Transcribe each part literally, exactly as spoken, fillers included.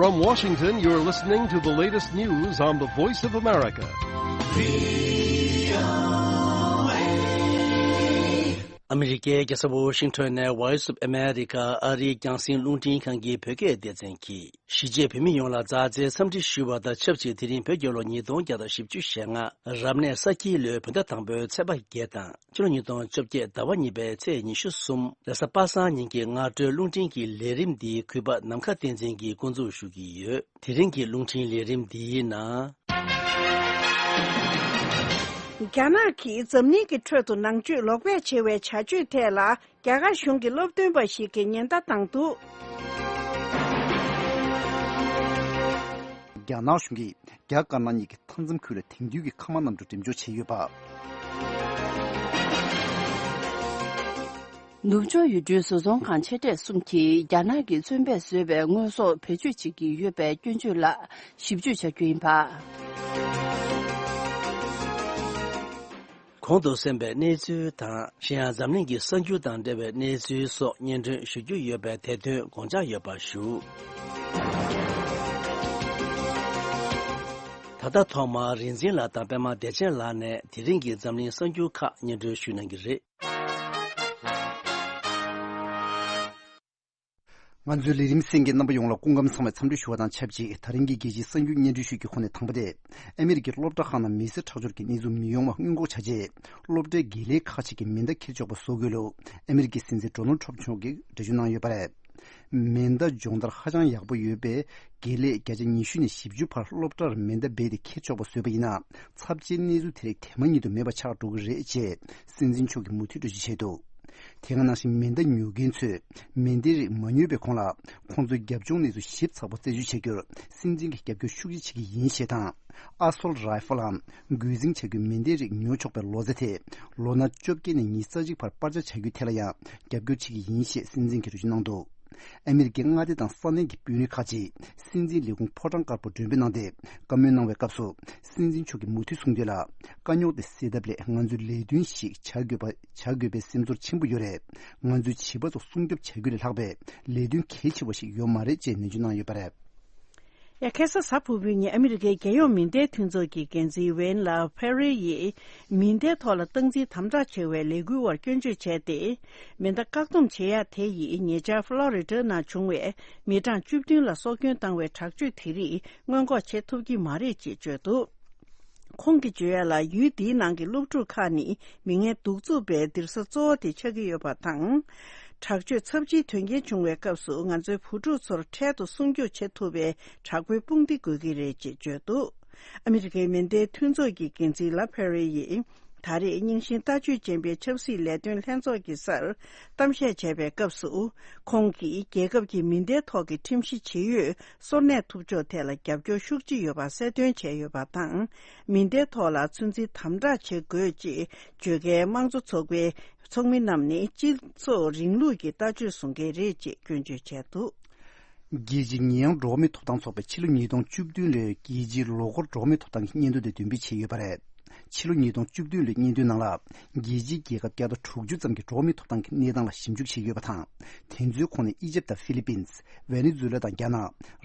From Washington, you're listening to the latest news on the Voice of America. ཨ་མི་རི་ཀའི་རྒྱལ་ས་ཝོ་ཤིང་ཊོན་ནས་Voice of America ཨ་རིའི་རྒྱང་སྲིང་རླུང་འཕྲིན་ཁང་གི་བོད་སྐད་སྡེ་ཚན་གྱིས། གཞིས་བྱེས་བོད་མི་ཡོངས་ལ་མཛའ་བརྩེའི་འཚམས་འདྲི་ཞུ་བ་དང་ཆབས་ཅིག་དེ་རིང་བོད་རྒྱལ་ལོ་ཉིས་སྟོང་བརྒྱ་དང་བཞི་བཅུ་ཞེ་ལྔ། རབ་གནས་ས་ཁྱིའི་ལོའི་བོད་ཟླ་དང་པོའི་ཚེས་པ་བརྒྱད་དང་། ཕྱི་ལོ་ཉིས་སྟོང་བཅོ་བརྒྱད་ཟླ་བ་གཉིས་པའི་ཚེས་ཉི་ཤུ་གསུམ། རེས་གཟའ་པ་སངས་ཉིན་གྱི་སྔ་དྲོའི་རླུང་འཕྲིན་གྱི་ལས་རིམ་འདིའི་གུས་པ་ནམ་མཁའ་བསྟན་འཛིན་གྱིས་འགོ་འཛུགས་ཞུ་གི་ཡོད། དེ་རིང་གི་རླུང་འཕྲིན་ལས་རིམ་འདིའི་ནང་། རྒྱ་ནག་གིས་འཛམ་གླིང་གི་ཁྲོད་དུ་ནང་ཆོས་ལོག་པས་བྱས་པའི་བྱ་སྤྱོད་ཐད་ལ། རྒྱ་གར་གཞུང་གི་སློབ་སྟོན་པ་ཞིག་གིས་ཉེན་བརྡ་བཏང་འདུག། རྒྱ་ནག་གཞུང་གིས་རྒྱ་དཀར་ནག་གཉིས་ཀྱི་མཐའ་མཚམས་ཁུལ་ལ་དེང་དུས་ཀྱི་མཁའ་དམག་གནམ་གྲུ་འགྲེམས་འཇོག་བྱས་ཡོད་པ། ནུབ་ཕྱོགས་ཡུལ་གྲུའི་བཟོ་ཚོང་ཁང་ཆེ་གྲས་གསུམ་གྱིས་རྒྱ་ནག་གི་བཙོན་པས་བཟོས་པའི་དངོས་ཟོག་བེད་སྤྱོད་བྱེད་ཀྱི་ཡོད་པའི་སྐྱོན་བརྗོད་ལ་ཞིབ་འཇུག་བྱ་རྒྱུ་ཡིན་པ། གོང་དུ་གསན་པའི་གནས་ཚུལ་དང་། གཞན་ཡང་འཛམ་གླིང་གི་གསར་འགྱུར་དང་འབྲེལ་བའི་གནས་ཚུལ་སོགས་སྙན་སྒྲོན་ཞུ་རྒྱུ་ཡོད་པས་དེ་དོན་དགོངས་འཇགས་ཡོད་པ་ཞུ། ད་ལྟ་ཐོག་མར་རིག་འཛིན་ལགས་དང་པདྨ་བདེ་ཆེན་ལགས་ནས་དེ་རིང་གི་འཛམ་གླིང་གསར་འགྱུར་ཁག་སྙན་སྒྲོན་ཞུ་གནང་གི་རེད། ང་ཚོའི་ལས་རིམ་གསན་མཁན་རྣམ་པ་ཡོངས་ལ་སྐུ་ཁམས་བཟང་བའི་འཚམས་འདྲི་ཞུ་བ་དང་ཆབས་ཅིག་ད་རིང་གི་རྒྱལ་སྤྱིའི་གསར་འགྱུར་སྙན་སྒྲོན་ཞུ་རྒྱུའི་ཁོངས་ནས་དང་པོ་དེ། ཨ་མི་རི་ཀའི་སློབ་གྲྭ་ཁག་ནང་མི་སེར་ཁྲག་སྦྱོར་གྱི་གནས་ཚུལ་མི་ཡོང་བ་སྔོན་འགོག་བྱ་ཆེད། སློབ་གྲྭའི་དགེ་ལས་ཁག་ཅིག་གིས་མེ་མདའ་འཁྱེར་ཆོག་པ་བཟོ་དགོས་ལུགས་ཨ་མི་རི་ཀའི་སྲིད་འཛིན་ཌོ་ནལ་ཊམ་མཆོག་གིས་འགྲེལ་བརྗོད་གནང་ཡོད་པ་རེད། མེ་མདའ་སྦྱོང་བརྡར་ཧ་ཅང་ཡག་པོ་ཡོད་པས། དགེ་ལས་བརྒྱ་ཆ་ཉི་ཤུ་ནས་བཞི་བཅུ་བར་སློབ་གྲྭར་མེ་མདའ་སྦས་ཏེ་འཁྱེར་ཆོག་པ་བཟོས་པ་ཡིན་ན། ཚབས་ཆེའི་གནས་ཚུལ་དེ་རིགས་དེ་མ་ཉིད་དུ་མེད་པ་ཆགས་འགྲོ་གི་རེད་ཅེས་སྲིད་འཛིན་མཆོག་གིས་མུ་མཐུད་འགྲེལ་བརྗོད་བྱས་འདུག། དེ་ག་ནང་བཞིན་མེ་མདའ་ཉོ་མཁན་ཚོས་མེ་མདའི་རིགས་མ་ཉོས་པའི་གོང་ལ་ཁོང་ཚོའི་རྒྱབ་ལྗོངས་གནས་ཚུལ་ཞིབ་ཚགས་པོ་རྩད་གཅོད་བྱ་རྒྱུར་སྲིད་འཛིན་གྱིས་རྒྱབ་སྐྱོར་ཤུགས་ཆེ་བྱེད་ཀྱི་ཡིན་ཞེས་དང་། ཨ་སོལ་རའི་ཧྥལ་ལམ་འགོས་འཛིང་བྱ་རྒྱུའི་མེ་མདའི་རིགས་ཉོ་ཆོག་པའི་ལོ་ཚད་དེ་ལོ་ན་བཅོ་བརྒྱད་ནས་ཉི་ཤུ་རྩ་གཅིག་བར་སྤར་ཆ་བྱ་རྒྱུའི་ཐད་ལ་ཡང་རྒྱབ་སྐྱོར་བྱེད་ཀྱི་ཡིན་ཞེས་སྲིད་འཛིན་གྱིས་འགྲེལ་བརྗོད་གནང་འདུག། ཨ་མི་རི་ཀའི་མངའ་སྡེ་དང་ས་གནས་ཀྱི་དཔོན་རིགས་ཁག་ཅིག་སྲིད་འཛིན་ལས་ཁུངས་ཕོ་བྲང་དཀར་པོར་མགྲོན་འབོད་གནང་སྟེ་བཀའ་མོལ་གནང་བའི་སྐབས་སུ། སྲིད་འཛིན་མཆོག་གིས་མུ་མཐུད་གསུངས་དོན་ལ། དཀའ་རྙོག་དེ་སེལ་ཐབས་སླད་ང་ཚོས་ལས་དོན་ཞིག་བྱ་དགོས་པ་བྱ་དགོས་པའི་སེམས་ཚོར་ཆེན་པོ་ཡོད་རེད། ང་ཚོས་བྱིས་པ་ཚོ་སྲུང་སྐྱོབ་བྱ་རྒྱུ་ལས་ལྷག་པའི་ལས་དོན་གལ་ཆེ་བ་ཞིག་ཡོད་མ་རེད་ཅེས་ནན་བརྗོད་གནང་ཡོད་པ་རེད། ཡ། ཁ་སང་གཟའ་ཕུར་བུའི་ཉིན་ཨ་མི་རི་ཀའི་རྒྱལ་ཡོངས་མེ་མདའི་མཐུན་ཚོགས་ཀྱི་འགན་འཛིན་ཝེན་ལ་ཕེ་རེ་ཡིས་མེ་མདའི་ཐོག་ལ་སྟངས་འཛིན་དམ་དྲག་བྱ་བའི་ལས་འགུལ་བར་སྐྱོན་བརྗོད་བྱས་ཏེ། མེ་མདའ་བཀག་སྡོམ་བྱེད་ཡ་དེ་ཡིས་ཉེ་ཆར་ཕློ་རི་ཌ་ནང་བྱུང་བའི་མི་གྲངས་བཅུ་བདུན་ལ་སྲོག་སྐྱོན་བཏང་བའི་དྲག་སྤྱོད་དེ་རིགས་སྔོན་འགོག་བྱེད་ཐུབ་ཀྱི་མ་རེད་ཅེས་བརྗོད་འདུག། ཁོང་གིས་བརྗོད་ཡ་ལ། ཡུལ་འདིའི་ནང་གི་སློབ་ཕྲུག་ཁག་ནི་མི་ངན་གདུག་རྩུབ་པའི་འདུན་ས་གཙོ་བོ་དེ་ཆགས་ཀྱི་ཡོད་པ་དང་། དྲག་སྤྱོད་ཚབས་ཆེའི་དོན་རྐྱེན་བྱུང་བའི་སྐབས་སུ་ང་ཚོའི་བུ་ཕྲུག་ཚོར་འཕྲལ་དུ་སྲུང་སྐྱོབ་བྱེད་ཐུབ་པའི་དྲག་པོའི་དཔུང་སྡེ་དགོས་ཀྱི་རེད་ཅེས་བརྗོད་འདུག། ཨ་མི་རི་ཀའི་མེ་མདའི་མཐུན་ཚོགས་ཀྱི་འགན་འཛིན་ལ་ཕེ་རེ་ཡིས་ད་རེས་རྙིང་ཞེན་ལྟ་སྤྱོད་ཅན་པའི་ཆབ་སྲིད་ལས་དོན་ལྷན་ཚོགས་ཀྱི་སར་གཏམ་བཤད་བྱས་པའི་སྐབས་སུ། ཁོང་གིས་རྒྱལ་ཁབ་ཀྱི་མེ་མདའི་ཐོག་གི་ཁྲིམས་གཞི་ཇི་ཡོད་སོར་གནས་ཐུབ་ཕྱོགས་ཐད་ལ་རྒྱབ་སྐྱོར་ཤུགས་ཆེ་ཡོད་པ་གསལ་སྟོན་བྱས་ཡོད་པ་དང་། མེ་མདའི་ཐོག་ལ་ཚོད་འཛིན་དམ་དྲག་བྱེད་དགོས་ཅེས་བརྗོད་མཁན་དམངས་གཙོ་ཚོགས་པའི་ཚོགས་མི་རྣམས་ནི་སྤྱི་ཚོགས་རིང་ལུགས་ཀྱི་ལྟ་སྤྱོད་བཟུང་མཁན་རེད་ཅེས་སྐྱོན་བརྗོད་བྱས་འདུག། རྒྱལ་སྤྱིའི་ཉེས་ཡངས་འགྲོ་བ་མིའི་ཐོབ་ཐང་ཚོགས་པས་ཕྱི་ལོ་ཉིས་སྟོང་བཅུ་བདུན་ལོའི་རྒྱལ་སྤྱིའི་ལོ་འཁོར་འགྲོ་བ་མིའི་ཐོབ་ཐང་གི་སྙན་ཐོ་དེ་འདོན་སྤེལ་བྱས་ཡོད་པ་རེད། ཕྱི་ལོ་ཉིས་སྟོང་བཅུ་བདུན་ལོའི་སྙན་ཐོའི་ནང་ལ། རྒྱལ་སྤྱིའི་རྒྱལ་ཁབ་བརྒྱ་དང་དྲུག་ཅུ་ཙམ་གྱི་འགྲོ་བ་མིའི་ཐོབ་ཐང་གི་གནས་སྟངས་ལ་ཞིབ་འཇུག་བྱས་ཡོད་པ་དང་། དེ་ཚོའི་ཁོངས་ནས་ཨི་ཇེབ་དང་ཧྥི་ལི་པིན། ཝེ་ནེ་ཛུ་ལ་དང་རྒྱ་ནག་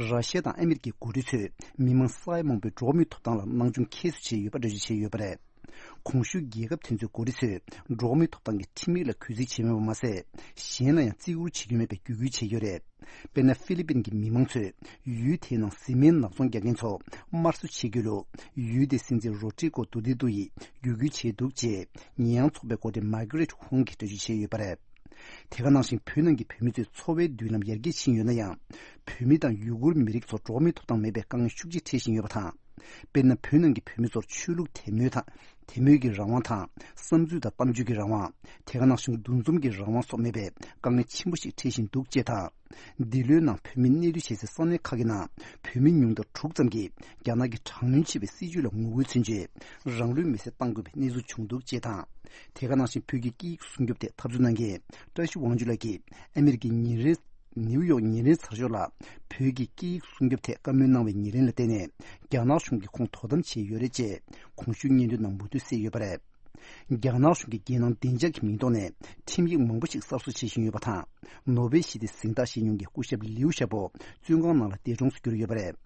ར་ཤི་ཡ་དང་ཨ་མི་རི་ཀའི་འགོ་ཁྲིད་ཚོས་མི་མང་ས་ཡ་མང་པོའི་འགྲོ་བ་མིའི་ཐོབ་ཐང་ལ་སྣང་ཆུང་ཁྱད་གསོད་བྱས་ཡོད་པ་འགྲེལ་བརྗོད་བྱས་ཡོད་པ་རེད། གོང་ཞུས་རྒྱལ་ཁབ་དེ་ཚོའི་འགོ་ཁྲིད་ཚོས་འགྲོ་བ་མིའི་ཐོབ་ཐང་གི་ཁྲིམས་ཡིག་ལ་གུས་བརྩི་བྱས་མེད་པ་མ་ཟད། གཞན་ལ་ཡང་བརྩི་བཀུར་བྱེད་ཀྱི་མེད་པའི་བརྒྱུད་སྐུལ་བྱས་ཡོད་རེད། དཔེར་ན། ཧྥི་ལི་པིན་གྱི་མི་མང་ཚོས་ཡུལ་དེའི་ནང་བཟི་སྨན་ནག་ཚོང་རྒྱག་མཁན་ཚོ་དམར་གསོད་བྱེད་རྒྱུ་ལུ། ཡུལ་དེའི་སྲིད་འཛིན་རོ་ཌི་རི་གོ་ཌུ་ཏེ་ཏུ་ཡིས་བརྒྱུད་སྐུལ་བྱས་འདུག་ཅེས་ཉེས་ཡངས་ཚོགས་པའི་འགོ་ཁྲིད་མར་ཀེ་རེད་ཧུང་གིས་འགྲེལ་བརྗོད་བྱས་ཡོད་པ་རེད། དེ་ག་ནང་བཞིན་བོད་ནང་གི་བོད་མི་ཚོའི་འཚོ་བའི་མདུན་ལམ་ཡར་རྒྱས་ཕྱིན་ཡོད་ན་ཡང་། བོད་མི་དང་ཡུ་གུར་མི་རིགས་ཚོར་འགྲོ་བ་མིའི་ཐོབ་ཐང་མེད་པའི་དཀའ་ངལ་ཤུགས་ཆེ་འཕྲད་བཞིན་ཡོད་པ་དང་། དཔེར་ན། བོད་ནང་གི་བོད་མི་ཚོར་ཆོས་ལུགས་དད་མོས་དང་། དད་མོས་ཀྱི་རང་དབང་དང་། བསམ་ཚུལ་དང་གཏམ་བརྗོད་ཀྱི་རང་དབང་། དེ་ག་ནང་བཞིན་འདུ་འཛོམས་ཀྱི་རང་དབང་སོགས་མེད་པའི་དཀའ་ངལ་ཆེན་པོ་ཞིག་འཕྲད་བཞིན་འདུག་ཅེས་དང་། འདི་ལོའི་ནང་བོད་མི་གནས་སྡོད་བྱེད་སའི་ས་གནས་ཁག་གི་ནང་བོད་མི་ཉུང་མཐར་དྲུག་ཙམ་གྱིས་རྒྱ་ནག་གི་དྲག་གནོན་བྱེད་པའི་སྲིད་བྱུས་ལ་ངོ་རྒོལ་མཚོན་ཆེད་རང་ལུས་མེར་སྲེག་བཏང་དགོས་པའི་གནས་ཚུལ་བྱུང་འདུག་ཅེས་དང་། དེ་ག་ནང་བཞིན་བོད་ཀྱི་སྐད་ཡིག་སྲུང་སྐྱོབ་ཐད་འཐབ་རྩོད་གནང་མཁན་བཀྲ་ཤིས་དབང་ཕྱུག་ལགས་ཀྱིས་ཨ་མི་རི་ཀའི་ཉིན་རེའི། ནིའུ་ཡོག་ཉིན་རེའི་ཚགས་ཤོག་ལ་བོད་ཀྱི་སྐད་ཡིག་སྲུང་སྐྱོབ་ཐད་བཀའ་མོལ་གནང་བའི་ཉེར་ལེན་ལ་བརྟེན་ནས་རྒྱ་ནག་གཞུང་གིས་ཁོང་དོ་དམ་བྱས་ཡོད་རེད་ཅེས་གོང་ཞུས་སྙན་ཐོའི་ནང་མུ་མཐུད་གསལ་ཡོད་པ་རེད། རྒྱ་ནག་གཞུང་གིས་རྒྱལ་ནང་བདེ་འཇགས་ཀྱི་མིང་ཐོག་ནས་ཁྲིམས་ཡིག་མང་པོ་ཞིག་གསར་བཟོ་བྱེད་བཞིན་ཡོད་པ་དང་། ནོ་བེལ་ཞི་བདེའི་གཟེངས་རྟགས་བཞེས་མྱོང་མཁན་སྐུ་ཞབས་ལིའུ་ཞའོ་པོ་བཙོན་ཁང་ནང་ལ་འདས་གྲོངས་སུ་གྱུར་ཡོད་པ་རེད།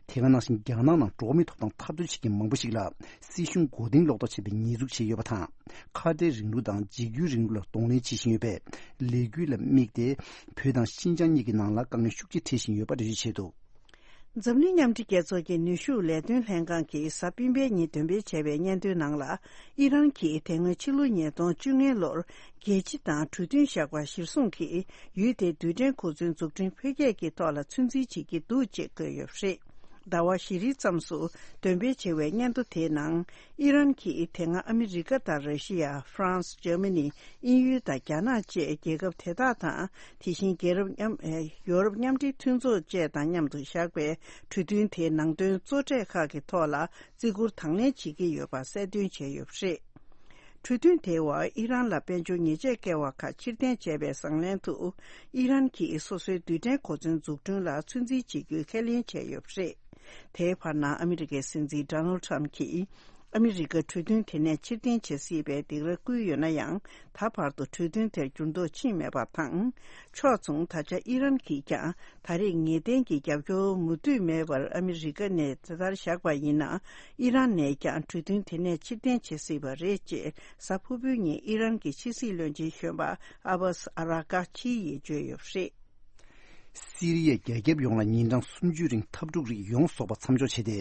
དེ་ག་ནང་བཞིན་རྒྱ་ནག་ནང་འགྲོ་བ་མིའི་ཐོབ་ཐང་འཐབ་རྩོད་བྱེད་མཁན་མང་པོ་ཞིག་ལ་སྲིད་གཞུང་མགོ་རྟིང་སློག་ཐབས་བྱས་པའི་ཉེས་འཛུགས་བྱས་ཡོད་པ་དང་། ཁ་བྲལ་རིང་ལུགས་དང་འཇིགས་སྐུལ་རིང་ལུགས་ལ་གདོང་ལེན་བྱེད་བཞིན་ཡོད་པས། ལས་འགུལ་ལ་དམིགས་ཏེ་བོད་དང་ཤིན་ཅང་གཉིས་ཀྱི་ནང་ལ་དཀའ་ངལ་ཤུགས་ཆེ་འཕྲད་བཞིན་ཡོད་པ་འགྲེལ་བརྗོད་བྱས་འདུག། འཛམ་གླིང་མཉམ་འབྲེལ་རྒྱལ་ཚོགས་ཀྱི་ནུས་ཤུགས་ལས་དོན་ལྷན་ཁང་གིས་གཟའ་སྤེན་པའི་ཉིན་འདོན་སྤེལ་བྱས་པའི་སྙན་ཐོའི་ནང་ལ། ཨི་རན་གྱིས་དེ་སྔོན་ཕྱི་ལོ་ཉིས་སྟོང་བཅོ་ལྔ་ལོར་རྒྱལ་སྤྱི་དང་གྲོས་མཐུན་བཞག་པ་གཞིར་བཟུང་གིས་ཡུལ་དེའི་རྡུལ་ཕྲན་གོ་མཚོན་འཛུགས་སྐྲུན་འཕེལ་རྒྱས་ཀྱི་ཐོག་ལ་ཚོད་འཛིན་བྱེད་ཀྱི་འདུག་ཅེས་བཀོད་ཡོད་པ་རེད། ཟླ་བ་བཞི་རིང་ཙམ་སུ་འདོན་སྤེལ་བྱས་པའི་སྙན་ཐོ་དེའི་ནང་། ཨི་རན་གྱིས་དེ་སྔ་ཨ་མི་རི་ཀ་དང་ར་ཤི་ཡ། ཧྥ་རན་སི། འཇར་མ་ནི། དབྱིན་ཡུལ་དང་རྒྱ་ནག་བཅས་རྒྱལ་ཁབ་དེ་དག་དང་། དེ་བཞིན་རྒྱལ་རབས་མཉམ། ཨེ། ཡོ་རོབ་མཉམ་འབྲེལ་མཐུན་ཚོགས་བཅས་དང་མཉམ་དུ་བཞག་པའི་གྲོས་མཐུན་དེའི་ནང་དོན་གཙོ་གྲས་ཁག་གི་ཐོག་ལ་བརྩི་བཀུར་དང་ལེན་བྱེད་ཀྱི་ཡོད་པ་གསལ་སྟོན་བྱས་ཡོད་པ་རེད། གྲོས་མཐུན་དེའི་འོག་ཨི་རན་ལ་དཔལ་འབྱོར་ཉེས་ཆད་བཀལ་བ་ཁག་ཕྱིར་འཐེན་བྱས་པའི་བཟང་ལན་དུ། ཨི་རན་གྱིས་སོ་སོའི་རྡུལ་ཕྲན་གོ་མཚོན་འཛུགས་སྐྲུན་ལ་ཚོད་འཛིན་བྱེད་རྒྱུའི་ཁས་ལེན་བྱས་ཡོད་པ་རེད། དེའི་བར་ན་ཨ་མི་རི་ཀའི་སྲིད་འཛིན་ཌོ་ནལ་ཊམ་གྱིས། ཨ་མི་རི་ཀ་གྲོས་མཐུན་དེ་ནས་ཕྱིར་འཐེན་བྱེད་སྲིད་པའི་སྡིགས་ར་བསྐུལ་ཡོད་ན་ཡང་། ད་བར་དུ་གྲོས་མཐུན་དེར་འགྱུར་ལྡོག་ཕྱིན་མེད་པ་དང་། ཕྱོགས་མཚུངས་ད་ཆ་ཨི་རན་གྱིས་ཀྱང་ད་རེས་ངེས་གཏན་གྱི་རྒྱབ་སྐྱོར་མུ་མཐུད་མེད་པར་ཨ་མི་རི་ཀ་ནས་དེ་ལྟར་བཞག་པ་ཡིན་ན། ཨི་རན་ནས་ཀྱང་གྲོས་མཐུན་དེ་ནས་ཕྱིར་འཐེན་བྱེད་སྲིད་པ་རེད་ཅེས་གཟའ་ཕུར་བུའི་ཉིན་ཨི་རན་གྱི་ཕྱི་སྲིད་བློན་ཆེན་གཞོན་པ་ཨ་བྷ་སི་ཨ་ར་ཀ་ཆི་ཡིས་བརྗོད་ཡོད་པ་རེད། སི་རི་ཡའི་རྒྱ་ཁྱབ་ཡོངས་ལ་ཉིན་གྲངས་སུམ་ཅུའི་རིང་འཐབ་འཁྲུག་རིགས་ཡོངས་རྫོགས་པ་མཚམས་འཇོག་བྱས་ཏེ།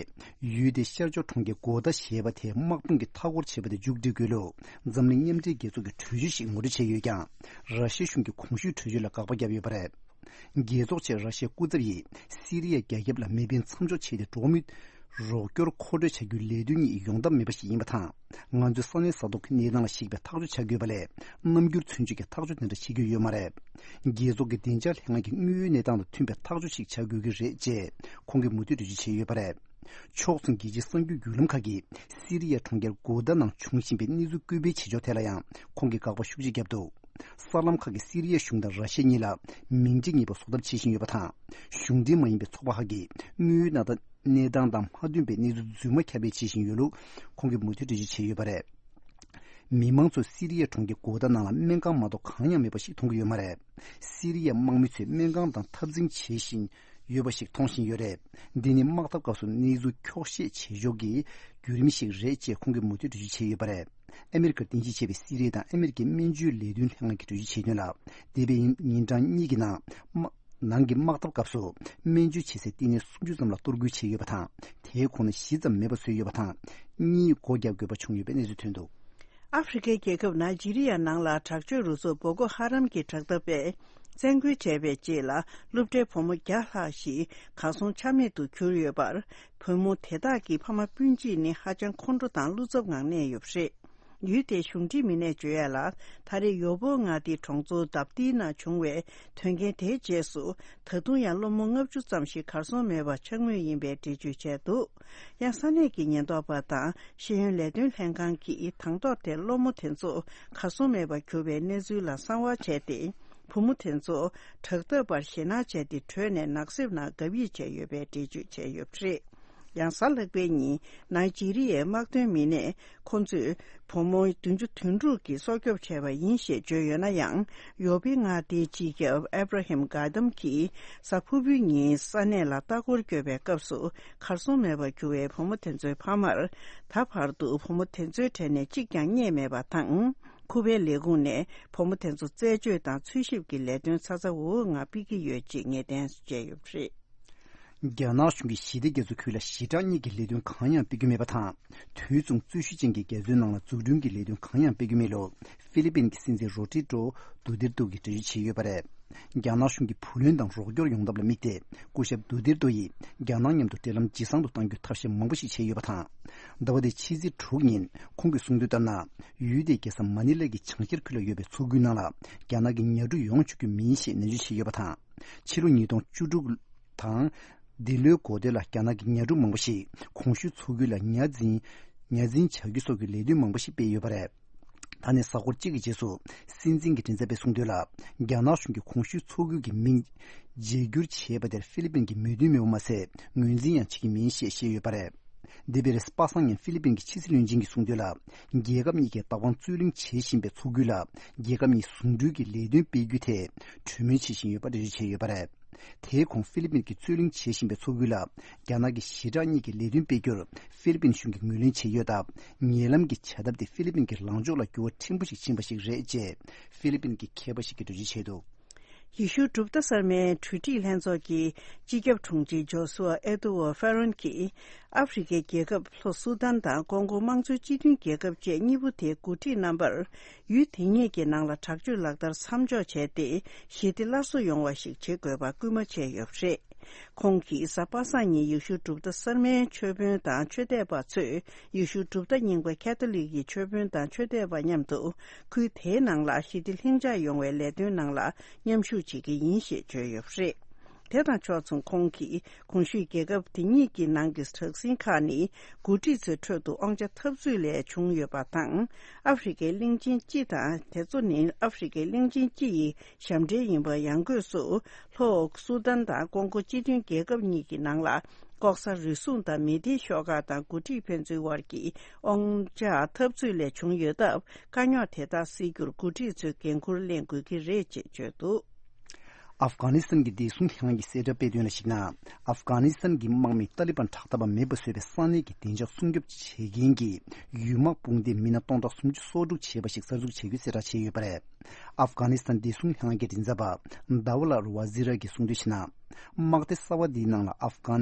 ཡུལ་དེའི་ཤར་ཕྱོགས་གྲོང་ཁྱེར་གོ་ད་ཞེས་པ་དེ་དམག་དཔུང་གིས་མཐའ་སྐོར་བྱས་པ་དེ་མཇུག་སྒྲིལ་དགོས་ལུགས་འཛམ་གླིང་མཉམ་འབྲེལ་རྒྱལ་ཚོགས་ཀྱི་གྲོས་ཆོད་ཞིག་ངོ་སྤྲོད་བྱས་ཡོད་ཀྱང་། ར་ཤི་ཡ་གཞུང་གིས་གོང་ཞུས་གྲོས་ཆོད་ལ་དགག་པ་བརྒྱབ་ཡོད་པ་རེད། རྒྱལ་ཚོགས་ཆེད་ར་ཤི་ཡའི་སྐུ་ཚབ་ཡིས་སི་རི་ཡའི་རྒྱ་ཁྱབ་ལ་མེ་འཕེན་མཚམས་འཇོག་བྱས་ཏེ། འགྲོ་བ་མིའི་རོགས་སྐྱོར་མཁོ་སྤྲོད་བྱ་རྒྱུའི་ལས་དོན་གཉིས་ཡོང་ཐབས་མེད་པ་ཞིག་ཡིན་པ་དང་། ང་ཚོའི་ས་གནས་ས་ཐོག་གི་གནས་སྟངས་ལ་གཞིགས་པའི་ཐག་གཅོད་བྱ་དགོས་པ་ལས། རྣམ་འགྱུར་མཚོན་བྱེད་ཀྱི་ཐག་གཅོད་དེ་འདྲ་བྱེད་རྒྱུ་ཡོད་མ་རེད། རྒྱལ་ཚོགས་ཀྱི་བདེ་འཇགས་ལྷན་ཁང་གི་དངོས་ཡོད་གནས་སྟངས་དང་མཐུན་པའི་ཐག་གཅོད་ཞིག་བྱ་དགོས་ཀྱི་རེད་ཅེས་ཁོང་གིས་མུ་མཐུད་འགྲེལ་བརྗོད་བྱས་ཡོད་པ་རེད། ཕྱོགས་མཚུངས་རྒྱལ་སྤྱིའི་གསར་འགྱུར་བརྒྱུད་ལམ་ཁག་གིས་སི་རི་ཡའི་གྲོང་ཁྱེར་གོ་ད་ནང་འབྱུང་བཞིན་པའི་གནས་ཚུལ་སྐུལ་སྤེལ་བྱེད་ཕྱོགས་ཐད་ལ་ཡང་ཁོང་གིས་དགག་པ་ཤུགས་ཆེ་བརྒྱབ་འདུག། གསར་ལམ་ཁག་གིས་སི་རི་ཡ་གཞུང་དང་ར་ཤི་ཡ་གཉིས་ལ་མིང་ཅན་ཉེས་པ་བཟོ་ཐབས་བྱེད་བཞིན་ཡོད་པ་དང་། གཞུང་འབྲེལ་མ་ཡིན་པའི་ཚོགས་པ་ཁག་གིས་དངོས་ཡོད་གནས་སྟངས་དང་མ་མཐུན་པའི་གནས་ཚུལ་རྫུན་མ་ཁྱབ་སྤེལ་བྱེད་བཞིན་ཡོད་ལུགས་ཁོང་གིས་མུ་མཐུད་འགྲེལ་བརྗོད་བྱས་ཡོད་པ་རེད། མི་མང་ཚོས་སི་རི་ཡའི་གྲོང་ཁྱེར་གོ་ད་ནང་ལ་སྨན་ཁང་མ་གཏོགས་གང་ཡང་མེད་པ་ཞིག་མཐོང་གི་ཡོད་མ་རེད། སི་རི་ཡའི་དམག་མི་ཚོས་སྨན་ཁང་དང་འཐབ་འཛིང་བྱེད་བཞིན་ཡོད་པ་ཞིག་མཐོང་བཞིན་ཡོད་རེད། འདི་ནི་དམག་འཐབ་སྐབས་སུ་གནས་ཚུལ་འཁྱོག་བཤད་བྱེད་ཕྱོགས་ཀྱི་བརྒྱུད་རིམ་ཞིག་རེད་ཅེས་ཁོང་གིས་མུ་མཐུད་འགྲེལ་བརྗོད་བྱས་ཡོད་པ་རེད། ཨ་མེ་རི་ཀར་རྟེན་གཞི་བྱས་པའི་སི་རི་ཡ་དང་ཨ་མེ་རི་ཀའི་སྨན་བཅོས་ལས་དོན་ལྷན་ཁང་གིས་འགྲེལ་བརྗོད་བྱས་དོན་ལ། འདས་པའི་ཉིན་གྲངས་གཉིས་ཀྱི་ནང་དམག་ནང་གི་དམག་འཐབ་སྐབས་སུ་སྨན་བཅོས་བྱེད་སའི་བསྟི་གནས་སུམ་ཅུ་ཙམ་ལ་གཏོར་རྒོལ་བྱས་ཡོད་པ་དང་། དེའི་ཁོངས་ནས་བཞི་ཙམ་མེད་པ་བཟོས་ཡོད་པ་དང་། གཉིས་སྒོ་བརྒྱབ་དགོས་པ་བྱུང་ཡོད་པའི་གནས་ཚུལ་ཐོན་འདུག། ཨ་ཧྥེ་རི་ཁའི་རྒྱལ་ཁབ་ནཱི་ཇི་རི་ཡ་ནང་ལ་དྲག་སྤྱོད་རུ་ཚོགས་བོ་ཀོ་ཧ་རམ་གྱི་དྲག་འཐབ་པས་བཙན་རྒོལ་བྱས་པའི་རྗེས་ལ། སློབ་གྲྭའི་བུ་མོ་བརྒྱ་ལྷག་ཞིག་གར་སོང་ཆ་མེད་དུ་གྱུར་ཡོད་པར། བུ་མོ་དེ་དག་གི་ཕ་མ་སྤུན་མཆེད་ནི་ཧ་ཅང་ཁོང་ཁྲོ་དང་བློ་འཚབ་ངང་གནས་ཡོད་པ་རེད། ཡུལ་དེའི་གཞུང་འབྲེལ་མི་སྣས་བརྗོད་ཡ་ལ། ད་རེས་ཡོ་པོ་མངའ་སྡེའི་གྲོང་ཚོ་དཱབ་ཏི་ནང་བྱུང་བའི་དོན་རྐྱེན་དེའི་རྗེས་སུ། ད་དུང་ཡང་སློབ་མ་ལྔ་བཅུ་ཙམ་ཞིག་གར་སོང་མེད་པ་ཆགས་མུས་ཡིན་པའི་འགྲེལ་བརྗོད་བྱས་འདུག། ཡང་ས་གནས་ཀྱི་ཉེན་རྟོག་པ་དང་ཤེས་ཡོན་ལས་དོན་ལྷན་ཁང་གིས་དང་ཐོག་དེར་སློབ་མ་དེ་ཚོ་གར་སོང་མེད་པར་གྱུར་པའི་གནས་ཚུལ་ལ་གསང་བ་བྱས་ཏེ། བུ་མོ་དེ་ཚོ་དྲག་འཐབ་པར་ཞེད་སྣང་བྱས་ཏེ་བྲོས་ནས་ནགས་གསེབ་ནང་གབ་ཡིབ་བྱས་ཡོད་པའི་འགྲེལ་བརྗོད་བྱས་ཡོད་པ་རེད། ཡང་གཟའ་ལྷག་པའི་ཉིན་ནཱི་ཇི་རི་ཡའི་དམག་དོན་མི་སྣས་ཁོ་ཚོས་བུ་མོ་བདུན་ཅུ་དོན་དྲུག་གི་སྲོག་སྐྱོབ་བྱས་པ་ཡིན་ཞེས་བརྗོད་ཡོད་ན་ཡང་། ཡོ་པི་མངའ་སྡེའི་སྤྱི་ཁྱབ་ཨེབ་ར་ཧིམ་གྷ་དམ་གྱིས་གཟའ་ཕུར་བུའི་ཉིན་ས་གནས་ལ་ལྟ་སྐོར་བསྐྱོད་པའི་སྐབས་སུ་གར་སོང་མེད་པར་གྱུར་བའི་བུ་མོ་དེ་ཚོའི་ཕ་མར། ད་བར་དུ་བུ་མོ་དེ་ཚོའི་གྲས་ནས་གཅིག་ཀྱང་རྙེད་མེད་པ་དང་། ཁུ་པའི་ལས་ཁུངས་ནས་བུ་མོ་དེ་ཚོ་རྩད་གཅོད་དང་འཚོལ་ཞིབ་ཀྱི་ལས་དོན་ཚ་ཚ་འུར་འུར་ངང་སྤེལ་གྱི་ཡོད་ཅེས་ངེས་གཏན་བྱས་ཡོད་པ་རེད། རྒྱ་ནག་གཞུང་གིས་ཞི་བདེ་རྒྱ་མཚོའི་ཁུལ་ལ་ཞི་དྲག་གཉིས་ཀྱི་ལས་དོན་གང་ཡང་སྤེལ་རྒྱུ་མེད་པ་དང་། དུས་མཚུངས་རྩོད་གཞི་ཅན་གྱི་རྒྱ་མཚོའི་ནང་ལ་འཛུགས་སྐྲུན་གྱི་ལས་དོན་གང་ཡང་སྤེལ་རྒྱུ་མེད་ལུགས་ཧྥི་ལི་པིན་གྱི་སྲིད་འཛིན་རོ་ཌི་ཀྲོ་དུ་ཏེར་ཏོ་གིས་འགྲེལ་བརྗོད་བྱས་ཡོད་པ་རེད། རྒྱ་ནག་གཞུང་གིས་བུ་ལོན་དང་རོགས་སྐྱོར་ཡོང་ཐབས་ལ་དམིགས་ཏེ། སྐུ་ཞབས་དུ་ཏེར་ཏོ་ཡིས་རྒྱ་ནག་མཉམ་དུ་འབྲེལ་ལམ་ཇེ་བཟང་དུ་གཏང་རྒྱུའི་ཐབས་ཤེས་མང་པོ་ཞིག་བྱས་ཡོད་པ་དང་། ཟླ་བ་འདིའི་ཕྱི་ཚེས་དྲུག་ཉིན་ཁོང་གིས་གསུངས་དོན་ལྟར་ན། ཡུལ་དེའི་རྒྱལ་ས་མ་ནི་ལ་གི་བྱང་ཤར་ཁུལ་ལ་ཡོད་པའི་མཚོ་ཁུལ་ནང་ལ་རྒྱ་ནག་གི་ཉ་གྲུ་ཡོང་བཅུག་རྒྱུ་མིན་ཞེས་ནན་བརྗོད་བྱས་ཡོད་པ་དང་། ཕྱི་ལོ་ཉིས་སྟོང་བཅུ་དྲུག་དང་། འདི་ལོའི་འགོ་སྟོད་ལ་རྒྱ་ནག་གི་ཉ་གྲུ་མང་པོ་ཞིག་གོང་ཞུས་མཚོ་ཁུལ་ལ་ཉ་འཛིན། ཉ་འཛིན་བྱ་རྒྱུ་སོགས་ཀྱི་ལས་དོན་མང་པོ་ཞིག་སྤེལ་ཡོད་པ་རེད། ད་ནི་གཟའ་འཁོར་གཅིག་གི་རྗེས་སུ་སྲིད་འཛིན་གྱི་མགྲིན་ཚབ་པས་གསུངས་དོན་ལ། རྒྱ་ནག་གཞུང་གིས་གོང་ཞུས་མཚོ་ཁུལ་གྱི་མིང་བརྗེ་བསྒྱུར་བྱས་པ་དེར་ཧྥི་ལི་པིན་གྱིས་མོས་མཐུན་མེད་པ་མ་ཟད། ངོས་འཛིན་ཡང་བྱེད་ཀྱི་མིན་ཞེས་བཤད་ཡོད་པ་རེད། འདི་བར་པ་སངས་ཉིན་ཧྥི་ལི་པིན་གྱི་ཕྱི་སྲིད་བློན་ཆེན་གྱིས་གསུངས་དོན་ལ། རྒྱལ་ཁབ་གཉིས་ཀས་བདག་དབང་རྩོད་གླེང་བྱེད་བཞིན་པའི་ཚོགས་འདུ་ལ། རྒྱལ་ཁབ་གཉིས་ཟུང་འབྲེལ་གྱི་ལས་དོན་སྤེལ་རྒྱུའི་ཐད་གྲོས་མོལ་བྱེད་བཞིན་ཡོད་པ་འགྲེལ་བརྗོད་བྱས་ཡོད་པ་རེད། དེའི་གོང་ཧྥི་ལི་པིན་གྱིས་རྩོད་གླེང་བྱེད་བཞིན་པའི་ཚོགས་འདུ་ལ། རྒྱ་ནག་གི་ཞི་དྲག་གཉིས་ཀྱི་ལས་དོན་སྤེལ་རྒྱུར་ཧྥི་ལི་པིན་གཞུང་གིས་ངོས་ལེན་བྱས་ཡོད་སྟབས། ཉེ་ལམ་གྱི་བྱ་ཐབས་དེ་ཧྥི་ལི་པིན་གྱི་ལངས་ཕྱོགས་ལ་འགྱུར་བ་ཕྲན་བུ་ཞིག་ཕྱིན་པ་ཞིག་རེད་ཅེས་ཧྥི་ལི་པིན་གྱི་མཁས་པ་ཞིག་གིས་འགྲེལ་བརྗོད་བྱས་འདུག། ཡེ་ཤུ་གྲུབ་མཐའ་གསར་མའི་གྲོས་སྒྲིག་ལྷན་ཚོགས་ཀྱི་སྤྱི་ཁྱབ་དྲུང་ཆེ་ཇོ་སུ་ཨ་ཨེ་ཏུ་ཨོ་ཧྥ་རོན་གྱིས། ཨ་ཧྥེ་རི་ཁའི་རྒྱལ་ཁབ་ལྷོ་སུ་དཱན་དང་ཀོང་གོ་དམངས་གཙོའི་སྤྱི་མཐུན་རྒྱལ་ཁབ་བཅས་གཉིས་པོ་དེའི་འགོ་ཁྲིད་རྣམ་པར། ཡུལ་དེ་གཉིས་ཀྱི་ནང་ལ་དྲག་སྤྱོད་ལག་བསྟར་མཚམས་འཇོག་བྱས་ཏེ། ཞི་བདེ་སླར་གསོ་ཡོང་བ་ཞིག་བྱེད་དགོས་པ་སྐུལ་མ་བྱས་ཡོད་པ་རེད། ཁོང་གིས་གཟའ་པ་སངས་ཉིན་ཡེ་ཤུ་གྲུབ་མཐའ་གསར་མའི་ཆོས་དཔོན་དང་ཆོས་དད་པ་ཚོས། ཡེ་ཤུ་གྲུབ་མཐའ་རྙིང་པ་ཁ་ཐོ་ལིག་གི་ཆོས་དཔོན་དང་ཆོས་དད་པ་མཉམ་དུ། ཁུལ་དེའི་ནང་ལ་ཞི་བདེ་ལྷིང་འཇགས་ཡོང་བའི་ལས་དོན་ནང་ལ་མཉམ་ཞུགས་བྱེད་ཀྱི་ཡིན་ཞེས་བརྗོད་ཡོད་པ་རེད། དེ་དང་ཕྱོགས་མཚུངས། ཁོང་གིས་གོང་ཞུས་རྒྱལ་ཁབ་དེ་གཉིས་ཀྱི་ནང་གི་དྲག་ཟིང་ཁག་ནི། འགོ་ཁྲིད་ཚོའི་ཁྲོད་དུ་དབང་ཆ་འཐབ་རྩོད་ལས་བྱུང་ཡོད་པ་དང་། ཨ་ཧྥེ་རི་ཁའི་གླིང་ཆེན་སྤྱི་དང་། དེ་ཚོ་ནི་ཨ་ཧྥེ་རི་ཁའི་གླིང་ཆེན་སྤྱི་ཡི་ཞབས་འདྲེན་ཡིན་པ་ཡང་སྒོས་སུ། ལྷོ་སུ་དཱན་དང་ཀོང་གོ་སྤྱི་མཐུན་རྒྱལ་ཁབ་གཉིས་ཀྱི་ནང་ལ། ལྐོག་ཟ། རུལ་སུངས་དང་མི་སྡེའི་ཤོག་ཁག་དང་འགོ་ཁྲིད་ཕན་ཚུན་དབར་གྱི་དབང་ཆ་འཐབ་རྩོད་ལས་བྱུང་ཡོད་སྟབས། དཀའ་རྙོག་དེ་དག་སེལ་རྒྱུར་འགོ་ཁྲིད་ཚོས་འགན་འཁུར་ལེན་དགོས་ཀྱི་རེད་ཅེས་བརྗོད་འདུག། ཨབ་གྷ་ནི་སི་ཐན་གྱི་བདེ་སྲུང་ལྷན་ཁང་གིས་གསལ་བསྒྲགས་སྤེལ་དོན་ལ་གཞིགས་ན། ཨབ་གྷ་ནི་སི་ཐན་གྱི་དམག་མིས་ཏཱ་ལི་བན་དྲག་འཐབ་པ་མེད་པར་བཟོས་པའི་ས་གནས་ཀྱི་བདེ་འཇགས་སྲུང་སྐྱོབ་བྱེད་མཁན་གྱི་ཡུལ་དམག་དཔུང་སྡེའི་མི་སྣ་སྟོང་ཕྲག་སུམ་ཅུ་སོ་དྲུག་བྱས་པ་ཞིག་གསར་འཛུགས་བྱེད་རྒྱུའི་གསལ་བསྒྲགས་བྱས་ཡོད་པ་རེད། ཨབ་གྷ་ནི་སི་ཐན་བདེ་སྲུང་ལྷན་ཁང་གི་མགྲིན་ཚབ་པ་དཱ་ཝུ་ལ་ཝ་ཛི་ར་གིས་གསུངས་དོན་བྱས་ན། དམག་སྡེ་གསར་བ་འདིའི་ནང་ལ་ཨབ་གྷ་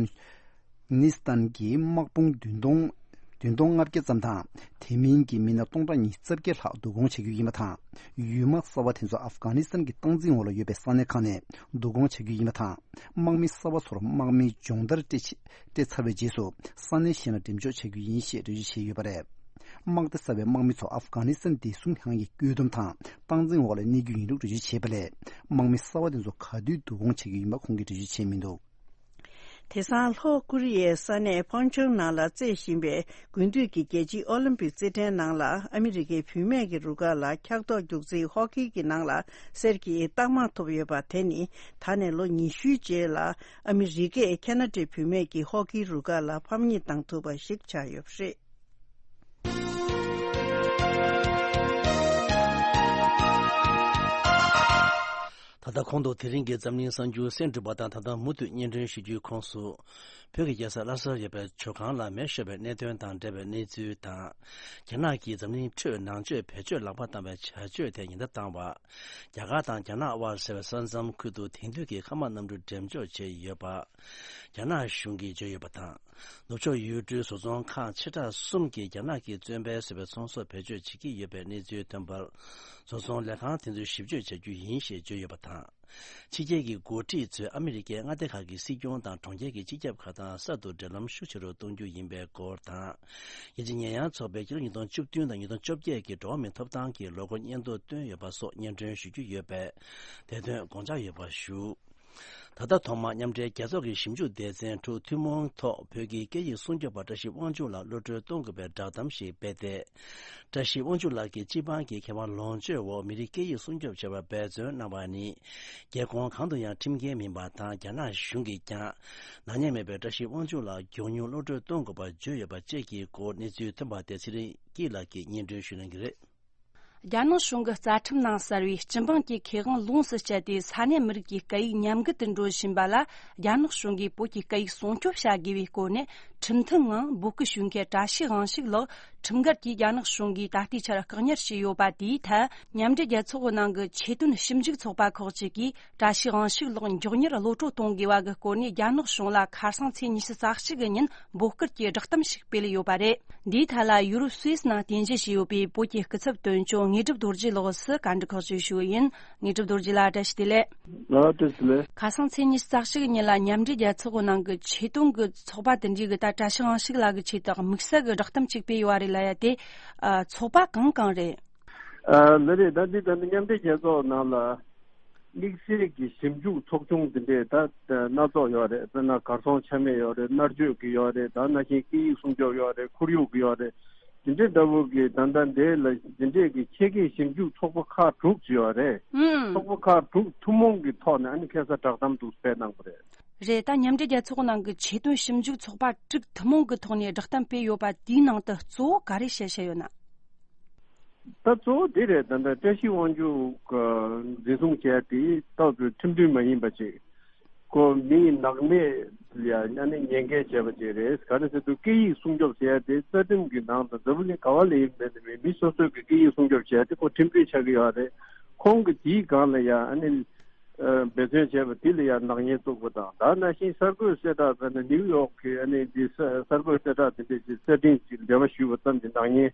ནི་སི་ཐན་གྱི་དམག་དཔུང་བདུན་སྟོང་བདུན་སྟོང་ལྔ་བརྒྱ་ཙམ་དང་། དེ་མིན་གྱི་མི་སྣ་སྟོང་ཕྲག་ཉི་ཤུ་རྩ་བརྒྱད་ལྷག་བསྡུ་སྐོང་བྱ་རྒྱུ་ཡིན་པ་དང་། ཡུལ་དམག་གསར་བ་དེ་ཚོ་ཨབ་གྷ་ནི་སི་ཐན་གྱི་སྟངས་འཛིན་འོག་ལ་ཡོད་པའི་ས་གནས་ཁག་ནས་བསྡུ་སྐོང་བྱ་རྒྱུ་ཡིན་པ་དང་། དམག་མི་གསར་བ་ཚོར་དམག་མིའི་སྦྱོང་བརྡར་སྤྲད་ཆེ་སྤྲད་ཚར་བའི་རྗེས་སུ། ས་གནས་གཞན་ལ་འགྲེམས་འཇོག་བྱ་རྒྱུ་ཡིན་ཞེས་འགྲེལ་བརྗོད་བྱས་ཡོད་པ་རེད། དམག་སྡེ་གསར་བའི་དམག་མི་ཚོ་ཨབ་གྷ་ནི་སི་ཐན་བདེ་སྲུང་ལྷན་ཁང་གི་བཀོད་འདོམས་དང་སྟངས་འཛིན་འོག་ལ་གནས་རྒྱུ་ཡིན་ལུགས་འགྲེལ་བརྗོད་བྱས་པ་ལས། དམག་མི་གསར་བ་དེ་ཚོ་ག་དུས་བསྡུ་སྐོང་བྱེད་རྒྱུ་ཡིན་པ་ཁོང་གིས་འགྲེལ་བརྗོད་བྱས་མི་འདུག། དེང་སང་ལྷོ་ཀོ་རི་ཡའི་ས་གནས་ཕོན་ཆུང་ནང་ལ་རྩེད་བཞིན་པའི་དགུན་དུས་ཀྱི་རྒྱལ་སྤྱིའི་ཨོ་ལིམ་པིག་རྩེད་འགྲན་ནང་ལ། ཨ་མི་རི་ཀའི་བུད་མེད་ཀྱི་རུ་ཁག་ལ་འཁྱག་ལྟོགས་རྒྱུག་རྩེད་ཧོ་ཀི་གི་ནང་ལ་གསེར་གྱི་རྟགས་མ་ཐོབ་ཡོད་པ་དེ་ནི། ད་ནས་ལོ་ཉི་ཤུའི་རྗེས་ལ་ཨ་མི་རི་ཀས་ཁ་ན་ཌའི་བུད་མེད་ཀྱི་ཧོ་ཀིའི་རུ་ཁག་ལ་ཕམ་ཉེས་བཏང་ཐུབ་པ་ཞིག་ཆགས་ཡོད་པ་རེད། ད་ལྟ་གོང་དུ་དེ་རིང་གི་འཛམ་གླིང་གསར་འགྱུར་གསན་གྲུབ་པ་དང་། ད་ལྟ་མུ་མཐུད་སྙན་སྒྲོན་ཞུ་རྒྱུའི་ཁོངས་སུ། བོད་ཀྱི་རྒྱལ་ས་ལྷ་སར་ཡོད་པའི་ཇོ་ཁང་ལ་མེ་ཤོར་བའི་གནད་དོན་དང་འབྲེལ་བའི་གནས་ཚུལ་དང་། རྒྱ་ནག་གིས་འཛམ་གླིང་ཁྲོད་ནང་ཆོས་བེད་སྤྱོད་ལག་པ་བཏང་བའི་བྱ་སྤྱོད་དེ་ཉེན་བརྡ་བཏང་བ། རྒྱ་གར་དང་རྒྱ་ནག་དབར་ཟེར་བའི་ས་མཚམས་ཁུལ་དུ་དེང་དུས་ཀྱི་མཁའ་དམག་གནམ་གྲུ་འགྲེམས་འཇོག་བྱས་ཡོད་པ། རྒྱ་ནག་གཞུང་གིས་བརྗོད་ཡོད་པ་དང་། ནུབ་ཕྱོགས་ཡུལ་གྲུའི་བཟོ་ཚོང་ཁང་ཆེ་ཕྲ་གསུམ་གྱིས་རྒྱ་ནག་གིས་བཙོན་པའི་བཟོས་པའི་ཚོང་ཟོག་བེད་སྤྱོད་བྱེད་ཀྱི་ཡོད་པའི་གནས་ཚུལ་ཐོན་པར། བཟོ་ཚོང་ལས་ཁང་དེ་ཚོས་ཞིབ་དཔྱོད་བྱ་རྒྱུ་ཡིན་ཞེས་བརྗོད་ཡོད་པ་དང་། ཕྱི་རྒྱལ་གྱི་འགོ་ཁྲིད་ཚོས་ཨ་མི་རི་ཀའི་མངའ་སྡེ་ཁག་གི་སྲིད་སྐྱོང་དང་གྲོང་ཁྱེར་གྱི་སྤྱི་ཁྱབ་ཁག་དང་གསར་དུ་འབྲེལ་ལམ་ཤུགས་ཆེ་རུ་གཏོང་རྒྱུ་ཡིན་པའི་སྐོར་དང་། རྒྱལ་སྤྱིའི་ཉེས་ཡངས་ཚོགས་པས་སྤྱི་ལོ་ཉིས་སྟོང་བཅུ་བདུན་དང་ཉིས་སྟོང་བཅོ་བརྒྱད་ཀྱི་འགྲོ་བ་མིའི་ཐོབ་ཐང་གི་ལོ་འཁོར་སྙན་ཐོ་བཏོན་ཡོད་པ་སོགས་སྙན་སྒྲོན་ཞུ་རྒྱུ་ཡོད་པས། དེ་དོན་དགོངས་འཇགས་ཡོད་པ་ཞུ། ད་ལྟ་ཐོག་མར་མཉམ་འབྲེལ་རྒྱལ་ཚོགས་ཀྱི་ཞིབ་འཇུག་སྡེ་ཚན་དྲུག་ཐུན་མོང་ཐོག་བོད་ཀྱི་སྐད་ཡིག་སྲུང་སྐྱོབ་པ་བཀྲ་ཤིས་དབང་ཕྱུག་ལགས་གློད་གྲོལ་གཏོང་དགོས་པའི་བསྒྲགས་གཏམ་ཞིག་སྤེལ་ཏེ། བཀྲ་ཤིས་དབང་ཕྱུག་ལགས་ཀྱིས་སྤྱི་འབངས་ཀྱི་ཁེ་དབང་ལོངས་སྤྱོད་འོག་མི་རིགས་སྐད་ཡིག་སྲུང་སྐྱོབ་བྱ་བར་འབད་བརྩོན་གནང་བ་ནི། སྒེར་ཁོངས་གང་དུ་ཡང་ཁྲིམས་འགལ་མིན་པ་དང་། རྒྱ་ནག་གཞུང་གིས་ཀྱང་ནག་ཉེས་མེད་པའི་བཀྲ་ཤིས་དབང་ཕྱུག་ལགས་མགྱོགས་མྱུར་གློད་གྲོལ་གཏོང་དགོས་པར་བརྗོད་ཡོད་པ་བཅས་ཀྱི་སྐོར་གནས་ཚུལ་ཐོན་པ་དེ་ཚེ་རིང་སྐྱིད་ལགས་ཀྱིས་སྙན་སྒྲོན་ཞུ་གནང་གི་རེད། རྒྱ་ནག་གཞུང་གི་རྩ་ཁྲིམས་ནང་གསལ་བའི་སྤྱི་འབངས་ཀྱི་ཁེ་དབང་ལོངས་སུ་སྤྱད་དེ། ས་གནས་མི་རིགས་ཀྱི་སྐད་ཡིག་ཉམས་རྒུད་དུ་འགྲོ་བཞིན་པ་ལ། རྒྱ་ནག་གཞུང་གིས་བོད་ཀྱི་སྐད་ཡིག་སྲུང་སྐྱོབ་བྱ་དགོས་པའི་སྐོར་ནས། ཁྲིམས་མཐུན་ངང་འབོད་སྐུལ་ཞུ་མཁན་བཀྲ་ཤིས་དབང་ཕྱུག་ལགས། ཁྲིམས་འགལ་གྱིས་རྒྱ་ནག་གཞུང་གིས་ད་ལྟའི་ཆར་བཀག་ཉར་བྱས་ཡོད་པ་དེའི་ཐད། མཉམ་འབྲེལ་རྒྱལ་ཚོགས་ནང་གི་ཆེད་དོན་ཞིབ་འཇུག་ཚོགས་པ་ཁག་ཅིག་གིས། བཀྲ་ཤིས་དབང་ཕྱུག་ལགས་མགྱོགས་མྱུར་གློད་གྲོལ་གཏོང་དགོས་པ་གི་སྐོར་ནས། རྒྱ་ནག་གཞུང་ལ་ཁ་སང་ཚེས་ཉི་ཤུ་རྩ་གཅིག་གི་ཉིན་འབོད་སྐུལ་གྱི་བསྒྲགས་གཏམ་ཞིག་སྤེལ་ཡོད་པ་རེད། འདིའི་ཐད་ལ་ཡུ་རོབ་སུད་སི་ནང་རྟེན་གཞི་བྱས་ཡོད་པའི་བོད་ཀྱི་སྐུ་ཚབ་དོན་གཅོད་དངོས་གྲུབ་རྡོ་རྗེ་ལགས་སུ་བཀའ་འདྲི་ཁག་ཅིག་ཞུ་གི་ཡིན། དངོས་གྲུབ་རྡོ་རྗེ་ལགས། བཀྲ་ཤིས་བདེ་ལེགས། ལགས། བཀྲ་ཤིས་བདེ་ལེགས། ཁ་སང་ཚེས་ཉི་ཤུ་རྩ་གཅིག་གི་ཉིན་ལ་མཉམ་འབྲེལ་རྒྱལ་ཚོགས་ནང་གི་ཆེད་དོན་གྱི་ཚོགས་པ་དེ་འདྲའི་གི་ད་བཀྲ་ཤིས་དབང་ཕྱུག་ལགས་ཀྱི་ཆེད་དུ་དམིགས་བསལ་གྱི་བསྒྲགས་གཏམ་ཅིག་སྤེལ་ཡོད་རེད་ལབ་ཡ་དེ། ཨ། ཚོགས་པ་གང་གང་རེད། ཨ། ལགས་རེད། ད་འདི་ད་ནི་མཉམ་འབྲེལ་རྒྱལ་ཚོགས་ནང་ལ་དམིགས་བསལ་གྱི་ཞིབ་འཇུག་ཚོགས་ཆུང་འདི་འདྲས་ད་སྣ་ཚོགས་ཡོད་རེད། དཔེར་ན་གར་སོང་ཆ་མེད་ཡོད་རེད། མནར་གཅོད་ཀྱི་ཡོད་རེད། ད་ནང་བཞིན་སྐད་ཡིག་སྲུང་སྐྱོབ་ཡོད་རེད། ཁོར་ཡུག་གི་ཡོད་རེད། འདི་འདྲའི་འདྲ་བོ་གི་ད་ལྟ་འདི་ལ་འདི་འདྲས་ཀྱི་ཆེད་མཁས་ཞིབ་འཇུག་ཚོགས་པ་ཁག་དྲུག་ཅིག་ཡོད་རེད། ཨང་། ཚོགས་པ་ཁག་དྲུག་ཐུན་མོང་གི་ཐོག་ནས་ཨ་ནི་ཁ་སང་བསྒྲགས་གཏམ་འདུག་སྤེལ་གནང་བ་རེད། རེད། ད་མཉམ་འབྲེལ་རྒྱལ་ཚོགས་ནང་གི་ཆེད་དོན་ཞིབ་འཇུག་ཚོགས་པ་དྲུག་ཐུན་མོང་གི་ཐོག་ནས་བསྒྲགས་གཏམ་སྤེལ་ཡོད་པ་དེའི་ནང་དུ་གཙོ་བོ་ག་རེ་བཤད་བཤད་ཡོད་ན། ད་གཙོ་བོ་དེ་རེད། ད་ལྟ་བཀྲ་ཤིས་དབང་ཕྱུག་གི་འཛིན་བཟུང་བྱས་དེ་ཏོག་ཙམ་ཁྲིམས་མཐུན་མ་ཡིན་པ་ཅིག་ཁོ་མིའི་ནག་ཉེས་ལ་ཨ་ནི་ཉེས་འགེལ་བྱས་པ་ཅིག་རེད། ག་རེ་ཟེར་དུས་སྐད་ཡིག་སྲུང་སྐྱོབ་ཟེར་ཡ་དེ་རྩ་ཁྲིམས་ཀྱི་ནང་དང་འཛམ་བུ་གླིང་ག་བ་ལ་ཡིན་མིན་མི་སོ་སོའི་གི་སྐད་ཡིག་སྲུང་སྐྱོབ་བྱས་ཏེ་ཁོ་ཁྲིམས་མཐུན་ཆགས་ཀྱི་ཡོད་རེད། ཁོང་གི་དེའི་སྒང་ལ་ཡ་ཨ་ནི་འབད་བརྩོན་བྱས་པ་དེ་ལ་ཡ་ནག་ཉེས་བཙུགས་པ་དང་། ད་ནང་བཞིན་གསར་འགོད་གསལ་བསྒྲགས་ཟེར་ན་ནིའུ་ཡོག་གི་ཨ་ནི་འདི་གསར་འགོད་གསལ་བསྒྲགས་དེ་འདྲས་ཀྱི་གསར་འཕྲིན་ཅིག་འབྲེལ་བ་ཞུས་པ་ཙམ་གྱིས་ནག་ཉེས་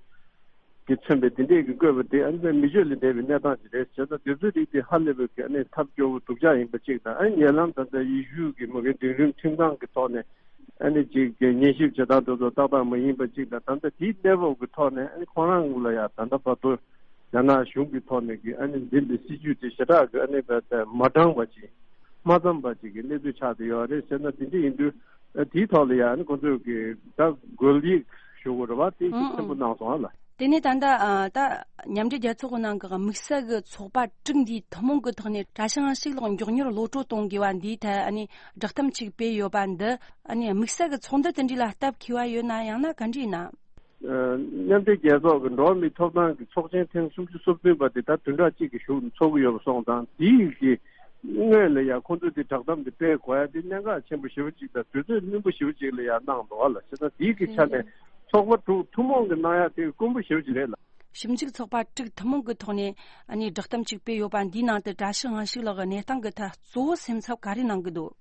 ཀྱིས་མཚོན་པའི་དེ་འདྲས་ཀྱི་བཀོད་པ་དེ་ཨ་ནི་མི་སྤྱོད་ལས་འདས་པའི་གནས་སྟངས་ཅིག་རེད། བྱས་ཙང་དེ་ཚོའི་རིགས་དེ་ཧ་ལས་པའི་གི་ཨ་ནི་ཐབས་སྐྱོ་བོ་སྡུག་ཅག་ཡིན་པ་གཅིག་དང་། ཨ་ནི་ཉེ་ལམ་ད་ལྟ་ཡེ་ཤུ་གི་མ་གི་འབྲིང་རིམ་ཁྲིམས་ཁང་གི་ཐོག་ནས་ཨ་ནི་ཅིག་གི་ཉན་ཞིབ་བྱེད་སྟངས་དེ་ཚོ་ཏག་ཏག་མ་ཡིན་པ་གཅིག་དང་། ད་ལྟ་དེའི་གནས་བབ་ཀྱི་ཐོག་ནས་ཨ་ནི་ཁོང་རང་ལ་ཡང་ད་ལྟ་བར་དུ་རྒྱ་ནག་གཞུང་གི་ཐོག་ནས་ཀྱི་ཨ་ནི་འདི་འདི་སྲིད་ཇུས་དེ་ཞེ་དྲག་གི་ཨ་ནི་མ་དྲང་བ་ཅིག་མ་འཚམས་པ་ཅིག་གི་གནས་ཚུལ་ཆགས་བསྡད་ཡོད་རེད་ཟེར་ན། དེ་འདྲ་ཡིན་དུས་ཨ་དེའི་ཐོག་ལ་ཡང་ཨ་ནི་ཁོང་ཚོས་ཀྱི་ད་རྒོལ་ཡིག་ཞུ་དགོས་རེད་བ། དེ་ཤུགས་ཆེན་པོ་གནང་སོང་ཨ་ལ། དེ་ནས་ད་ལྟ་ཨ་ད་མཉམ་འབྲེལ་རྒྱལ་ཚོགས་ཀྱི་ནང་གི་དམིགས་བསལ་གྱི་ཚོགས་པ་དྲུག་འདིའི་ཐུན་མོང་གི་ཐོག་ནས་གྲྭ་བཞི་དབང་ཕྱུག་ལགས་མགྱོགས་མྱུར་གློད་གྲོལ་གཏོང་དགོས་པ་འདིའི་ཐད་ཨ་ནི་བསྒྲགས་གཏམ་ཅིག་སྤེལ་ཡོད་པ་འདི་ཨ་ནི་དམིགས་བསལ་གྱི་ཚོགས་འདུ་དེ་འདྲ་ལ་སྟབས་འཁེལ་བ་ཡོད་ན། ཡང་ན་ག་འདྲ་ཡིན་ན། ཨ་མཉམ་འབྲེལ་རྒྱལ་ཚོགས་ཀྱི་འགྲོ་བ་མིའི་ཐོབ་ཐང་གི་ཚོགས་ཆེན་ཐེངས་སུམ་ཅུ་སོ་བདུན་པ་དེ་ད་བདུན་ཕྲག་གཅིག་གི་གཞུག་ནས་ཚོགས་ཀྱི་ཡོད་པ་སོང་ཙང་། དེའི་གི་སྔོན་ལ་ཡང་ཁོང་ཚོས་དེ་བསྒྲགས་གཏམ་དེ་སྤེལ་དགོས་ཡ་དེ་གནད་འགག་ཆེན་པོ་ཞེ་པོ་ཅིག་དང་དུས་ཚོད་སྣུན་པོ་ཞེ་པོ་ཅིག་ལ་ཡང་གནང་འདུག་ཨ་ལ། བྱས་ཙང་དེའི་གི་ཆ་ནས་ཚོགས་པ་དྲུག་ཐུན་མོང་གི་གནང་ཡ་དེ་དཀོན་པོ་ཞེ་པོ་ཅིག་རེད་ལ། ཞིབ་འཇུག་ཚོགས་པ་དྲུག་ཐུན་མོང་གི་ཐོག་ནས་ཨ་ནི་བསྒྲགས་གཏམ་ཅིག་སྤེལ་ཡོད་པ་འདིའི་ནང་དུ་གྲྭ་བཞི་དབང་ཕྱུག་ལགས་ཀྱི་གནས་སྟངས་ཀྱི་ཐད་གཙོ་བོ་སེམས་འཚབ་ག་རེ་གནང་གི་འདུག་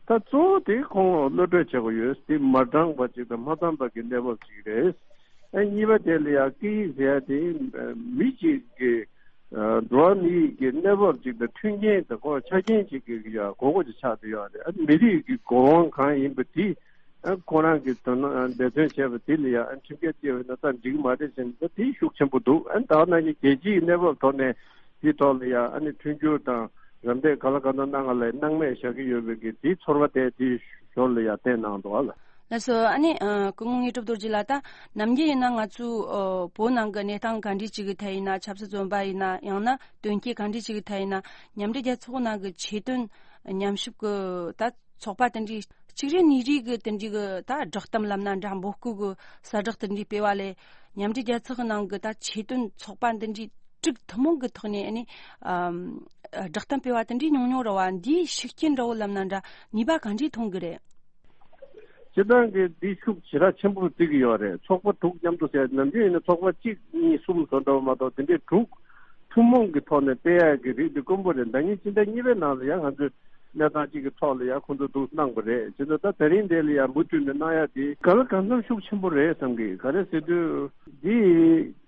ད་གཙོ་བོ་དེ་ཁོང་གློད་གྲོལ་བྱེད་དགོས་ཡོད། དེ་མ་དྲང་བ་ཅིག་དང་མ་འཚམས་པ་གི་གནས་བབ་ཅིག་རེད། ཨ་གཉིས་པ་དེ་ལ་ཡང་སྐད་ཡིག་ཟེར་ཡ་དེ་མི་གཅིག་གི་འགྲོ་བ་མིའི་གི་གནས་བབ་ཅིག་དང་མཐུན་རྐྱེན་དང་ཁོ་ཆ་རྐྱེན་ཅིག་གི་ཡ་དགོས་མཁོ་ཅིག་ཆགས་བསྡད་ཡོད་རེད། ཨ་མི་རིགས་ཀྱི་དགོས་དབང་གང་ཡིན་པ་དེ་ཨ་ཁོ་རང་གི་དོ་སྣང་འབད་བརྩོན་བྱས་པ་དེ་ལ་ཡང་ཨ་ཁྲིམས་འགལ་སྐྱེལ་བ་ཡིན་ན་ད་འགྲིག་གི་མ་རེད་ཟེར་ན། ད་དེ་ཤུགས་ཆེན་པོ་འདུག་ཨ་ད་ནང་བཞིན་རྒྱལ་སྤྱིའི་གནས་བབ་ཐོག་ནས་དེའི་ཐོག་ལ་ཡང་ཨ་ནི་མཐུན་འགྱུར་དང་རམ་འདེགས་ག་ལ་ག་ཚོད་གནང་ག་ལ་སྣང་མེད་བཞག་གི་ཡོད་པའི་གི་དེའི་ཚོར་བ་དེ་དེའི་ཞོར་ལ་ཡང་བསྟན་གནང་འདུག་ཨ་ལ། ལགས་སོ། ཨ་ནི་ཨ་སྐུ་ངོ་དངོས་གྲུབ་རྡོ་རྗེ་ལགས། ད་ནམ་རྒྱུན་ཡིན་ན་ང་ཚོའི་ཨ་བོད་ནང་གི་གནས་སྟངས་ག་འདྲ་ཅིག་གི་ཐད་ཡིན་ན། ཆབ་སྲིད་བཙོན་པ་ཡིན་ན། ཡང་ན་དོན་རྐྱེན་ག་འདྲ་ཅིག་གི་ཐད་ཡིན་ན། མཉམ་འབྲེལ་རྒྱལ་ཚོགས་ནང་གི་ཆེད་དོན་ཉམས་ཞིབ་གི་ད་ཚོགས་པ་དེ་འདྲའི་གཅིག་རེ་གཉིས་རེ་གི་དེ་འདྲའི་གི་ད་བསྒྲགས་གཏམ་ལབ་ན་འདྲ། འབོད་སྐུལ་གི་གསལ་བསྒྲགས་དེ་འདྲའི་སྤེལ་བ་ལས། མཉམ་འབྲེལ་རྒྱལ་ཚོགས་ཀྱི་ནང་གི་ད་ཆེད་དོན་ཚོགས་པ་འདི་འདྲའི་དྲུག་ཐུན་མོང་གི་ཐོག་ནས་ཨ་ནི་ཨམ་བསྒྲགས་གཏམ་སྤེལ་བ་དེ་འདྲའི་ཉུང་ཉུང་རེད་བ། འདིའི་ཤུགས་རྐྱེན་འདྲ་བོ་ལབ་ན་འདྲ། ནུས་པ་ག་འདྲའི་ཐོན་གི་རེད། སྤྱིར་བཏང་གི་འདི་ཤུགས་ཞེ་དྲག་ཆེན་པོ་བརྩི་གི་ཡོད་རེད། ཚོགས་པ་དྲུག་མཉམ་དུ་ཟེར། ནམ་རྒྱུན་ཡིན་ན་ཚོགས་པ་གཅིག་གཉིས་གསུམ་བཟོ་འདྲ་བོ་མ་གཏོགས་དེ་འདྲའི་དྲུག་ཐུན་མོང་གི་ཐོག་ནས་སྤེལ་ཡག་གི་རིགས་འདི་དཀོན་པོ་རེད། ཟླ་ཉིན་ཕྱི་ཟླ་གཉིས་པའི་ནང་ལ་ཡང་ང་ཚོས་གནས་སྟངས་གཅིག་གི་ཐོག་ལ་ཡང་ཁོང་ཚོས་འདུག་གནང་བ་རེད། བྱས་ཙང་ད་དེ་རིང་འདི་ལ་ཡང་མུ་མཐུད་ནས་གནང་ཡག་དེ་ག་ལ་གང་འཚམ་ཤུགས་ཆེན་པོ་རེད་བསམ་གི། ག་རེ་ཟེར་དུས་འདི་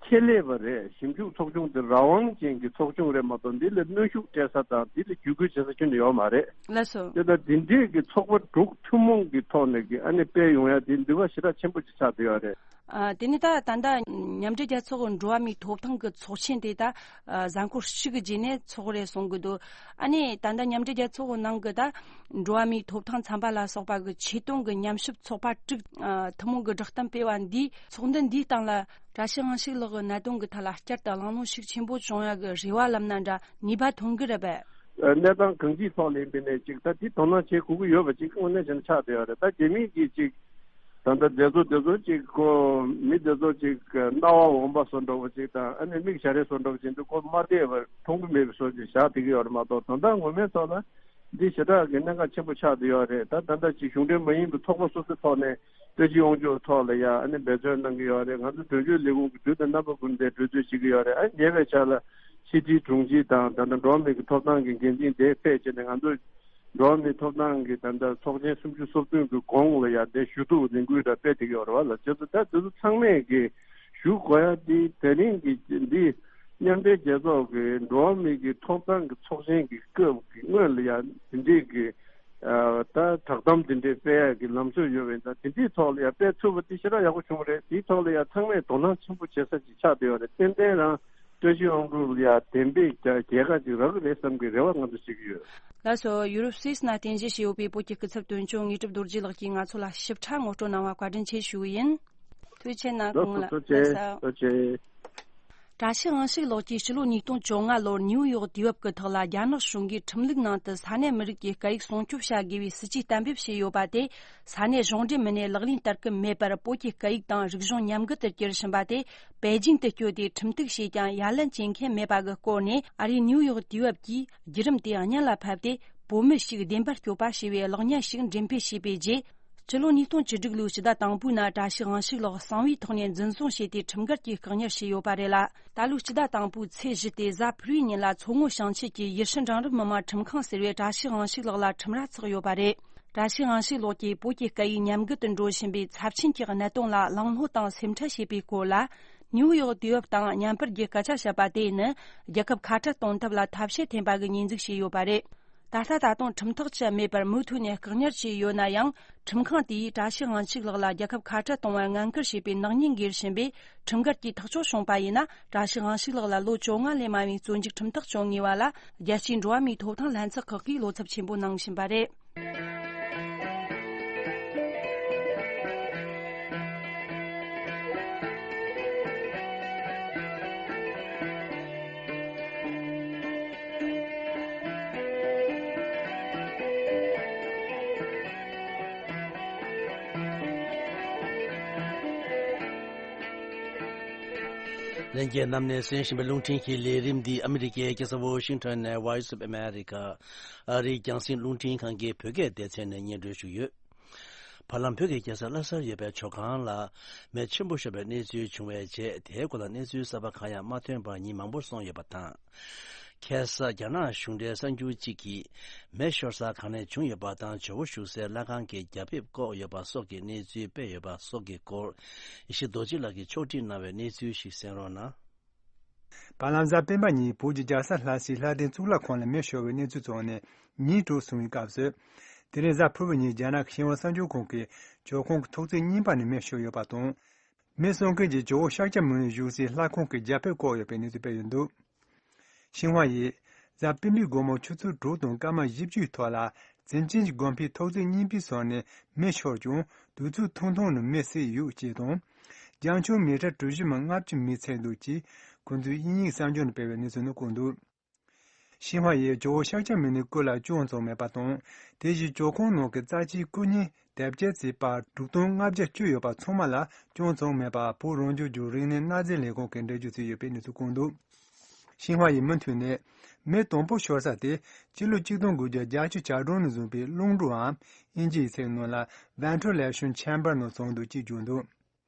ཆེད་ལས་པ་རེད། ཞིབ་འཇུག་ཚོགས་ཆུང་དེ་རང་དབང་ཅན་གྱི་ཚོགས་ཆུང་རེད་མ་གཏོགས་འདི་ལ་གནོན་ཤུགས་སྤྲད་ས་དང་འདི་ལ་བརྒྱུད་སྐུལ་བྱེད་ས་ཁྱོན་ནས་ཡོད་མ་རེད། ལགས་སོ། དེ་ལྟར་འདི་འདྲས་ཀྱི་ཚོགས་པ་དྲུག་ཐུན་མོང་གི་ཐོག་ནས་ཀྱི་ཨ་ནི་སྤེལ་ཡོང་ཡ་དེ་ནུས་པ་ཞེ་དྲག་ཆེན་པོ་ཅིག་ཆགས་བསྡད་ཡོད་རེད། ཨ་དེ་ནི་ད་ད་ལྟ་མཉམ་འབྲེལ་རྒྱལ་ཚོགས་ཀྱི་འགྲོ་བ་མིའི་ཐོབ་ཐང་གི་ཚོགས་ཆེན་དེ་ད་ཨ་གཟའ་འཁོར་གཅིག་གི་རྗེས་ནས་ཚོགས་རེད་གསུང་གི་འདུག་ཨ་ནི་ད་ལྟ་མཉམ་འབྲེལ་རྒྱལ་ཚོགས་ཀྱི་ནང་གི་ད་འགྲོ་བ་མིའི་ཐོབ་ཐང་ཚན་པ་ལ་སོགས་པ་གི་ཆེད་དོན་གྱི་ཉམས་ཞིབ་ཚོགས་པ་དྲུག་ཨ་ཐུན་མོང་གི་བསྒྲགས་གཏམ་སྤེལ་བ་འདིས་ཚོགས་འདུ་འདིའི་སྟེང་ལ་བཀྲ་ཤིས་དབང་ཕྱུག་ལགས་ཀྱི་གནད་དོན་གྱི་ཐད་ལ་བསྐྱར་དུ་གླེང་སློང་ཤུགས་ཆེན་པོ་བྱུང་ཡག་གི་རེ་བ་ལབ་ན་འདྲ། ནུས་པ་ཐོན་གི་རེད་པས། གནས་སྟངས་གང་ཅིའི་ཐོག་ལ་ཡིན་པའི་ནས་ཅིག་ད་དེ་དོ་སྣང་བྱེད་དགོས་ཀྱི་ཡོད་པ་ཅིག་དངོས་གནས་བྱས་ན་ཆགས་བསྡད་ཡོད་རེད། ད་རྒྱ་མིས་ཀྱིས་ཅིག་ད་ལྟ་མཛད་གཙོ་དེ་ཚོ་ཅིག་ཁོ་མི་དེ་ཚོ་ཅིག་རྣ་བ་འོང་པ་བཟོ་འདྲ་བོ་ཅིག་དང་ཨ་ནི་མིག་ཞར་རེ་བཟོ་འདྲ་བོ་ཅིག་འདུག་ཁོ་མ་བདེ་བར་མཐོང་གི་མེད་པའི་བཟོ་ཅིག་བཞག་བསྡད་ཀྱི་ཡོད་རེད་མ་གཏོགས། དོན་དག་ངོ་མའི་ཐོག་ལ་འདི་ཞེ་དྲག་གི་གནད་འགག་ཆེན་པོ་ཆགས་བསྡད་ཡོད་རེད། ད་ད་ལྟ་ཅིག་གཞུང་འབྲེལ་མ་ཡིན་པའི་ཚོགས་པ་སོ་སོའི་ཐོག་ནས་བཀྲ་ཤིས་དབང་ཕྱུག་ཐོག་ལ་ཡ་ཨ་ནི་འབད་བརྩོན་གནང་གི་ཡོད་རེད། ང་ཚོ་དོན་གཅོད་ལས་ཁུངས་ཀྱི་དུས་དང་རྣམ་པ་ཀུན་ཏུ་གྲོས་བསྡུར་བྱེད་ཀྱི་ཡོད་རེད། ཨ་ཉེ་བའི་ཆར་ལ་ཕྱི་དྲིལ་དྲུང་ཆེ་དང་ད་ལྟ་འགྲོ་བ་མིའི་གི་ཐོབ་ཐང་གི་འགན་འཛིན་དེ་ཕེབས་བྱས་ནས་ང་ཚོ་འགྲོ་བ་མིའི་ཐོབ་ཐང་གི་ད་ལྟ་ཚོགས་ཆེན་སུམ་ཅུ་སོ་བདུན་གི་གོང་ལ་ཡ་དེ་ཞུ་གཏུག་ལས་འགུལ་འདྲ་སྤེལ་བསྡད་ཀྱི་ཡོད་རེད་བ་ལ། བྱས་ཙང་ད་དེ་ཚོ་ཚང་མས་ཀྱི་ཞུ་དགོས་ཡ་དེ་དེ་རིང་གི་འདི་མཉམ་འབྲེལ་རྒྱལ་ཚོགས་ཀྱི་འགྲོ་བ་མིའི་གི་ཐོབ་ཐང་གི་ཚོགས་ཆེན་གྱི་སྐབས་ཀྱི་སྔོན་ལ་ཡ་དེ་འདྲའི་གི་ཨ་ད་བསྒྲགས་གཏམ་དེ་འདྲའི་སྤེལ་ཡག་གི་ལམ་སྲོལ་ཡོད་པ་ཡིན་ཙང་དེ་འདྲའི་ཐོག་ལ་ཡ་སྤེལ་ཐུབ་པ་དེ་ཞེ་དྲག་ཡག་པོ་བྱུང་བ་རེད། དེའི་ཐོག་ལ་ཡ་ཚང་མས་དོ་སྣང་ཆེན་པོ་བྱེད་ས་ཅིག་ཆགས་བསྡད་ཡོད་རེད། ཏན་ཏན་རང་བཀྲ་ཤིས་དབང་ཕྱུག་ལ་ཡ་བདེན་པའི་རྒྱལ་རྒྱལ་ཁ་ཅིག་རག་གི་རེད་བསམ་གི་རེ་བ་ང་ཚོ་བྱེད་ཀྱི་ཡོད། ལགས་སོ། ཡུ་རོབ་སུད་སི་ནང་རྟེན་གཞི་བྱས་ཡོད་པའི་བོད་ཀྱི་སྐུ་ཚབ་དོན་གཅོད་དངོས་གྲུབ་རྡོ་རྗེ་ལགས་ཀྱིས་ང་ཚོ་ལ་ཞིབ་ཕྲ་ངོ་སྤྲོད་གནང་བ་བཀའ་དྲིན་ཆེ་ཞུ་གི་ཡིན། ཐུགས་རྗེ་ཆེ་གནང་། ལགས་སོ། ཐུགས་རྗེ་ཆེ། ཐུགས་རྗེ་ཆེ། བཀྲ་ཤིས་དབང་ཕྱུག་ལགས་ཀྱིས་ཕྱི་ལོ་ཉིས་སྟོང་བཅོ་ལྔ་ལོར་ནིའུ་ཡོག་དུས་བབ་ཀྱི་ཐོག་ལ། རྒྱ་ནག་གཞུང་གིས་ཁྲིམས་ལུགས་ནང་དུ་ས་གནས་མི་རིགས་ཀྱི་སྐད་ཡིག་སྲུང་སྐྱོབ་བྱ་དགོས་པའི་སྲིད་ཇུས་གཏན་འབེབས་བྱས་ཡོད་པ་དེ། ས་གནས་གཞུང་འབྲེལ་མི་སྣས་ལག་ལེན་བསྟར་གྱི་མེད་པར། བོད་ཀྱི་སྐད་ཡིག་དང་རིག་གཞུང་ཉམས་རྒུད་དུ་གྱུར་བཞིན་པ་དེ་པེ་ཅིང་དུ་བསྐྱོད་དེ་ཁྲིམས་གཏུག་བྱས་ཀྱང་ཡ་ལན་བྱེད་མཁན་མེད་པ་གི་སྐོར་ནས། ཨ་རིའི་ནིའུ་ཡོག་དུས་བབ་ཀྱིས་བརྒྱུད་རིམ་དེ་སྙན་ལ་ཕབ་སྟེ། བོད་མི་ཞིག་བདེན་པར་སྐྱོབ་པ་ཞེས་པའི་གློག་བརྙན་ཞིག་འགྲེམས་སྤེལ་བྱས་པའི་རྗེས། སྤྱི་ལོ་ཉིས་སྟོང་བཅུ་དྲུག་ལོའི་ཕྱི་ཟླ་དང་པོའི་ནང་། བཀྲ་ཤིས་དབང་ཕྱུག་ལགས་གསང་བའི་ཐོག་ནས་འཛིན་བཟུང་བྱས་ཏེ། ཁྲིམས་འགལ་གྱིས་བཀག་ཉར་བྱས་ཡོད་པ་རེད་ལ། ད་ལོའི་ཕྱི་ཟླ་དང་པོའི་ཚེས་བཞི་སྟེ་གཟའ་ཕུར་བུའི་ཉིན་ལ། མཚོ་སྔོན་ཞིང་ཆེན་གྱི་ཡེ་ཧྲི་འབྲིང་རིམ་མི་དམངས་ཁྲིམས་ཁང་ཟེར་བས་བཀྲ་ཤིས་དབང་ཕྱུག་ལགས་ལ་ཁྲིམས་ར་འཚོགས་ཡོད་པ་རེད། བཀྲ་ཤིས་དབང་ཕྱུག་ལགས་ཀྱིས་བོད་ཀྱི་སྐད་ཡིག་ཉམས་རྒུད་དུ་འགྲོ་བཞིན་པའི་ཚབས་ཆེན་གྱི་གནད་དོན་ལ་གླེང་སློང་དང་སེམས་ཁྲལ་བྱས་པའི་སྐོར་ལ། ནིའུ་ཡོག་དུས་བབ་དང་མཉམ་པར་གྱིས་སྐད་ཆ་བཤད་པ་དེ་ནི། རྒྱལ་ཁབ་ཁ་བྲལ་གཏོང་ཐབས་ལ་ཐབས་ཤེས་འཐེན་པ་གི་ཉེས་འཛུགས་བྱས་ཡོད་པ་རེད། ད་ལྟ་ད་དུང་ཁྲིམས་ཐག་བཅད་མེད་པར་མུ་མཐུད་ནས་བཀག་ཉར་བྱས་ཡོད་ན་ཡང་། ཁྲིམས་ཁང་དེས་བཀྲ་ཤིས་དབང་ཕྱུག་ལགས་ལ་རྒྱལ་ཁབ་ཁ་བྲལ་གཏོང་བར་ངན་སྐུལ་བྱས་པའི་ནག་ཉེས་འགེལ་བཞིན་པས། ཁྲིམས་འགལ་གྱི་ཐག་གཅོད་བྱུང་པ་ཡིན་ན། བཀྲ་ཤིས་དབང་ཕྱུག་ལགས་ལ་ལོ་བཅོ་ལྔ་ལས་མང་བའི་བཙོན་འཇུག་ཁྲིམས་ཐག་གཅོད་ངེས་པ་ལ། རྒྱལ་སྤྱིའི་འགྲོ་བ་མིའི་ཐོབ་ཐང་ལྷན་ཚོགས་ཁག་གིས་བློ་འཚབ་ཆེན་པོ་གནང་བཞིན་པ་རེད། ལྷན་རྒྱས་རྣམས་ནས་གསན་བཞིན་པའི་རླུང་འཕྲིན་གྱི་ལས་རིམ་འདི་ཨ་མི་རི་ཀའི་རྒྱལ་ས་ཝོ་ཤིང་ཊོན་ནས་Voice of America ཨ་རིའི་རྒྱང་སྲིང་རླུང་འཕྲིན་ཁང་གི་བོད་སྐད་སྡེ་ཚན་ནས་སྙན་སྒྲོན་ཞུས་ཡོད། བར་ལམ་བོད་ཀྱི་རྒྱལ་ས་ལྷ་སར་ཡོད་པའི་ཇོ་ཁང་ལ་མེ་ཆེན་པོ་ཤོར་བའི་གནས་ཚུལ་བྱུང་བའི་རྗེས། དེའི་སྐོར་ལ་གནས་ཚུལ་གསར་པ་གང་ཡང་མ་ཐོན་པར་ཉིན་མང་པོར་སོང་ཡོད་པ་དང་། ཁ་སང་རྒྱ་ནག་གཞུང་འབྲེལ་གསར་འགྱུར་གཅིག་གིས། མེ་ཤོར་ས་གང་ནས་བྱུང་ཡོད་པ་དང་། ཇོ་བོ་བཞུགས་སའི་ལྷ་ཁང་གི་རྒྱ་ཕིབས་བཀོག་ཡོད་པ་སོགས་ཀྱི་གནས་ཚུལ་སྤེལ་ཡོད་པ་སོགས་ཀྱི་སྐོར། ཡེ་ཤེས་རྡོ་རྗེ་ལགས་ཀྱིས་ཕྱོགས་སྒྲིག་གནང་བའི་གནས་ཚུལ་ཞིག་གསན་རོགས་གནང་། བར་ལམ་གཟའ་སྤེན་པ་ཉིན་བོད་ཀྱི་རྒྱལ་ས་ལྷ་སའི་ལྷ་ལྡན་གཙུག་ལག་ཁང་ལ་མེ་ཤོར་བའི་གནས་ཚུལ་ཐོན་ནས་ཉིན་དྲུག་སོང་བའི་སྐབས་སུ། དེ་རིང་གཟའ་ཕུར་བུ་ཉིན་རྒྱ་ནག་གི་ཤིན་ཧྭ་གསར་འགྱུར་ཁང་གིས་ཇོ་ཁང་གི་ཐོག་བརྩེགས་གཉིས་པ་ནས་མེ་ཤོར་ཡོད་པ་དང་། མེ་གསོད་མཁན་གྱིས་ཇོ་བོ་ཤཱཀྱ་མུ་ནེ་བཞུགས་སའི་ལྷ་ཁང་གི་རྒྱ་ཕིབས་བཀོག་ཡོད་པའི་གནས་ཚུལ་སྤེལ་ཡོད་འདུག། ཤིན་ཧྭ་ཡིས་གཟའ་སྤེན་པའི་དགོང་མོ་ཆུ་ཚོད་དྲུག་དང་སྐར་མ་བཞི་བཅུའི་ཐོག་ལ། ཙིན་ཅིན་གྱི་དགོན་པའི་ཐོག་བརྩེགས་གཉིས་པའི་ཟུར་ནས་མེ་ཤོར་ཀྱང་། དུས་ཚོད་ཐུང་ཐུང་ནང་མེ་བསད་ཡོད་ཅེས་དང་། རྒྱང་ཕྱོགས་མི་ཊར་གྲུ་བཞི་མ་ལྔ་བཅུ་མེ་ཚིག་འདུག་ཅེས་ཁོ་ཚོས་དབྱིན་ཡིག་གསར་འགྱུར་ནང་སྤེལ་བའི་གནས་ཚུལ་ནང་བཀོད་འདུག། ཤིན་ཧྭ་ཡིས་ཇོ་བོ་ཤཱཀྱ་མུ་ནེའི་སྐུ་ལ་ཅང་ཙང་མེད་པ་དང་། དེ་བཞིན་ཇོ་ཁང་ནང་གི་རྩ་ཆེའི་སྐུ་བརྙན་དེབ་སྐྱེལ་ཚད་པར་དྲུག་སྟོང་ལྔ་བརྒྱ་བཅུ་ཡོད་པ་ཚང་མ་ལ་ཅང་ཙང་མེད་པ། བོད་རང་སྐྱོང་ལྗོངས་རིག་གནས་གནའ་རྫས་ལས་ཁུངས་ཀྱིས་འགྲེལ་བརྗོད་བྱས་ཡོད་པའི་གནས་ཚུལ་བཀོད་འདུག། ཤིན་ཧྭ་ཡིས་མུ་མཐུད་ནས། མེ་དང་པོ་ཤོར་ས་དེ་སྤྱི་ལོ་ཆིག་སྟོང་དགུ་བརྒྱ་བརྒྱད་ཅུ་གྱ་གྲངས་ནས་བཟུང་བའི་རླུང་འགྲོའམ། དབྱིན་ཇིའི་ཚིག་ནང་ལ་Ventilation Chamber ནང་བྱུང་འདུག་ཅེས་བརྗོད་འདུག།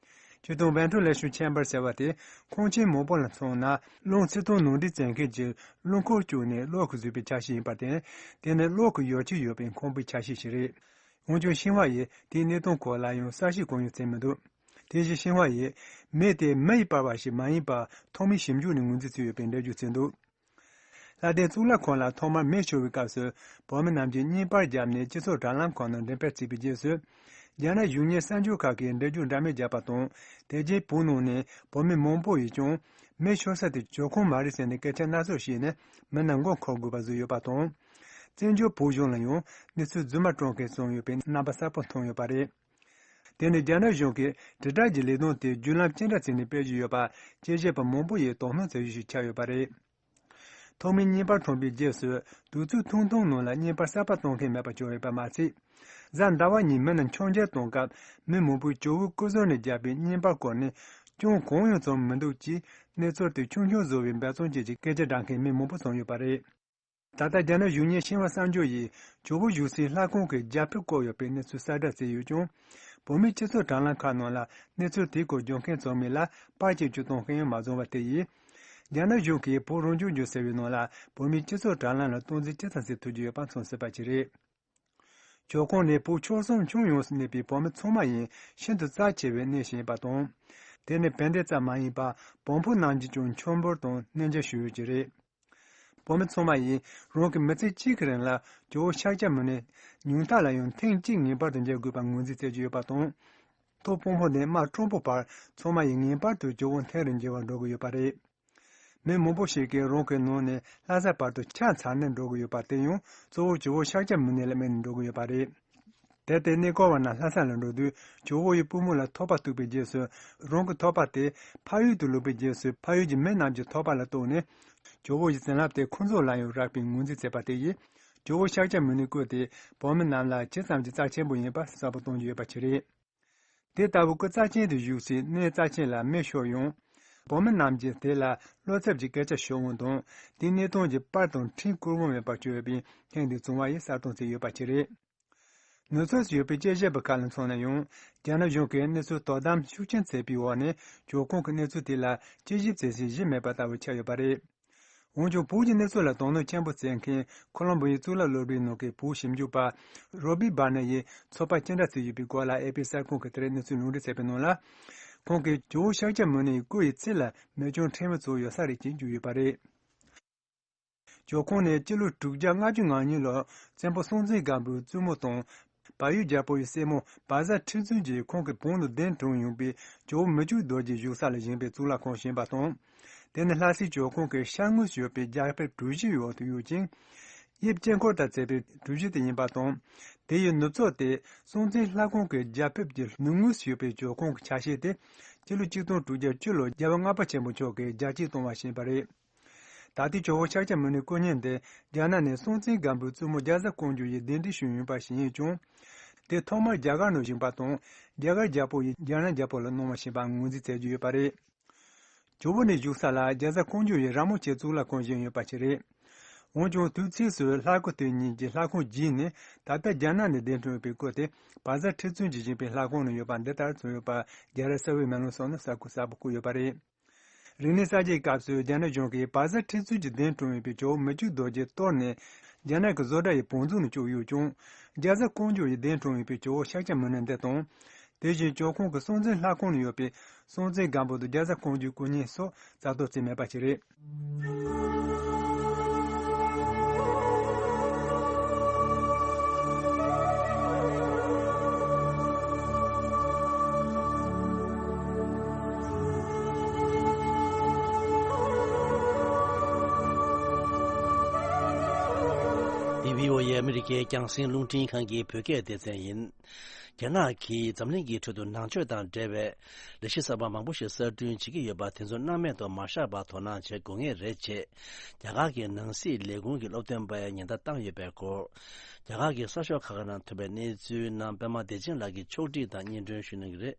སྤྱིར་བཏང་Ventilation Chamber ཟེར་བ་དེ་ཁང་ཆེན་མང་པོ་ལ་མཚོན་ན། རླུང་བསིལ་གཏོང་ནང་འདྲེན་བྱེད་མཁན་གྱི་རླུང་འཁོར་བཅུག་ནས་གློག་གིས་བཟོས་པའི་ཆ་ཤས་ཡིན་པར་བརྟེན། དེ་ནི་གློག་གི་ཡོ་བྱད་ཡོད་པའི་ཁང་པའི་ཆ་ཤས་ཤིག་རེད། འོན་ཀྱང་ཤིན་ཧྭ་ཡིས་དེའི་གནས་སྟངས་སྐོར་ལ་ཡང་གསལ་བཤད་གང་ཡང་བྱས་མི་འདུག། དེ་བཞིན་ཤིན་ཧྭ་ཡིས་མེ་དེ་མེ་ཡིས་སྤར་བ་ཞིག་མ་ཡིན་པར་ཐོག་མའི་ཞིབ་འཇུག་ནས་ངོས་འཛིན་བྱས་ཡོད་པའི་འགྲེལ་བརྗོད་བྱས་འདུག། ལྷ་ལྡན་གཙུག་ལག་ཁང་ལ་ཐོག་མར་མེ་ཤོར་བའི་སྐབས་སུ། བོད་མི་རྣམས་ཀྱིས་བརྙན་པར་བརྒྱབ་ནས་སྤྱི་ཚོགས་དྲ་ལམ་ཁག་ནང་འགྲེམས་སྤེལ་བྱས་པའི་རྗེས་སུ། རྒྱ་ནག་གཞུང་གཉེར་གསར་འགྱུར་ཁག་གིས་འགྲེལ་བརྗོད་འདྲ་མིན་བརྒྱབ་པ་དང་། དེ་རྗེས་བོད་ནང་ནས་བོད་མི་མང་པོ་ཡིས་ཀྱང་མེ་ཤོར་ས་དེ་ཇོ་ཁང་མ་རེད་ཟེར་ནས་སྐད་ཆ་སྣ་ཚོགས་བཤད་ནས་མི་རྣམས་མགོ་འཁོར་དགོས་པ་བཟོས་ཡོད་པ་དང་། བཙན་བྱོལ་བོད་གཞུང་ལ་ཡང་གནས་ཚུལ་རྫུན་མ་བཀྲམ་མཁན་བྱུང་ཡོད་པའི་རྣམ་པ་གསར་པ་མཐོང་ཡོད་པ་རེད། དེ་ནི་རྒྱ་ནག་གཞུང་གིས་དྲིལ་བསྒྲགས་ཀྱི་ལས་དོན་དེ་བརྒྱུད་ལམ་ཅི་འདྲ་བྱས་ནས་སྤེལ་བཞིན་ཡོད་པ། དཔྱད་ཞིབ་པ་མང་པོ་ཡིས་དོ་སྣང་བྱེད་རྒྱུ་ཞིག་ཆགས་ཡོད་པ་རེད། ཐོག་མའི་བརྙན་པར་ཐོན་པའི་རྗེས་སུ། དུས་ཚོད་ཐུང་ཐུང་ནང་ལ་བརྙན་པར་གསར་པ་གཏོང་མཁན་མེད་པ་བྱུང་ཡོད་པ་མ་ཚད། གཟའ་ཟླ་བ་ཉིན་མི་རྣམས་མཆོད་མཇལ་གཏོང་སྐབས་མི་མང་པོས་ཇོ་བོའི་སྐུ་གཟུགས་ནས་བརྒྱབ་པའི་བརྙན་པར་སྐོར་ནས་ཅང་གང་ཡང་བྱུང་མི་འདུག་ཅེས་གནས་ཚུལ་དེ་ཆུང་ཆུང་བཟོ་བའི་འབད་བརྩོན་བྱེད་ཀྱི་སྐད་ཆ་བསྒྲགས་མཁན་མི་མང་པོ་བྱུང་ཡོད་པ་རེད། ད་ལྟ་རྒྱ་ནག་གཞུང་གཉེར་ཤིན་ཧྭ་གསར་འགྱུར་ཡིས་ཇོ་བོ་བཞུགས་སའི་ལྷ་ཁང་གི་རྒྱ་ཕིབས་བཀོག་ཡོད་པའི་གནས་ཚུལ་གསལ་བསྒྲགས་བྱས་ཡོད་ཀྱང་། བོད་མིའི་སྤྱི་ཚོགས་དྲ་ལམ་ཁག་ནང་ལ་གནས་ཚུལ་དེའི་སྐོར་བརྗོད་མཁན་ཚང་མ་ལ་པར་སྐྱེལ་བཅུག་གཏོང་མཁན་ཡང་མ་བྱུང་བ་དེ་ཡིས། རྒྱ་ནག་གཞུང་གིས་བོད་རང་སྐྱོང་ལྗོངས་ཟེར་བའི་ནང་ལ་བོད་མིའི་སྤྱི་ཚོགས་དྲ་ལམ་ལ་སྟངས་འཛིན་ཅི་ཙམ་བྱེད་ཐུབ་ཀྱི་ཡོད་པ་མཚོན་སྲིད་པ་ཞིག་རེད། ཇོ་ཁང་ནི་བོད་ཆོལ་གསུམ་ཁྱོན་ཡོངས་སུ་གནས་པའི་བོད་མི་ཚང་མ་ཡིན་ཤིན་ཏུ་རྩ་ཆེ་བའི་གནས་ཤིག་ཡིན་པ་དང་། དེ་ནི་བན་དེ་ཙམ་མ་ཡིན་པར་བོན་པོ་རྣམས་ཀྱིས་ཀྱང་མཆོད་འབུལ་དང་གནས་མཇལ་ཞུ་ཡུལ་ཅིག་རེད། བོད་མི་ཚང་མ་ཡིས་རང་གི་མི་ཚེ་གཅིག་གི་རིང་ལ་ཇོ་བོ་ཤཱཀྱ་མུ་ནེ་ཉུང་མཐའ་ལ་ཡང་ཐེངས་གཅིག་ངེས་པར་དུ་མཇལ་དགོས་པར་ངོས་འཛིན་བྱེད་ཀྱི་ཡོད་པ་དང་། ཐོག་དཔོན་པོ་ནས་དམག་སྤྲང་པོ་བར་ཚང་མ་ཡིས་ངེས་པར་དུ་ཇོ་བོ་མཐིལ་རུ་མཇལ་བར་འགྲོ་གི་ཡོད་པ་རེད། མི་མང་པོ་ཞིག་གིས་རང་གི་ནང་ནས་ལྷ་ས་བར་དུ་ཆ་ཚང་ནས་འགྲོ་གི་ཡོད་པ་དེ་ཡང་གཙོ་བོ་ཇོ་བོ་ཤཱཀྱ་མུ་ནེ་ལ་དམིགས་ནས་འགྲོ་གི་ཡོད་པ་རེད། དེ་ལྟར་གནས་སྐོར་བ་རྣམས་ལྷ་ས་ལ་འགྲོ་དུས་ཇོ་བོ་ཡི་པུས་མོ་ལ་ཐོགས་པ་གཏུགས་པའི་རྗེས་སུ། རང་གི་ཐོགས་པ་དེ་ཕ་ཡུལ་དུ་ལོག་པའི་རྗེས་སུ་ཕ་ཡུལ་གྱི་མི་རྣམས་ཀྱི་ཐོགས་པ་ལ་གཏུགས་ནས། ཇོ་བོ་ཡི་བྱིན་རླབས་དེ་ཁོ་ཚོ་ལ་ཡང་རག་པའི་ངོས་འཛིན་མཛད་པ་དེ་ཡིས། ཇོ་བོ་ཤཱཀྱ་མུ་ནེའི་སྐུ་དེ་བོད་མི་རྣམས་ལ་ཇི་ཙམ་གྱི་རྩ་ཆེན་པོ་ཡིན་པ་གསལ་པོ་གཏོང་རྒྱུ་ཡོད་པ་ཞིག་རེད། དེ་ལྟ་བུའི་སྐུ་རྩ་ཆེན་དུ་བཞུགས་སའི་གནས་རྩ་ཆེན་ལ་མེ་ཤོར་ཡང་། བོད་མི་རྣམས་ཀྱིས་དེ་ལ་བློ་འཚབ་ཀྱི་སྐད་ཆ་ཤོར་འོང་དང་། དེའི་གནས་སྟངས་ཀྱི་པར་དང་འཕྲིན་བསྐུར་འོང་མེད་པར་བྱས་པའི་ཐེངས་འདིའི་བྱུང་བ་ཡིས་གསལ་སྟོན་བྱས་ཡོད་པ་ཞིག་རེད། ནུབ་ཕྱོགས་སུ་ཡོད་པའི་དཔྱད་ཞིབ་པ་ཁག་ལ་མཚོན་ན་ཡང་། རྒྱ་ནག་གཞུང་གིས་གནས་ཚུལ་དོ་དམ་ཤུགས་ཆེན་བྱས་པའི་འོག་ནས་ཇོ་ཁང་གི་གནས་ཚུལ་དེ་ལ་དཔྱད་ཞིབ་བྱེད་སའི་གཞི་མེད་པ་ལྟ་བུ་ཆགས་ཡོད་པ་རེད། འོན་ཀྱང་བོད་ཀྱི་གནས་ཚུལ་ལ་དོ་སྣང་ཆེན་པོ་བྱེད་མཁན་ཁོ་ལོམ་བོ་ཡའི་གཙུག་ལག་སློབ་གྲྭའི་ནང་གི་བོད་ཞིབ་འཇུག་པ་རོ་བྷི་བྷ་ནེ་ཡིས་ཚོད་དཔག་ཅི་འདྲ་བྱས་ཡོད་པའི་སྐོར་ལ་ཨེ་པི་གསར་ཁང་གིས་དེ་རིང་གནས་ཚུལ་ལུང་འདྲེན་བྱས་པའི་ནང་ལ། ཁོང་གིས་ཇོ་བོ་ཤཱཀྱ་མུ་ནེ་ཡི་སྐུ་ཡི་རྩེ་ལ་མེ་སྐྱོན་ཕྲན་བུ་ཙམ་ཡོད་ས་རེད་ཅེས་བརྗོད་ཡོད་པ་རེད། ཇོ་ཁང་ནས་སྤྱི་ལོ་དྲུག་བརྒྱ་ལྔ་བཅུ་ང་གཉིས་ལོར་བཙན་པོ་སྲོང་བཙན་སྒམ་པོའི་བཙུན་མོ་དང་། བལ་ཡུལ་རྒྱལ་པོ་ཡི་སྲས་མོ་བ་ཟ་ཁྲི་བཙུན་གྱིས་ཁོང་གི་བང་དུ་གདན་དྲངས་ཡོང་པའི་ཇོ་བོ་མི་བསྐྱོད་རྡོ་རྗེ་བཞུགས་ས་ལ་བཞེངས་པའི་གཙུག་ལག་ཁང་བཞེངས་པ་དང་། དེ་ནི་ལྷ་སའི་ཇོ་ཁང་གི་ཤར་ངོས་སུ་ཡོད་པའི་རྒྱ་ཕིབས་གྲུ་བཞིའི་འོག་ཏུ་ཡོད་ཅིང་། དབྱིབས་དཀྱིལ་འཁོར་ལྟར་མཛེས་པའི་གྲུ་བཞི་དེ་ཡིན་པ་དང་། དེ་ཡི་ནུབ་ཕྱོགས་དེ་སྲོང་བཙན་ལྷ་ཁང་གི་རྒྱ་ཕིབས་ཀྱི་ནུབ་ངོས་སུ་ཡོད་པའི་ཇོ་ཁང་གི་ཆ་ཤས་ཏེ། སྤྱི་ལོ་ཆིག་སྟོང་དྲུག་བརྒྱ་བཅུ་ལོར་རྒྱལ་བ་ལྔ་པ་ཆེན་པོ་མཆོག་གིས་རྒྱ་སྐྱེད་གཏོང་བར་བཞེངས་པ་རེད། ད་ལྟའི་ཇོ་བོ་ཤཱཀྱ་མུ་ནེའི་སྐུ་བརྙན་དེ་རྒྱ་ནག་ནས་སྲོང་བཙན་སྒམ་པོའི་བཙུན་མོ་རྒྱ་བཟའ་ཀོང་ཇོ་ཡིས་གདན་འདྲེན་ཞུས་ཡོད་པ་ཞིག་ཡིན་ཀྱང་། དེ་ཐོག་མར་རྒྱ་གར་ནང་བཞེངས་པ་དང་། རྒྱ་གར་རྒྱལ་པོ་ཡིས་རྒྱ་ནག་རྒྱལ་པོ་ལ་གནང་བ་ཞེས་པ་ངོས་འཛིན་མཛད་ཀྱི་ཡོད་པ་རེད། ཇོ་བོ་ནས་བཞུགས་ས་ལ་རྒྱ་བཟའ་ཀོང་ཇོ་ཡི་ར་མོ་ཆེའི་གཙུག་ལག་ཁང་བཞེངས་ཡོད་པ་ཞིག་རེད། འོན་ཀྱང་དུས་མཚུངས་སུ་ལྷ་སྐུ་དེ་ཉིད་ཀྱི་ལྷ་ཁང་བརྒྱུད་ནས་ད་ལྟ་རྒྱ་ནག་ནས་གདན་དྲངས་ཡོད་པའི་སྐུ་དེ་བ་ཟ་ཁྲི་བཙུན་གྱིས་བཞེངས་པའི་ལྷ་ཁང་ནང་ཡོད་པ་འདི་ལྟར་མཚོན་ཡོད་པ་རྒྱལ་རབས་གསལ་བའི་མེ་ལོང་སོགས་ནས་གསལ་པོ་གསལ་པོ་བཀོད་ཡོད་པ་རེད། རིག་གནས་གསར་བརྗེའི་སྐབས་སུ་རྒྱ་ནག་གཞུང་གིས་བ་ཟ་ཁྲི་བཙུན་གྱིས་གདན་དྲངས་ཡོད་པའི་ཇོ་བོ་མི་བསྐྱོད་རྡོ་རྗེ་གཏོར་ནས་རྒྱ་ནག་གི་བཟོ་གྲྭ་ཡི་བང་མཛོད་ནང་བཅུག་ཡོད་ཀྱང་། རྒྱ་བཟའ་ཀོང་ཇོ་ཡིས་གདན་དྲངས་ཡོད་པའི་ཇོ་བོ་ཤཱཀྱ་མུ་ནེ་འདི་དང་། དེ་བཞིན་ཇོ་ཁང་གི་སྲོང་བཙན་ལྷ་ཁང་ནང་ཡོད་པའི་སྲོང་བཙན་སྒམ་པོ་དང་རྒྱ་བཟའ་ཀོང་ཇོའི་སྐུ་བརྙན་སོགས་གསལ་སྟོན་བྱས་མེད་པ་ཞིག་རེད། འདི་བྷི་ཨོ་ཨེ་ཨ་མི་རི་ཀའི་རྒྱང་སྲིང་རླུང་འཕྲིན་ཁང་གི་བོད་སྐད་སྡེ་ཚན་ཡིན། རྒྱ་ནག་གིས་འཛམ་གླིང་གི་ཁྲོད་དུ་ནང་ཆོས་དང་འབྲེལ་བའི་ལས་གཞི་གསར་པ་མང་པོ་ཞིག་གསར་སྐྲུན་བྱེད་ཀྱི་ཡོད་པ་དེ་ཚོ་སྣང་མེད་དུ་མ་བཞག་པར་དོ་སྣང་བྱེད་དགོས་ངེས་རེད་ཅེས་རྒྱ་གར་གྱི་ནང་སྲིད་ལས་ཁུངས་ཀྱི་སློབ་སྟོན་པས་ཉེན་བརྡ་བཏང་ཡོད་པའི་སྐོར། རྒྱ་གར་གྱི་གསར་ཤོག་ཁག་ནང་ཐོན་པའི་གནས་ཚུལ་རྣམས་པད་མ་བདེ་ཆེན་ལགས་ཀྱིས་ཕྱོགས་སྒྲིག་དང་སྙན་སྒྲོན་ཞུ་གནང་གི་རེད།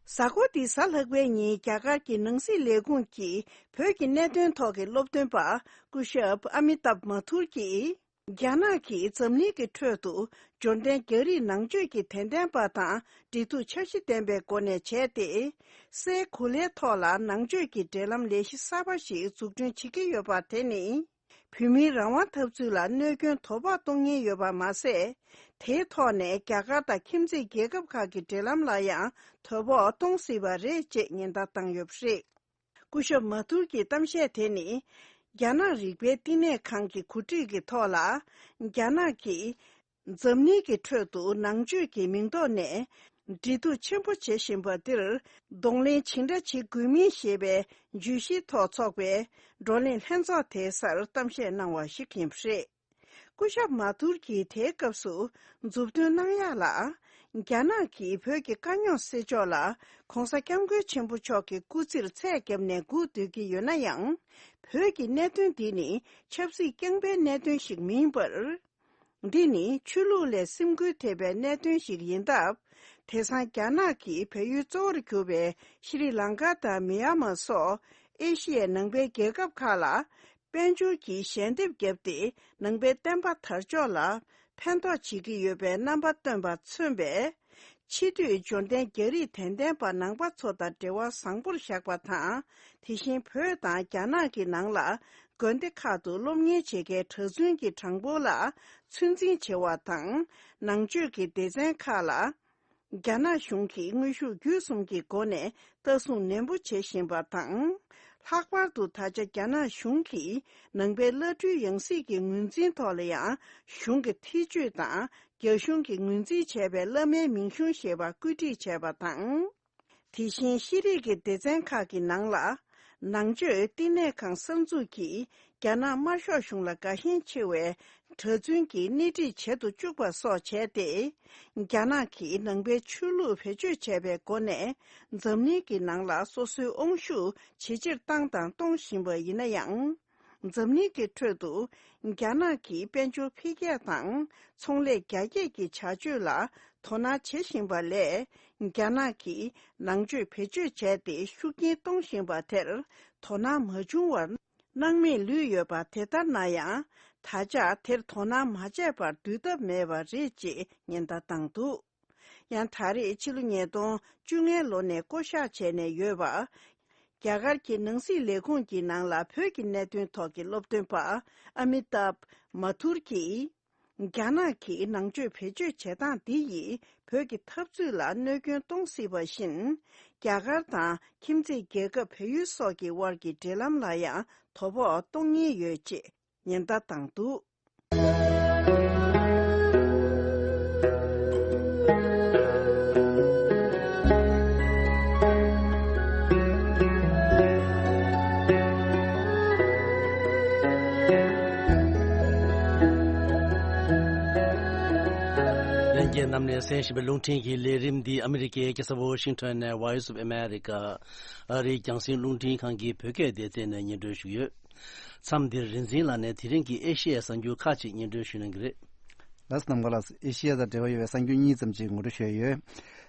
གཟའ་འཁོར་འདིའི་གཟའ་ལྷག་པའི་ཉིན་རྒྱ་གར་གྱི་ནང་སྲིད་ལས་ཁུངས་ཀྱི་བོད་ཀྱི་གནད་དོན་ཐོག་གི་སློབ་སྟོན་པ་སྐུ་ཞབས་ཨ་མི་ཏབ་མ་ཐུར་གྱིས། རྒྱ་ནག་གིས་འཛམ་གླིང་གི་ཁྲོད་དུ་འབྱོར་ལྡན་རྒྱ་རིགས་ནང་ཆོས་ཀྱི་དད་ལྡན་པ་དང་འབྲེལ་གཏུག་འཆར་གཞི་ལྡན་པའི་སྒོ་ནས་བྱས་ཏེ། སའི་གོ་ལའི་ཐོག་ལ་ནང་ཆོས་ཀྱི་འབྲེལ་ལམ་ལས་གཞི་གསར་པ་ཞིག་འཛུགས་སྐྲུན་བྱེད་ཀྱི་ཡོད་པ་དེ་ནི། བོད་མིའི་རང་དབང་འཐབ་རྩོད་ལ་གནོད་སྐྱོན་དོ་ཕོག་གཏོང་ཉེན་ཡོད་པ་མ་ཟད། དེའི་ཐོག་ནས་རྒྱ་གར་དང་ཁྱིམ་མཚེས་རྒྱལ་ཁབ་ཁག་གི་འབྲེལ་ལམ་ལ་ཡང་དོ་ཕོག་གཏོང་སྲིད་པ་རེད་ཅེས་ཉེན་བརྡ་བཏང་ཡོད་པ་རེད། སྐུ་ཞབས་མ་ཐུར་གྱི་གཏམ་བཤད་དེ་ནི། རྒྱ་ནག་རིག་པའི་བསྟི་གནས་ཁང་གི་གོ་སྒྲིག་གི་ཐོག་ལ། རྒྱ་ནག་གིས། འཛམ་གླིང་གི་ཁྲོད་དུ་ནང་ཆོས་ཀྱི་མིང་ཐོག་ནས། འབྲེལ་གཏུག་ཆེན་པོ་བྱེད་བཞིན་པ་འདིར། གདོང་ལེན་ཇི་འདྲ་བྱེད་དགོས་མིན་ཞེས་པའི་བརྗོད་གཞིའི་ཐོག་འཚོགས་པའི། བགྲོ་གླེང་ལྷན་ཚོགས་དེའི་སར་གཏམ་བཤད་གནང་བ་ཞིག་ཡིན་པ་རེད། སྐུ་ཞབས་མ་ཐུར་གྱིས་དེའི་སྐབས་སུ་མཛུབ་སྟོན་གནང་ཡག་ལ། རྒྱ་ནག་གིས་བོད་ཀྱི་དཀའ་རྙོག་སེལ་ཕྱོགས་ལ་ྋགོང་ས་ྋསྐྱབས་མགོན་ཆེན་པོ་མཆོག་གི་སྐུ་ཚེར་ཚད་བརྒྱབ་ནས་སྒུག་སྡོད་ཀྱི་ཡོད་ན་ཡང་། བོད་ཀྱི་གནད་དོན་འདི་ནི་ཆབ་སྲིད་རྐྱང་པའི་གནད་དོན་ཞིག་མིན་པར། འདི་ནི་ཆོས་ལུགས་ལས་སེམས་འགུལ་ཐེབས་པའི་གནད་དོན་ཞིག་ཡིན་སྟབས། དེང་སང་རྒྱ་ནག་གིས་བལ་ཡུལ་གཙོ་བོར་གྱུར་པའི་ཤྲི་ལང་ཀ་དང་མི་ཡ་མ་སོགས་ཨེ་ཤི་ཡའི་ནང་པའི་རྒྱལ་ཁབ་ཁག་ལ། དཔལ་འབྱོར་གྱི་ཞལ་འདེབས་བརྒྱབ་སྟེ་ནང་པའི་བསྟན་པ་དར་ཕྱོགས་ལ་ཕན་ཐོགས་བྱེད་ཀྱི་ཡོད་པའི་རྣམ་པ་སྟོན་པ་མཚོན་པས། ཕྱི་སྡོད་འབྱོར་ལྡན་རྒྱ་རིགས་དད་ལྡན་པ་ནང་པ་ཚོ་དང་འབྲེལ་བ་བཟང་པོར་བཞག་པ་དང་། དེ་བཞིན་བོད་དང་རྒྱ་ནག་གི་ནང་ལ་དགོན་སྡེ་ཁག་ཏུ་སློབ་གཉེར་བྱེད་མཁན་གྲྭ་བཙུན་གྱི་གྲངས་འབོར་ལ་ཚོད་འཛིན་བྱེད་པ་དང་། ནང་ཆོས་ཀྱི་སྡེ་ཚན་ཁག་ལ། རྒྱ་ནག་གཞུང་གིས་དངོས་ཤུགས་བརྒྱུད་གསུམ་གྱི་སྒོ་ནས་ལྟ་སྲུང་ནན་པོ་བྱེད་བཞིན་པ་དང་། ལྷག་པར་དུ་ད་ཆ་རྒྱ་ནག་གཞུང་གིས་ནང་པའི་བླ་སྤྲུལ་ཡང་སྲིད་ཀྱི་ངོས་འཛིན་ཐོག་ལ་ཡང་གཞུང་གི་ཐེ་བྱུས་དང་། རྒྱ་གཞུང་གིས་ངོས་འཛིན་བྱས་པའི་བླ་མའི་མིང་གཞུང་ཞེས་པ་བཀོད་སྒྲིག་བྱས་པ་དང་། དེ་བཞིན་ཤེས་རིག་གི་སྡེ་ཚན་ཁག་གི་ནང་ལ། ནང་ཆོས་བསྟི་གནས་ཁང་གསར་འཛུགས་ཀྱིས་ རྒྱ་ནག་དམར་ཤོག་གཞུང་ལ་དགའ་ཞེན་ཆེ་བའི་གྲྭ་བཙུན་གྱིས་སྣེ་ཁྲིད་བྱེད་དུ་བཅུག་པ་སོགས་བྱས་ཏེ། རྒྱ་ནག་གིས་ནང་པའི་ཆོས་ལུགས་བེད་སྤྱོད་བྱས་པའི་སྒོ་ནས། འཛམ་གླིང་གི་ནང་ལ་སོ་སོའི་དབང་ཤུགས་ཇེ་ཆེར་བཏང་དང་གཏོང་བཞིན་པ་ཡིན་ན་ཡང་། འཛམ་གླིང་གི་ཁྲོད་དུ་རྒྱ་ནག་གིས་དཔལ་འབྱོར་འཕེལ་རྒྱས་དང་ཚོང་ལས་རྒྱ་སྐྱེད་ཀྱི་བྱ་སྤྱོད་ལ་དོ་སྣང་བྱེད་བཞིན་པ་ལས། རྒྱ་ནག་གིས་ནང་ཆོས་བེད་སྤྱོད་བྱས་ཏེ་ཤུགས་རྐྱེན་གཏོང་བཞིན་པ་དེར་དོ་སྣང་མ་བྱུང་བར། སྣང་མེད་ལུས་ཡོད་པ་དེ་ལྟར་ན་ཡང་། ད་ཆ་དེར་དོ་སྣང་མ་བྱས་པར་སྡོད་ཐབས་མེད་པ་རེད་ཅེས་ཉེན་བརྡ་བཏང་འདུག་ཡང་ད་རེས་ཕྱི་ལོ་ཉིས་སྟོང་བཅོ་ལྔའི་ལོ་ནས་བསྐོ་བཞག་བྱས་ནས་ཡོད་པ། རྒྱ་གར་གྱི་ནང་སྲིད་ལས་ཁུངས་ཀྱི་ནང་ལ་བོད་ཀྱི་གནད་དོན་ཐོག་གི་སློབ་སྟོན་པ་ཨ་མི་ཏབ་མ་ཐུར་གྱིས། རྒྱ་ནག་གིས་ནང་ཆོས་བེད་སྤྱོད་བྱེད་སྟངས་འདི་ཡིས་བོད་ཀྱི་འཐབ་རྩོད་ལ་གནོད་སྐྱོན་གཏོང་སྲིད་པ་བཞིན། རྒྱ་གར་དང་ཁྱིམ་མཚེས་རྒྱལ་ཁབ་བལ་ཡུལ་སོགས་ཀྱི་དབར་གྱི་འབྲེལ་ལམ་ལ་ཡང་དོ་ཕོག་གཏོང་ཉེན་ཡོད་ཅེས་ཉེན་བརྡ་བཏང་འདུག་ལྷན་རྒྱས་རྣམས་ནས་གསན་བཞིན་པའི་རླུང་འཕྲིན་གྱི་ལས་རིམ་འདི་ཨ་མི་རི་ཀའི་རྒྱལ་ས་ཝོ་ཤིང་ཊོན་ནས་Voice of America ཨ་རིའི་རྒྱང་སྲིང་རླུང་འཕྲིན་ཁང་གི་བོད་སྐད་སྡེ་ཚན་ནས་སྙན་སྒྲོན་ཞུས་ཡོད། མཚམས་འདིར་རིག་འཛིན་ལགས་ནས་དེ་རིང་གི་ཨེ་ཤེ་ཡའི་གསར་འགྱུར་ཁག་ཅིག་སྙན་སྒྲོན་ཞུ་གནང་གི་རེད། ལགས་སོ། ནམ་མཁའ་ལགས་སོ། ཨེ་ཤེ་ཡ་དང་འབྲེལ་བ་ཡོད་པའི་གསར་འགྱུར་གཉིས་ཙམ་ཅིག་ངོ་སྤྲོད་ཞུ་ཡ་ཡོད།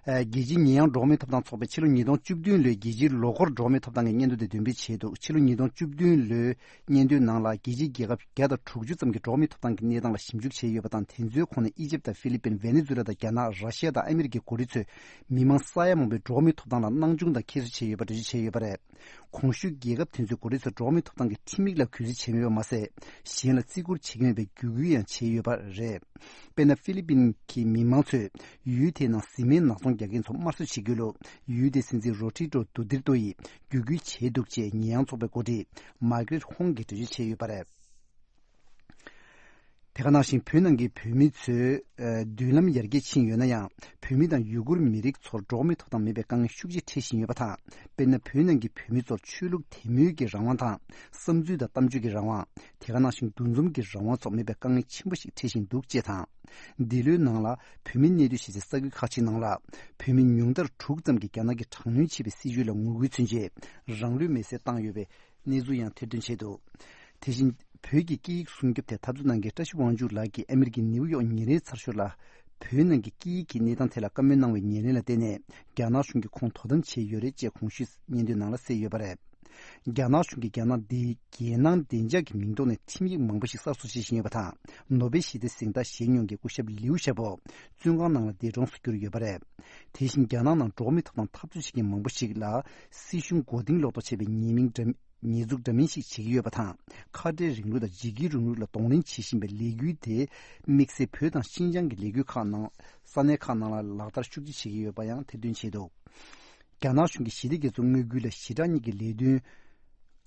ཨ། རྒྱལ་སྤྱིའི་ཉེས་ཡངས་འགྲོ་བ་མིའི་ཐོབ་ཐང་ཚོགས་པས་ཕྱི་ལོ་ཉིས་སྟོང་བཅུ་བདུན་ལོའི་རྒྱལ་སྤྱིའི་ལོ་འཁོར་འགྲོ་བ་མིའི་ཐོབ་ཐང་གི་སྙན་ཐོ་དེ་འདོན་སྤེལ་བྱས་འདུག་ཕྱི་ལོ་ཉིས་སྟོང་བཅུ་བདུན་ལོའི་སྙན་ཐོའི་ནང་ལ་རྒྱལ་སྤྱིའི་རྒྱལ་ཁབ་བརྒྱ་དང་དྲུག་ཅུ་ཙམ་གྱིས་འགྲོ་བ་མིའི་ཐོབ་ཐང་གི་གནས་སྟངས་ལ་ཞིབ་འཇུག་བྱས་ཡོད་པ་དང་། དེ་ཚོའི་ཁོངས་ནས་ཨི་ཇིབ་དང་ཧྥི་ལི་པིན། ཝེ་ནེ་ཛུ་ལ་དང་རྒྱ་ནག་ར་ཤི་ཡ་དང་ཨ་མི་རི་ཀའི་འགོ་ཁྲིད་ཚོས་མི་མང་ས་ཡ་མང་པོའི་འགྲོ་བ་མིའི་ཐོབ་ཐང་ལ་སྣང་ཆུང་དང་ཁྱད་གསོད་བྱས་ཡོད་པ་འགྲེལ་བརྗོད་བྱས་ཡོད་པ་རེད། གོང་ཞུས་རྒྱལ་ཁབ་དེ་ཚོའི་འགོ་ཁྲིད་ཚོས་འགྲོ་བ་མིའི་ཐོབ་ཐང་གི་ཁྲིམས་ཡིག་ལ་གུས་བརྩི་བྱས་མེད་པ་མ་ཟད། གཞན་ལ་བརྩི་བཀུར་བྱེད་ཀྱི་མེད་པའི་བརྒྱུད་སྐུལ་ཡང་བྱས་ཡོད་པ་རེད། དཔེར་ན། ཧྥི་ལི་པིན་གྱི་མི་མང་ཚོས་ཡུལ་དེའི་ནང་བཟི་སྨན་ནག་ཚོང་རྒྱག་མཁན་ཚོ་དམར་གསོད་བྱེད་ཀྱི་ཡོད་ལུགས་ཡུལ་དེའི་སྲིད་འཛིན་རོ་ཏྲི་ཀྲོ་དུ་ཏིར་ཏོ་ཡིས་བརྒྱུད་སྐུལ་བྱས་འདུག་ཅེས་ཉེས་ཡངས་ཚོགས་པའི་འགོ་ཁྲིད་མཱ་ཀྲེད་ཧོང་གིས་འགྲེལ་བརྗོད་བྱས་ཡོད་པ་རེད། དེ་ག་ནང་བཞིན། བོད་ནང་གི་བོད་མི་ཚོས་ཨ། མདུན་ལམ་ཡར་རྒྱས་ཕྱིན་ཡོད་ན་ཡང་། བོད་མི་དང་ཡུ་གུར་མི་རིགས་ཚོར་འགྲོ་བ་མིའི་ཐོབ་ཐང་མེད་པའི་དཀའ་ངལ་ཤུགས་ཆེ་འཕྲད་བཞིན་ཡོད་པ་དང་། དཔེར་ན། བོད་ནང་གི་བོད་མི་ཚོར་ཆོས་ལུགས་དད་མོས་ཀྱི་རང་དབང་དང་། བསམ་ཚུལ་དང་གཏམ་བརྗོད་ཀྱི་རང་དབང་། དེ་ག་ནང་བཞིན། འདུ་འཛོམས་ཀྱི་རང་དབང་སོགས་མེད་པའི་དཀའ་ངལ་ཆེན་པོ་ཞིག་འཕྲད་བཞིན་འདུག་ཅེས་དང་། འདི་ལོའི་ནང་ལ་བོད་མི་གནས་སྡོད་བྱེད་སའི་ས་ཁུལ་ཁག་ཅིག་ནང་ལ། བོད་མི་ཉུང་མཐར་དྲུག་ཙམ་གྱིས་རྒྱ་ནག་གིས་དྲག་གནོན་བྱེད་པའི་སྲིད་བྱུས་ལ་ངོ་རྒོལ་མཚོན་ཆེད། རང་ལུས་མེར་སྲེག་བཏང་ཡོད་པའི་གནས་ཚུལ་ཡང་ཐེར་འདོན་བྱས་འདུག་དེ་བཞིན། བོད་ཀྱི་སྐད་ཡིག་སྲུང་སྐྱོབ་ཐད་འཐབ་རྩོད་གནང་མཁན་བཀྲ་ཤིས་དབང་ཕྱུག་ལགས་ཀྱིས་ཨ་མི་རི་ཀའི་ནེའུ་ཡོག་ཉིན་རེའི་ཚར་ཤོག་ལ། བོད་ནང་གི་སྐད་ཡིག་གི་གནས་སྟངས་ཐད་ལ་བཀའ་མོལ་གནང་བའི་ཉེར་ལེན་ལ་བརྟེན་ནས། རྒྱ་ནག་གཞུང་གིས་ཁོང་དོ་དམ་བྱས་ཡོད་རེད་ཅེས་གོང་ཞུས་སྙན་ཐོའི་ནང་ལ་གསལ་ཡོད་པ་རེད། རྒྱ་ནག་གཞུང་གིས་རྒྱ་ནག་འདིའི་རྒྱལ་ནང་བདེ་འཇགས་ཀྱི་མིང་ཐོག་ནས་ཁྲིམས་ཡིག་མང་པོ་ཞིག་གསར་བཟོ་བྱེད་བཞིན་ཡོད་པ་དང་། ནོ་བེལ་ཞི་བདེའི་གཟེངས་རྟགས་བཞེས་མྱོང་མཁན་སྐུ་ཞབས་ལིའུ་ཞའོ་པོ་བཙོན་ཁང་ནང་ལ་འདས་གྲོངས་སུ་གྱུར་ཡོད་པ་རེད། དེ་བཞིན། རྒྱ་ནག་ནང་འགྲོ་བ་མིའི་ཐོབ་ཐང་འཐབ་རྩོད་བྱེད་མཁན་མང་པོ་ཞིག་ལ། སྲིད་གཞུང་མགོ་རྟིང་སློག་ཐབས་བྱས་པའི་ཉེས་མིང་འདྲ། ཉེས་འཛུགས་འདྲ་མིན་ཞིག་བྱེད་ཀྱི་ཡོད་པ་དང་། ཁ་བྲལ་རིང་ལུགས་དང་འཇིགས་སྐུལ་རིང་ལུགས་ལ་གདོང་ལེན་བྱེད་བཞིན་པའི་ལས་འགུལ་དེ། དམིགས་བསལ་བོད་དང་ཤིན་ཅང་གི་ལས་འགུལ་ཁག་ནང་། ས་གནས་ཁག་ནང་ལ་ལག་བསྟར་ཤུགས་ཆེ་བྱེད་ཀྱི་ཡོད་པ་ཡང་ཐེར་འདོན་བྱས་འདུག་རྒྱ་ནག་གཞུང་གིས་ཞི་བདེ་རྒྱ་མཚོའི་དངུལ་ཁུལ་ལ་ཞི་དྲག་གཉིས་ཀྱི་ལས་དོན་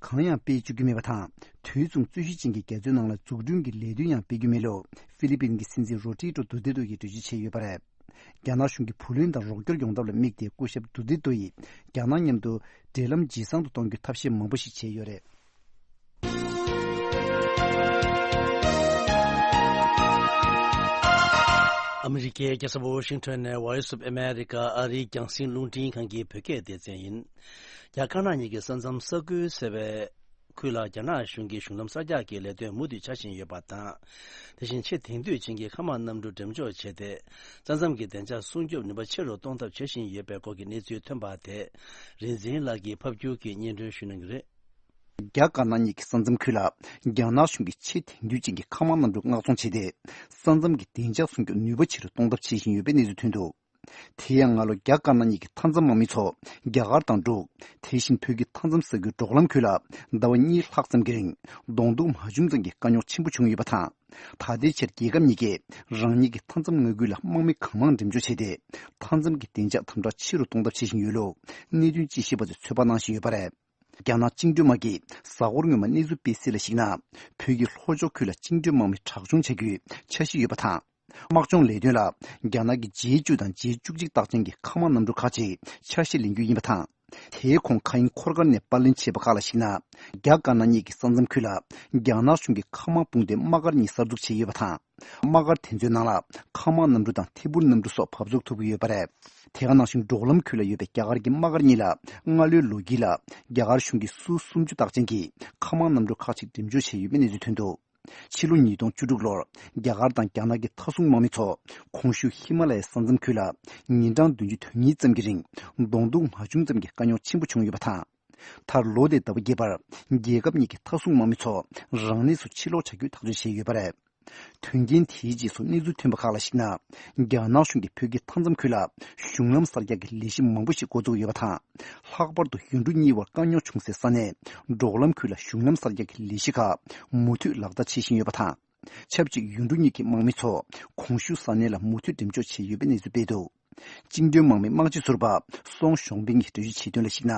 གང་ཡང་སྤེལ་བཅུག་གི་མེད་པ་དང་། དུས་མཚུངས་རྩོད་གཞི་ཅན་གྱི་རྒྱ་མཚོའི་ནང་ལ་འཛུགས་སྐྲུན་གྱི་ལས་དོན་ཡང་སྤེལ་རྒྱུ་མེད་ལུགས་ཧྥི་ལི་པིན་གྱི་སྲིད་འཛིན་རོ་ཏྲི་ཀྲོ་དུ་ཏེ་ཏོ་ཡིས་འགྲེལ་བརྗོད་བྱས་ཡོད་པ་རེད། རྒྱ་ནག་གཞུང་གིས་བུ་ལོན་དང་རོགས་སྐྱོར་ཡོང་ཐབས་ལ་དམིགས་ཏེ། སྐུ་ཞབས་དུ་ཏེ་ཏོ་ཡིས་རྒྱ་ནག་མཉམ་དུ་འབྲེལ་ལམ་ཇེ་བཟང་དུ་གཏོང་རྒྱུའི་ཐབས་ཤེས་མང་པོ་ཞིག་བྱས་ཡོད་རེད། ཨ་མི་རི་ཀའི་རྒྱལ་ས་ཝོ་ཤིང་ཊོན་ནས་Voice of America ཨ་རིའི་རྒྱང་སྲིང་རླུང་འཕྲིན་ཁང་གི་བོད་སྐད་སྡེ་ཚན་ཡིན། རྒྱ་དཀར་ནག་གཉིས་ཀྱི་ས་མཚམས་ས་ཁུལ་ཟེར་བའི་ཁུལ་ལ་རྒྱ་ནག་གཞུང་གིས་གཞུང་ལམ་གསར་རྒྱག་གི་ལས་དོན་མུ་མཐུད་འཆར་བཞིན་ཡོད་པ་དང་། དེ་བཞིན་ཆེས་དེང་དུས་ཅན་གྱི་མཁའ་དམག་གནམ་གྲུ་འགྲེམས་འཇོག་བྱས་ཏེ། ས་མཚམས་ཀྱི་བདེ་འཇགས་སྲུང་སྐྱོབ་ནུས་པ་ཆེ་རུ་གཏོང་ཐབས་བྱེད་བཞིན་ཡོད་པའི་སྐོར་གྱི་གནས་ཚུལ་ཐོན་པ་དེས། རིག་འཛིན་ལགས་ཀྱིས་ཕབ་སྒྱུར་གྱིས་སྙན་སྒྲོན་ཞུ་གནང་གི་རེད། རྒྱ་དཀར་ནག་གཉིས་ཀྱི་ས་མཚམས་ཁུལ་ལ། རྒྱ་ནག་གཞུང་གིས་ཆེས་དེང་དུས་ཅན་གྱི་མཁའ་དམག་གནམ་གྲུ་མངགས་ཚོང་བྱས་ཏེ། ས་མཚམས་ཀྱི་བདེ་འཇགས་སྲུང་སྐྱོབ་ནུས་པ་ཆེ་རུ་གཏོང་ཐབས་བྱེད་བཞིན་ཡོད་པའི་གནས་ཚུལ་ཐོན་འདུག་དེ་ཡང་སྔ་ལོ་རྒྱ་དཀར་ནག་གཉིས་ཀྱི་མཐའ་མཚམས་དམག་མི་ཚོ་རྒྱ་གར་དང་འབྲུག་དེ་བཞིན་བོད་ཀྱི་མཐའ་མཚམས་ས་ཁུལ་འབྲོག་ལམ་ཁུལ་ལ་ཟླ་བ་གཉིས་ལྷག་ཙམ་གྱི་རིང་གདོང་ཐུག་མ་བྱུང་ཙམ་གྱི་དཀའ་རྙོག་ཆེན་པོ་བྱུང་ཡོད་པ་དང་། ད་ལྟའི་ཆར་རྒྱལ་ཁབ་གཉིས་ཀས་རང་ཉིད་ཀྱི་མཐའ་མཚམས་མངའ་ཁུལ་ལ་དམག་མི་གང་མང་འགྲེམས་འཇོག་བྱས་ཏེ། མཐའ་མཚམས་ཀྱི་བདེ་འཇགས་དམ་དྲག་ཆེ་རུ་གཏོང་ཐབས་བྱེད་བཞིན་ཡོད་ལུགས་གནད་དོན་དཔྱད་ཞིབ་པ་ཚོས་ཚོད་དཔག་གནང་བཞིན་ཡོད་པ་རེད། རྒྱ་ནག་བཅིངས་འགྲོལ་དམག་གིས་གཟའ་འཁོར་སྔོན་མ་གནས་ཚུལ་སྤེལ་གསལ་ལ་གཞིགས་ན། བོད་ཀྱི་ལྷོ་ཕྱོགས་ཁུལ་ལ་བཅིངས་འགྲོལ་དམག་མི་དྲག་སྦྱོང་བྱ་རྒྱུའི་འཆར་གཞི་ཡོད་པ་དང་། དམག་སྦྱོང་ལས་དོན་ལ་རྒྱ་ནག་གི་ཇེ་བཅུ་དང་ཇེ་བཅུ་གཅིག་རྟགས་ཅན་གྱི་མཁའ་དམག་གནམ་གྲུ་ཁག་ཅིག་འཆར་གཞི་ལེན་རྒྱུ་ཡིན་པ་དང་ དེའི་གོང་མཁའ་དབྱིངས་འཁོར་སྐར་ནས་པར་ལེན་བྱས་པ་ཁག་ལ་གཞིགས་ན། རྒྱ་དཀར་ནག་གཉིས་ཀྱི་ས་མཚམས་ཁུལ་ལ་རྒྱ་ནག་གཞུང་གིས་མཁའ་དམག་དཔུང་སྡེ་དམག་སྒར་གཉིས་གསར་འཛུགས་བྱས་ཡོད་པ་དང་། དམག་སྒར་དེ་ཚོའི་ནང་ལ་མཁའ་དམག་གནམ་གྲུ་དང་ཐད་འཕུར་གནམ་གྲུ་སོགས་བབས་ཚུགས་ཐུབ་ཀྱི་ཡོད་པ་རེད། དེ་ག་ནང་བཞིན་འབྲོག་ལམ་ཁུལ་ལ་ཡོད་པའི་རྒྱ་གར་གྱི་དམག་སྒར་གཉིས་ལ་སྔ་ལོའི་ལོ་དཀྱིལ་ལ་རྒྱ་གར་གཞུང་གིས་སུ་སུམ་ཅུ་རྟགས་ཅན་གྱི་མཁའ་དམག་གནམ་གྲུ་ཁག་ཅིག་འགྲེམས་འཇོག་བྱས་ཡོད་པའི་གནས་ཚུལ་ཐོན་འདུག་ཕྱི་ལོ་ཉིས་སྟོང་བཅུ་དྲུག་ལོར་རྒྱ་གར་དང་རྒྱ་ནག་གི་མཐའ་སྲུང་དམག་མི་ཚོ་གོང་ཞུས་ཧི་མ་ལ་ཡའི་ས་མཚམས་ཁུལ་ལ་ཉིན་གྲངས་བདུན་ཅུ་དོན་གཉིས་ཙམ་གྱི་རིང་གདོང་ཐུག་མ་བྱུང་ཙམ་གྱི་དཀའ་རྙོག་ཆེན་པོ་བྱུང་ཡོད་པ་དང་། མཐར་ལོ་དེའི་ཟླ་བ་བརྒྱད་པར་རྒྱལ་ཁབ་གཉིས་ཀྱི་མཐའ་སྲུང་དམག་མི་ཚོ་རང་གནས་སུ་ཕྱིར་ལོག་བྱ་རྒྱུའི་ཐག་གཅོད་བྱས་ཡོད་པ་རེད། དོན་རྐྱེན་དེའི་རྗེས་སུ་གནས་ཚུལ་ཐོན་པ་ཁག་ལ་གཞིགས་ན། རྒྱ་ནག་གཞུང་གིས་བོད་ཀྱི་མཐའ་མཚམས་ཁུལ་ལ་གཞུང་ལམ་གསར་རྒྱག་གི་ལས་གཞི་མང་པོ་ཞིག་འགོ་བཙུགས་ཡོད་པ་དང་། ལྷག་པར་དུ་ཡུལ་གྲུ་གཉིས་བར་དཀའ་རྙོག་བྱུང་སའི་ས་གནས་འབྲོག་ལམ་ཁུལ་ལ་གཞུང་ལམ་གསར་རྒྱག་གི་ལས་གཞི་ཁག་མུ་མཐུད་ལག་བསྟར་བྱེད་བཞིན་ཡོད་པ་དང་། ཆབས་ཅིག་ཡུལ་གྲུ་གཉིས་ཀྱི་དམག་མི་ཚོ་གོང་ཞུས་ས་གནས་ལ་མུ་མཐུད་འགྲེམས་འཇོག་བྱས་ཡོད་པའི་གནས་ཚུལ་སྤེལ་འདུག་བཅིངས་འགྲོལ་དམག་མི་དམག་སྤྱི་ཟུར་པ་སོང་ཞོང་ཕིང་གིས་འགྲེལ་བརྗོད་བྱས་དོན་ལ་གཞིགས་ན།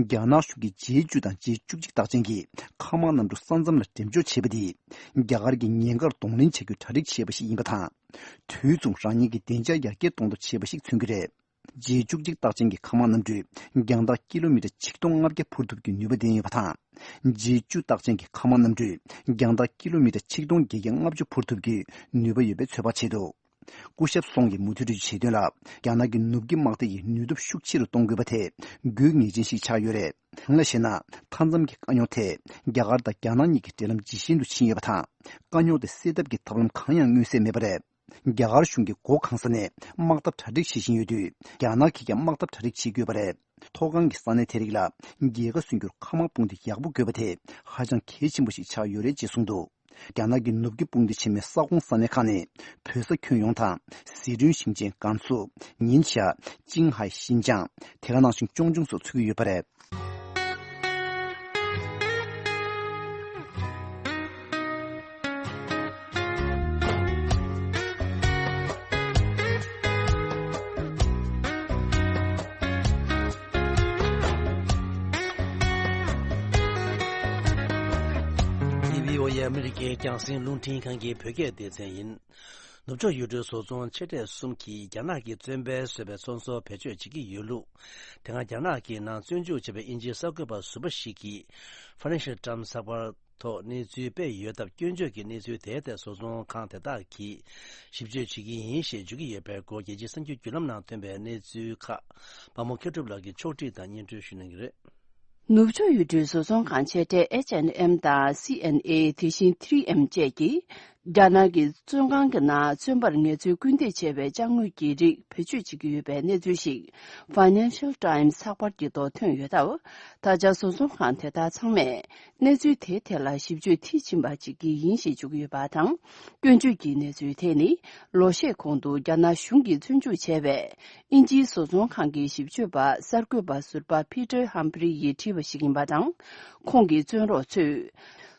རྒྱ་ནག་གཞུང་གིས་ཇེ་བཅུ་དང་ཇེ་བཅུ་གཅིག་རྟགས་ཅན་གྱི་མཁའ་དམག་གནམ་གྲུ་ས་མཚམས་ལ་འགྲེམས་འཇོག་བྱས་པ་འདིས། རྒྱ་གར་གྱིས་ཉེན་ཁར་གདོང་ལེན་བྱ་རྒྱུ་གྲ་སྒྲིག་བྱས་པ་ཞིག་ཡིན་པ་དང་། དུས་མཚུངས་རང་ཉིད་ཀྱི་བདེ་འཇགས་ཡར་རྒྱས་གཏོང་ཐབས་བྱས་པ་ཞིག་མཚོན་གྱི་རེད། ཇེ་བཅུ་གཅིག་རྟགས་ཅན་གྱི་མཁའ་དམག་གནམ་གྲུས་རྒྱང་ཐག་ཀི་ལོ་མི་ཊར་ཆིག་སྟོང་ལྔ་བརྒྱ་འཕུར་ཐུབ་ཀྱི་ནུས་པ་ལྡན་ཡོད་པ་དང་། ཇེ་བཅུ་རྟགས་ཅན་གྱི་མཁའ་དམག་གནམ་གྲུས་རྒྱང་ཐག་ཀི་ལོ་མི་ཊར་ཆིག་སྟོང་བརྒྱད་བརྒྱ་ལྔ་བཅུ་འཕུར་ཐུབ་ཀྱི་ནུས་པ་ཡོད་པའི་ཚོད་དཔག་བྱས་འདུག་སྐུ་ཞབས་སོང་གིས་མུ་མཐུད་འགྲེལ་བརྗོད་བྱས་དོན་ལ། རྒྱ་ནག་གི་ནུབ་ཀྱི་དམག་སྡེ་ཡི་ནུས་སྟོབས་ཤུགས་ཆེ་རུ་གཏོང་དགོས་པ་དེ་དགོས་ངེས་ཅན་ཞིག་ཆགས་ཡོད་རེད། དེང་ལ་བཤད་ན། མཐའ་མཚམས་ཀྱི་དཀའ་རྙོག་དེ་རྒྱ་གར་དང་རྒྱ་ནག་གཉིས་ཀྱི་འབྲེལ་ལམ་ཇེ་ཞན་དུ་ཕྱིན་ཡོད་པ་དང་། དཀའ་རྙོག་དེ་སེལ་ཐབས་ཀྱི་ཐབས་ལམ་གང་ཡང་མངོན་གསལ་མེད་པ་རེད། རྒྱ་གར་གཞུང་གིས་འགོ་གང་ས་ནས་དམག་འཐབ་གྲ་སྒྲིག་བྱེད་བཞིན་ཡོད་དུས། རྒྱ་ནག་གིས་ཀྱང་དམག་འཐབ་གྲ་སྒྲིག་བྱེད་དགོས་པ་རེད། མཐོ་སྒང་གི་ས་གནས་དེ་རིགས་ལ་རྒྱལ་ཁ་སོན་རྒྱུར་མཁའ་དམག་དཔུང་སྡེ་ཡག་པོ་དགོས་པ་དེ་ཧ་ཅང་གལ་ཆེན་པོ་ཞིག་ཆགས་ཡོད་རེད་ཅེས་གསུངས་འདུག་རྒྱ་ནག་གི་ནུབ་ཀྱི་དཔུང་སྡེ་ཆེན་མོའི་ས་ཁོངས་ས་གནས་ཁག་ནི་བོད་ས་ཁྱོན་ཡོངས་དང་། ཟི་ཁྲོན་ཞིང་ཆེན་ཀན་སུའུ། ཉིན་ཞ། ཅིང་ཧའེ་ཤིན་ཅང་། དེ་ག་ནང་བཞིན་ཅོང་ཅུང་སོགས་ཚུད་ཀྱི་ཡོད་པ་རེད། ཨེ་བྷི་ཨོ་ཨེ་ཨ་མི་རི་ཀའི་རྒྱང་སྲིང་རླུང་འཕྲིན་ཁང་གི་བོད་སྐད་སྡེ་ཚན་ཡིན། ནུབ་ཕྱོགས་ཡུལ་གྲུའི་བཟོ་ཚོང་ཆེ་གྲས་གསུམ་གྱིས་རྒྱ་ནག་གི་བཙོན་པས་བཟོས་པའི་ཚོང་ཟོག་བེད་སྤྱོད་བྱེད་ཀྱི་ཡོད་ལུགས། དེ་སྔ་རྒྱ་ནག་གི་ནང་བཙོན་འཇུག་བྱས་པའི་དབྱིན་ཇིའི་གསར་འགོད་པ་ཟུར་པ་ཞིག་གིས་Financial Times་གསར་པར་ཐོག་གནས་ཚུལ་སྤེལ་ཡོད་སྟབས། སྐྱོན་བརྗོད་ཀྱི་གནས་ཚུལ་དེའི་ཐད་བཟོ་ཚོང་ཁང་དེ་དག་གིས་ཞིབ་དཔྱོད་བྱེད་ཀྱི་ཡིན་ཞེས་བརྗོད་ཀྱི་ཡོད་པའི་སྐོར། རྒྱལ་སྤྱིའི་གསར་འགྱུར་བརྒྱུད་ལམ་ནང་ཐོན་པའི་གནས་ཚུལ་ཁག་པདྨ་མཁས་གྲུབ་ལགས་ཀྱིས་ཕྱོགས་བསྒྲིགས་དང་སྙན་སྒྲོན་ཞུ་གནང་གི་རེད། ནུབ་ཕྱོགས་ཡུལ་གྲུའི་བཟོ་ཚོང་ཁང་ཆེ་གྲས་ཨེཆ་ཨེན་ཨེམ་དང་སི་ཨེན་ཨེ། དེ་བཞིན་ཐི་རི་ཨེམ་བཅས་ཀྱིས་རྒྱ་ནག་གི་བཙོན་ཁང་གི་ནང་བཙོན་པར་ངལ་རྩོལ་སྐུལ་འདེད་བྱས་པའི་ཅ་དངོས་ཀྱི་རིགས་བེད་སྤྱོད་བྱེད་ཀྱི་ཡོད་པའི་གནས་ཚུལ་ཞིག་Financial Times་ཚགས་པར་གྱི་ཐོག་ཐོན་ཡོད་སྟབས། ད་ཆ་བཟོ་ཚོང་ཁང་དེ་དག་ཚང་མས་གནས་ཚུལ་དེའི་ཐད་ལ་ཞིབ་དཔྱོད་མཐིལ་ཕྱིན་པ་བྱེད་ཀྱི་ཡིན་ཞེས་བརྗོད་ཀྱི་ཡོད་པ་དང་། སྐྱོན་བརྗོད་ཀྱི་གནས་ཚུལ་དེ་ནི་ལོ་ཤས་གོང་དུ་རྒྱ་ནག་གཞུང་གིས་བཙོན་འཇུག་བྱས་པའི་དབྱིན་ཇིའི་བཟོ་ཚོང་ཁང་གི་ཞིབ་དཔྱོད་པ་གསར་འགོད་པ་ཟུར་པ་Peter Humphreys་ཡིས་བྲིས་པ་ཞིག་ཡིན་པ་དང་། ཁོང་གིས་བཙོན་རོགས་ཚོས་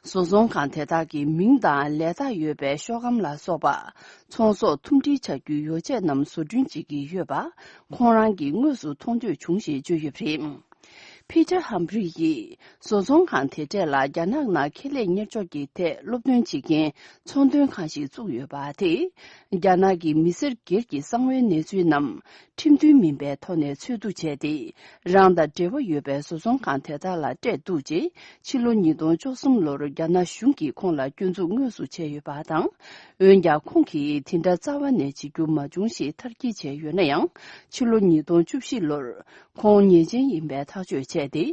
བཟོ་ཚོང་ཁང་དེ་དག་གི་མིང་དང་ལས་རྟགས་ཡོད་པའི་ཤོག་སྒམ་ལ་སོགས་པ། ཚོང་ཟོག་ཐུམ་སྒྲིལ་བྱ་རྒྱུའི་ཡོ་བྱད་རྣམས་བཟོ་སྐྲུན་བྱེད་ཀྱི་ཡོད་པ། ཁོང་རང་གིས་དངོས་སུ་མཐོང་ཐོས་བྱུང་ཞེས་བརྗོད་ཡོད་པ་རེད། Peter Humphreys་ཡིས་བཟོ་ཚོང་ཁང་དེ་གྲས་ལ་རྒྱ་ནག་ནང་ཁེ་ལས་གཉེར་སྐྱོང་གི་ཐད་སློབ་སྟོན་བྱེད་མཁན་ཚོང་དོན་ཁང་ཞིག་བཙུགས་ཡོད་པ་དེས། རྒྱ་ནག་གི་མི་སེར་སྒེར་གྱི་གསང་བའི་གནས་ཚུལ་རྣམས་ཁྲིམས་མཐུན་མིན་པའི་ཐོག་ནས་འཚོལ་བསྡུ་བྱས་ཏེ། རང་དང་འབྲེལ་བ་ཡོད་པའི་བཟོ་ཚོང་ཁང་དེ་དག་ལ་སྤྲད་འདུག་ཅེས་ཕྱི་ལོ་ཉིས་སྟོང་བཅུ་གསུམ་ལོར་རྒྱ་ནག་གཞུང་གིས་ཁོང་ལ་སྐྱོན་འཛུགས་དངོས་སུ་བྱས་ཡོད་པ་དང་། འོན་ཀྱང་ཁོང་གིས་དེ་འདྲ་རྩ་བ་ནས་བྱེད་རྒྱུ་མ་བྱུང་ཞེས་མཐར་སྐྱེལ་བྱས་ཡོད་ན་ཡང་། ཕྱི་ལོ་ཉིས་སྟོང་བཅུ་བཞི་ལོར། ཁོང་ཉེས་ཅན་ཡིན་པའི་ཐག་གཅོད་བྱས་ཏེ།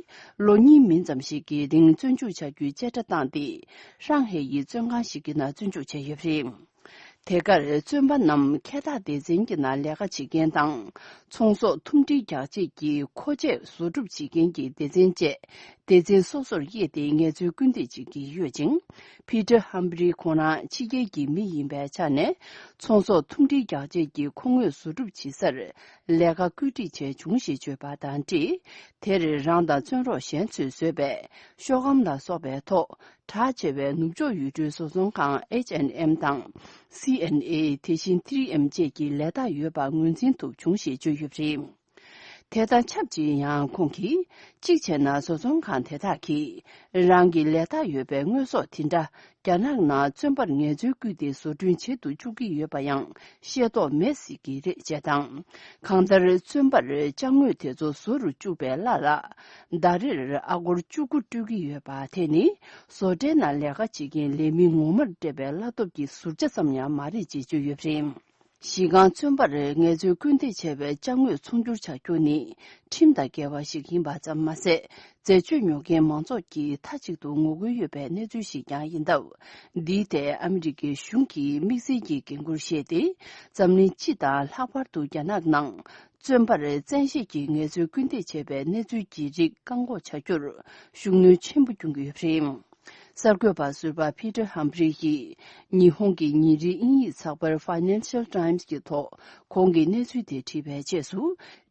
ལོ་གཉིས་མིན་ཙམ་ཞིག་གི་རིང་བཙོན་འཇུག་བྱ་རྒྱུའི་བཅད་ཁྲ་བཏང་སྟེ། ཧྲང་ཧའེ་ཡི་བཙོན་ཁང་ཞིག་གི་ནང་བཙོན་འཇུག་བྱས་ཡོད་པ་རེད། དེ་གར་བཙོན་པ་རྣམས་འཁལ་འཐག་སྡེ་ཚན་གྱི་ནང་ལས་ཀ་བྱེད་མཁན་དང་། ཚོང་ཟོག་ཐུམ་སྒྲིལ་རྒྱག་ཆེད་ཀྱི་མཁོ་ཆས་བཟོ་སྒྲུབ་བྱེད་མཁན་གྱི་སྡེ་ཚན་བཅས། སྡེ་ཚན་སོ་སོར་དབྱེ་སྟེ་ངལ་རྩོལ་སྐུལ་འདེད་བྱེད་ཀྱི་ཡོད་ཅིང་། Peter Humphreys་ཁོང་རང་ཕྱི་རྒྱལ་གྱི་མི་ཡིན་པའི་ཆ་ནས། ཚོང་ཟོག་ཐུམ་སྒྲིལ་རྒྱག་ཆེད་ཀྱི་མཁོ་དངོས་བཟོ་སྒྲུབ་བྱེད་སར། ལས་ཀ་བཀོད་སྒྲིག་བྱས་བྱུང་ཞེས་བརྗོད་པ་དང་འབྲེལ། དེར་རང་དང་བཙོན་རོགས་གཞན་ཚོས་བཟོས་པའི་ཤོག་སྒམ་ལ་སོགས་པའི་ཐོག་གྲགས་ཆེ་བའི་ནུབ་ཕྱོགས་ཡུལ་གྲུའི་བཟོ་ཚོང་ཁང་ཨེཆ་ཨེན་ཨེམ་དང་སི་ཨེན་ཨེ། དེ་བཞིན་ཐི་རི་ཨེམ་བཅས་ཀྱི་ལས་རྟགས་ཡོད་པ་ངོས་འཛིན་ཐུབ་བྱུང་ཞེས་བརྗོད་ཡོད་པ་རེད། དེ་དང་ཆབས་ཅིག་ཡང་ཁོང་གིས། གཅིག་བྱས་ན་བཟོ་ཚོང་ཁང་དེ་དག་གིས་རང་གི་ལས་རྟགས་ཡོད་པའི་དངོས་ཟོག་དེ་འདྲ་རྒྱ་ནག་ནང་བཙོན་པར་ངལ་རྩོལ་བསྐུལ་ཏེ་བཟོ་སྐྲུན་བྱེད་དུ་བཅུག་གི་ཡོད་པ་ཡང་ཤེས་རྟོགས་མེད་སྲིད་ཀྱི་རེད་ཅེས་དང་། གང་ལྟར་བཙོན་པར་ཅ་དངོས་དེ་ཚོ་བཟོ་རུ་བཅུག་པའི་གླ་ལ་ཟླ་རེར་ཨ་སྒོར་བཅུ་དགུ་སྤྲོད་ཀྱི་ཡོད་པ་དེ་ནི་བཟོ་གྲྭའི་ནང་ལས་ཀ་བྱེད་མཁན་ལས་མི་ངོ་མར་སྤྲད་པའི་གླ་ཐོབ་ཀྱི་ཟུར་ཆ་ཙམ་ཡང་མ་རེད་ཅེས་བརྗོད་ཡོད་པ་རེད། གཞི་རྐང་བཙོན་པར་ངལ་རྩོལ་སྐུལ་འདེད་བྱས་པའི་ཅ་དངོས་ཚོང་སྒྱུར་བྱ་རྒྱུ་ནི་ཁྲིམས་དང་འགལ་བ་ཞིག་ཡིན་པ་ཙམ་མ་ཟད། འཛད་སྤྱོད་ཉོ་མཁན་མང་ཚོགས་ཀྱིས་མཐའ་གཅིག་ཏུ་ངོ་རྒོལ་ཡོད་པའི་གནས་ཚུལ་ཞིག་ཀྱང་ཡིན་སྟབས། འདིའི་ཐད་ཨ་མི་རི་ཀའི་གཞུང་གི་དམིགས་བསལ་གྱི་འགན་འཁུར་བཞེས་ཏེ། འཛམ་གླིང་སྤྱི་དང་ལྷག་པར་དུ་རྒྱ་ནག་ནང་བཙོན་པར་བཙན་ཤེད་ཀྱིས་ངལ་རྩོལ་སྐུལ་འདེད་བྱས་པའི་གནས་ཚུལ་གྱི་རིགས་བཀག་འགོག་བྱ་རྒྱུར་ཤུགས་སྣོན་ཆེན་པོ་སྐྱོན་གྱི་ཡོད་པ་རེད། གསར་འགོད་པ་ཟུར་པ་ཕི་ཏར་ཧམ་ཕི་རི་ཡིས་ཉི་ཧོང་གི་ཉིན་རེའི་དབྱིན་ཡིག་ཚགས་པར་Financial Times་གྱི་ཐོག་ཁོང་གིས་གནས་ཚུལ་དེ་བྲིས་པའི་རྗེས་སུ།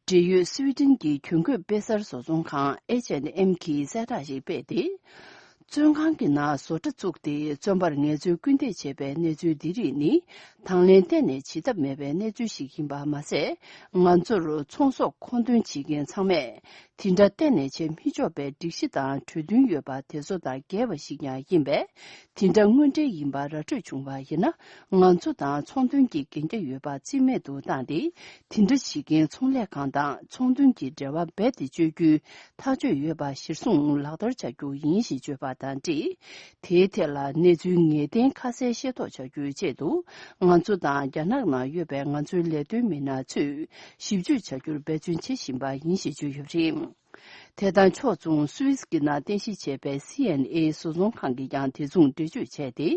འབྲེལ་ཡོད་སི་ཝི་ཏན་གྱི་གྱོན་གོས་དཔེ་གསར་བཟོ་ཚོང་ཁང་H and M གིས་གསལ་བསྒྲགས་ཤིག་སྤེལ་ཏེ། བཙོན་ཁང་གི་ནང་བཟོ་གྲྭ་བཙུགས་ཏེ་བཙོན་པར་ངལ་རྩོལ་སྐུལ་འདེད་བྱས་པའི་གནས་ཚུལ་འདི་རིགས་ནི་དང་ལེན་གཏན་ནས་བྱེད་ཐབས་མེད་པའི་གནས་ཚུལ་ཞིག་ཡིན་པ་མ་ཟད། ང་ཚོར་ཚོང་ཟོག་མཁོ་འདོན་བྱེད་མཁན་ཚང་མས། དེ་འདྲ་གཏན་ནས་བྱེད་མི་ཆོག་པའི་སྒྲིག་གཞི་དང་གྲོས་མཐུན་ཡོད་པ་དེ་ཚོ་དང་འགལ་བ་ཞིག་ཀྱང་ཡིན་པས། དེ་འདྲ་དངོས་འབྲེལ་ཡིན་པ་ར་སྤྲོད་བྱུང་བ་ཡིན་ན། ང་ཚོ་དང་ཚོང་དོན་གྱི་འགན་རྒྱ་ཡོད་པ་རྩིས་མེད་དུ་བཏང་སྟེ། དེ་འདྲ་བྱེད་མཁན་ཚོང་ལས་ཁང་དང་ཚོང་དོན་གྱི་འབྲེལ་བ་རྦད་དེ་གཅོད་རྒྱུའི་ཐག་གཅོད་ཡོད་པ་གཞིར་བཟུང་ལག་བསྟར་བྱ་རྒྱུ་ཡིན་ཞེས་བརྗོད་པ་དང་འབྲེལ། དེའི་ཐད་ལ་གནས་ཚུལ་ངེས་གཏན་ཁ་གསལ་ཤེས་རྟོགས་བྱ་རྒྱུའི་ཆེད་དུ། ང་ཚོ་དང་རྒྱ་ནག་ནང་ཡོད་པའི་ང་ཚོའི་ལས་དོན་མི་སྣ་ཚོས་ཞིབ་འཇུག་བྱ་རྒྱུར་འབད་བརྩོན་བྱེད་བཞིན་པ་ཡིན་ཞེས་བརྗོད་ཡོད་པ་རེད། དེ་དང་ཕྱོགས་མཚུངས་སུད་སི་གི་ནང་རྟེན་གཞི་བྱས་པའི་སི་ཨེན་ཨེ་བཟོ་ཚོང་ཁང་གིས་ཀྱང་དེ་མཚུངས་འགྲེལ་བརྗོད་བྱས་ཏེ།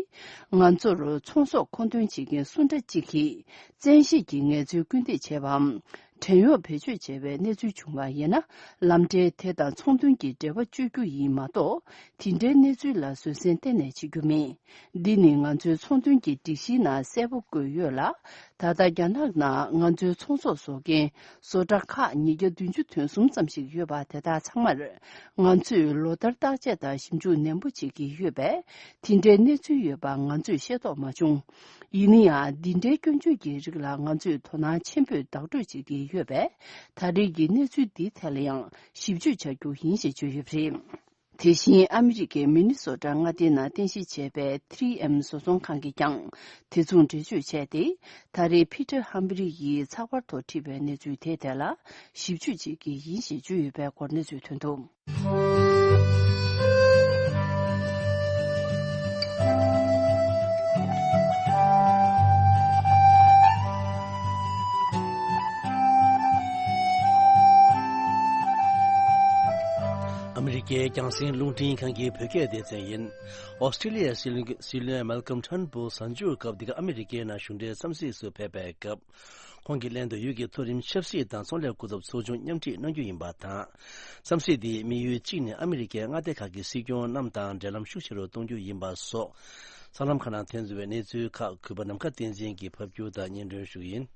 ང་ཚོར་ཚོང་ཟོག་མཁོ་འདོན་བྱེད་མཁན་སུ་འདྲ་གཅིག་གིས་བཙན་ཤེད་ཀྱིས་ངལ་རྩོལ་སྐུལ་འདེད་བྱས་པའམ། བྲན་གཡོག་བེད་སྤྱོད་བྱས་པའི་གནས་ཚུལ་བྱུང་བ་ཡིན་ན། ལམ་འབྲས་དེ་དང་ཚོང་དོན་གྱི་འབྲེལ་བ་གཅོད་རྒྱུ་ཡིན་མ་གཏོགས། དེ་འདྲའི་གནས་ཚུལ་ལ་བཟོད་བསྲན་གཏན་ནས་བྱེད་རྒྱུ་མེད། འདི་ནི་ང་ཚོའི་ཚོང་དོན་གྱི་སྒྲིག་གཞིའི་ནང་གསལ་པོ་བཀོད་ཡོད་ལ། ད་ལྟ་རྒྱ་ནག་ནང་ང་ཚོའི་ཚོང་ཟོག་བཟོ་མཁན་བཟོ་གྲྭ་ཁག་ཉིས་བརྒྱ་བདུན་ཅུ་དོན་གསུམ་ཙམ་ཞིག་ཡོད་པ་དེ་དག་ཚང་མར། ང་ཚོས་ལོ་ལྟར་བརྟག་དཔྱད་དང་ཞིབ་འཇུག་ནན་པོ་བྱེད་ཀྱི་ཡོད་པས། དེ་འདྲའི་གནས་ཚུལ་ཡོད་པ་ང་ཚོས་ཤེས་རྟོགས་མ་བྱུང་། ཡིན་ན་ཡང་། འདི་འདྲའི་སྐྱོན་བརྗོད་ཀྱི་རིགས་ལ་ང་ཚོས་དོ་སྣང་ཆེན་པོས་བདག་སྤྲོད་བྱེད་ཀྱི་ཡོད་པས། ད་རེས་ཀྱི་གནས་ཚུལ་འདིའི་ཐད་ལ་ཡང་ཞིབ་འཇུག་བྱ་རྒྱུ་ཡིན་ཞེས་བརྗོད་ཡོད་པ་རེད། དེ་བཞིན་ཨ་མི་རི་ཀའི་མི་ནི་སོ་ཊ་མངའ་སྡེའི་ནང་རྟེན་གཞི་བྱས་པའི་ཐི་རི་ཨེམ་བཟོ་ཚོང་ཁང་གིས་ཀྱང་དེ་མཚུངས་འགྲེལ་བརྗོད་བྱས་ཏེ། ད་རེས་ཕི་ཏར་ཧམ་བྷི་རི་ཡིས་ཚགས་པར་ཐོག་བྲིས་པའི་གནས་ཚུལ་དེའི་ཐད་ལ་ཞིབ་འཇུག་བྱེད་ཀྱི་ཡིན་ཞེས་བརྗོད་ཡོད་པའི་སྐོར་གནས་ཚུལ་ཐོན་འདུག། ཨ་མི་རི་ཀའི་རྒྱང་སྲིང་རླུང་འཕྲིན་ཁང་གི་བོད་སྐད་སྡེ་ཚན་ཡིན། ཨོ་སི་ཀྲི་ལི་ཡའི་སྲིད་བློན་སྲིད་བློན་མལ་ཀམ་ཊརན་བུལ་གཟའ་མཇུག་སྐབས་འདི་ག་ཨ་མི་རི་ཀའི་ནང་གཞུང་འབྲེལ་འཚམས་གཟིགས་སུ་ཕེབས་པའི་སྐབས། ཁོང་གི་ལན་དུ་ཡུལ་གྱི་མཐོ་རིམ་ཆབ་སྲིད་དང་ཚོང་ལས་སྐུ་ཚབ་ཚོགས་ཆུང་མཉམ་ཁྲིད་གནང་རྒྱུ་ཡིན་པ་དང་། འཚམས་གཟིགས་འདིའི་དམིགས་ཡུལ་གཅིག་ནི་ཨ་མི་རི་ཀའི་མངའ་སྡེ་ཁག་གི་སྲིད་སྐྱོང་རྣམས་དང་འབྲེལ་ལམ་ཤུགས་ཆེ་རུ་གཏོང་རྒྱུ་ཡིན་པ་སོགས། གསར་ལམ་ཁག་ནང་ཐོན་བཟོ་བའི་གནས་ཚུལ་ཁག་གུས་པ་ནམ་མཁའ་བསྟན་འཛིན་གྱིས་ཕབ་སྒྱུར་དང་སྙན་སྒྲོན་ཞུ་གི་ཡིན།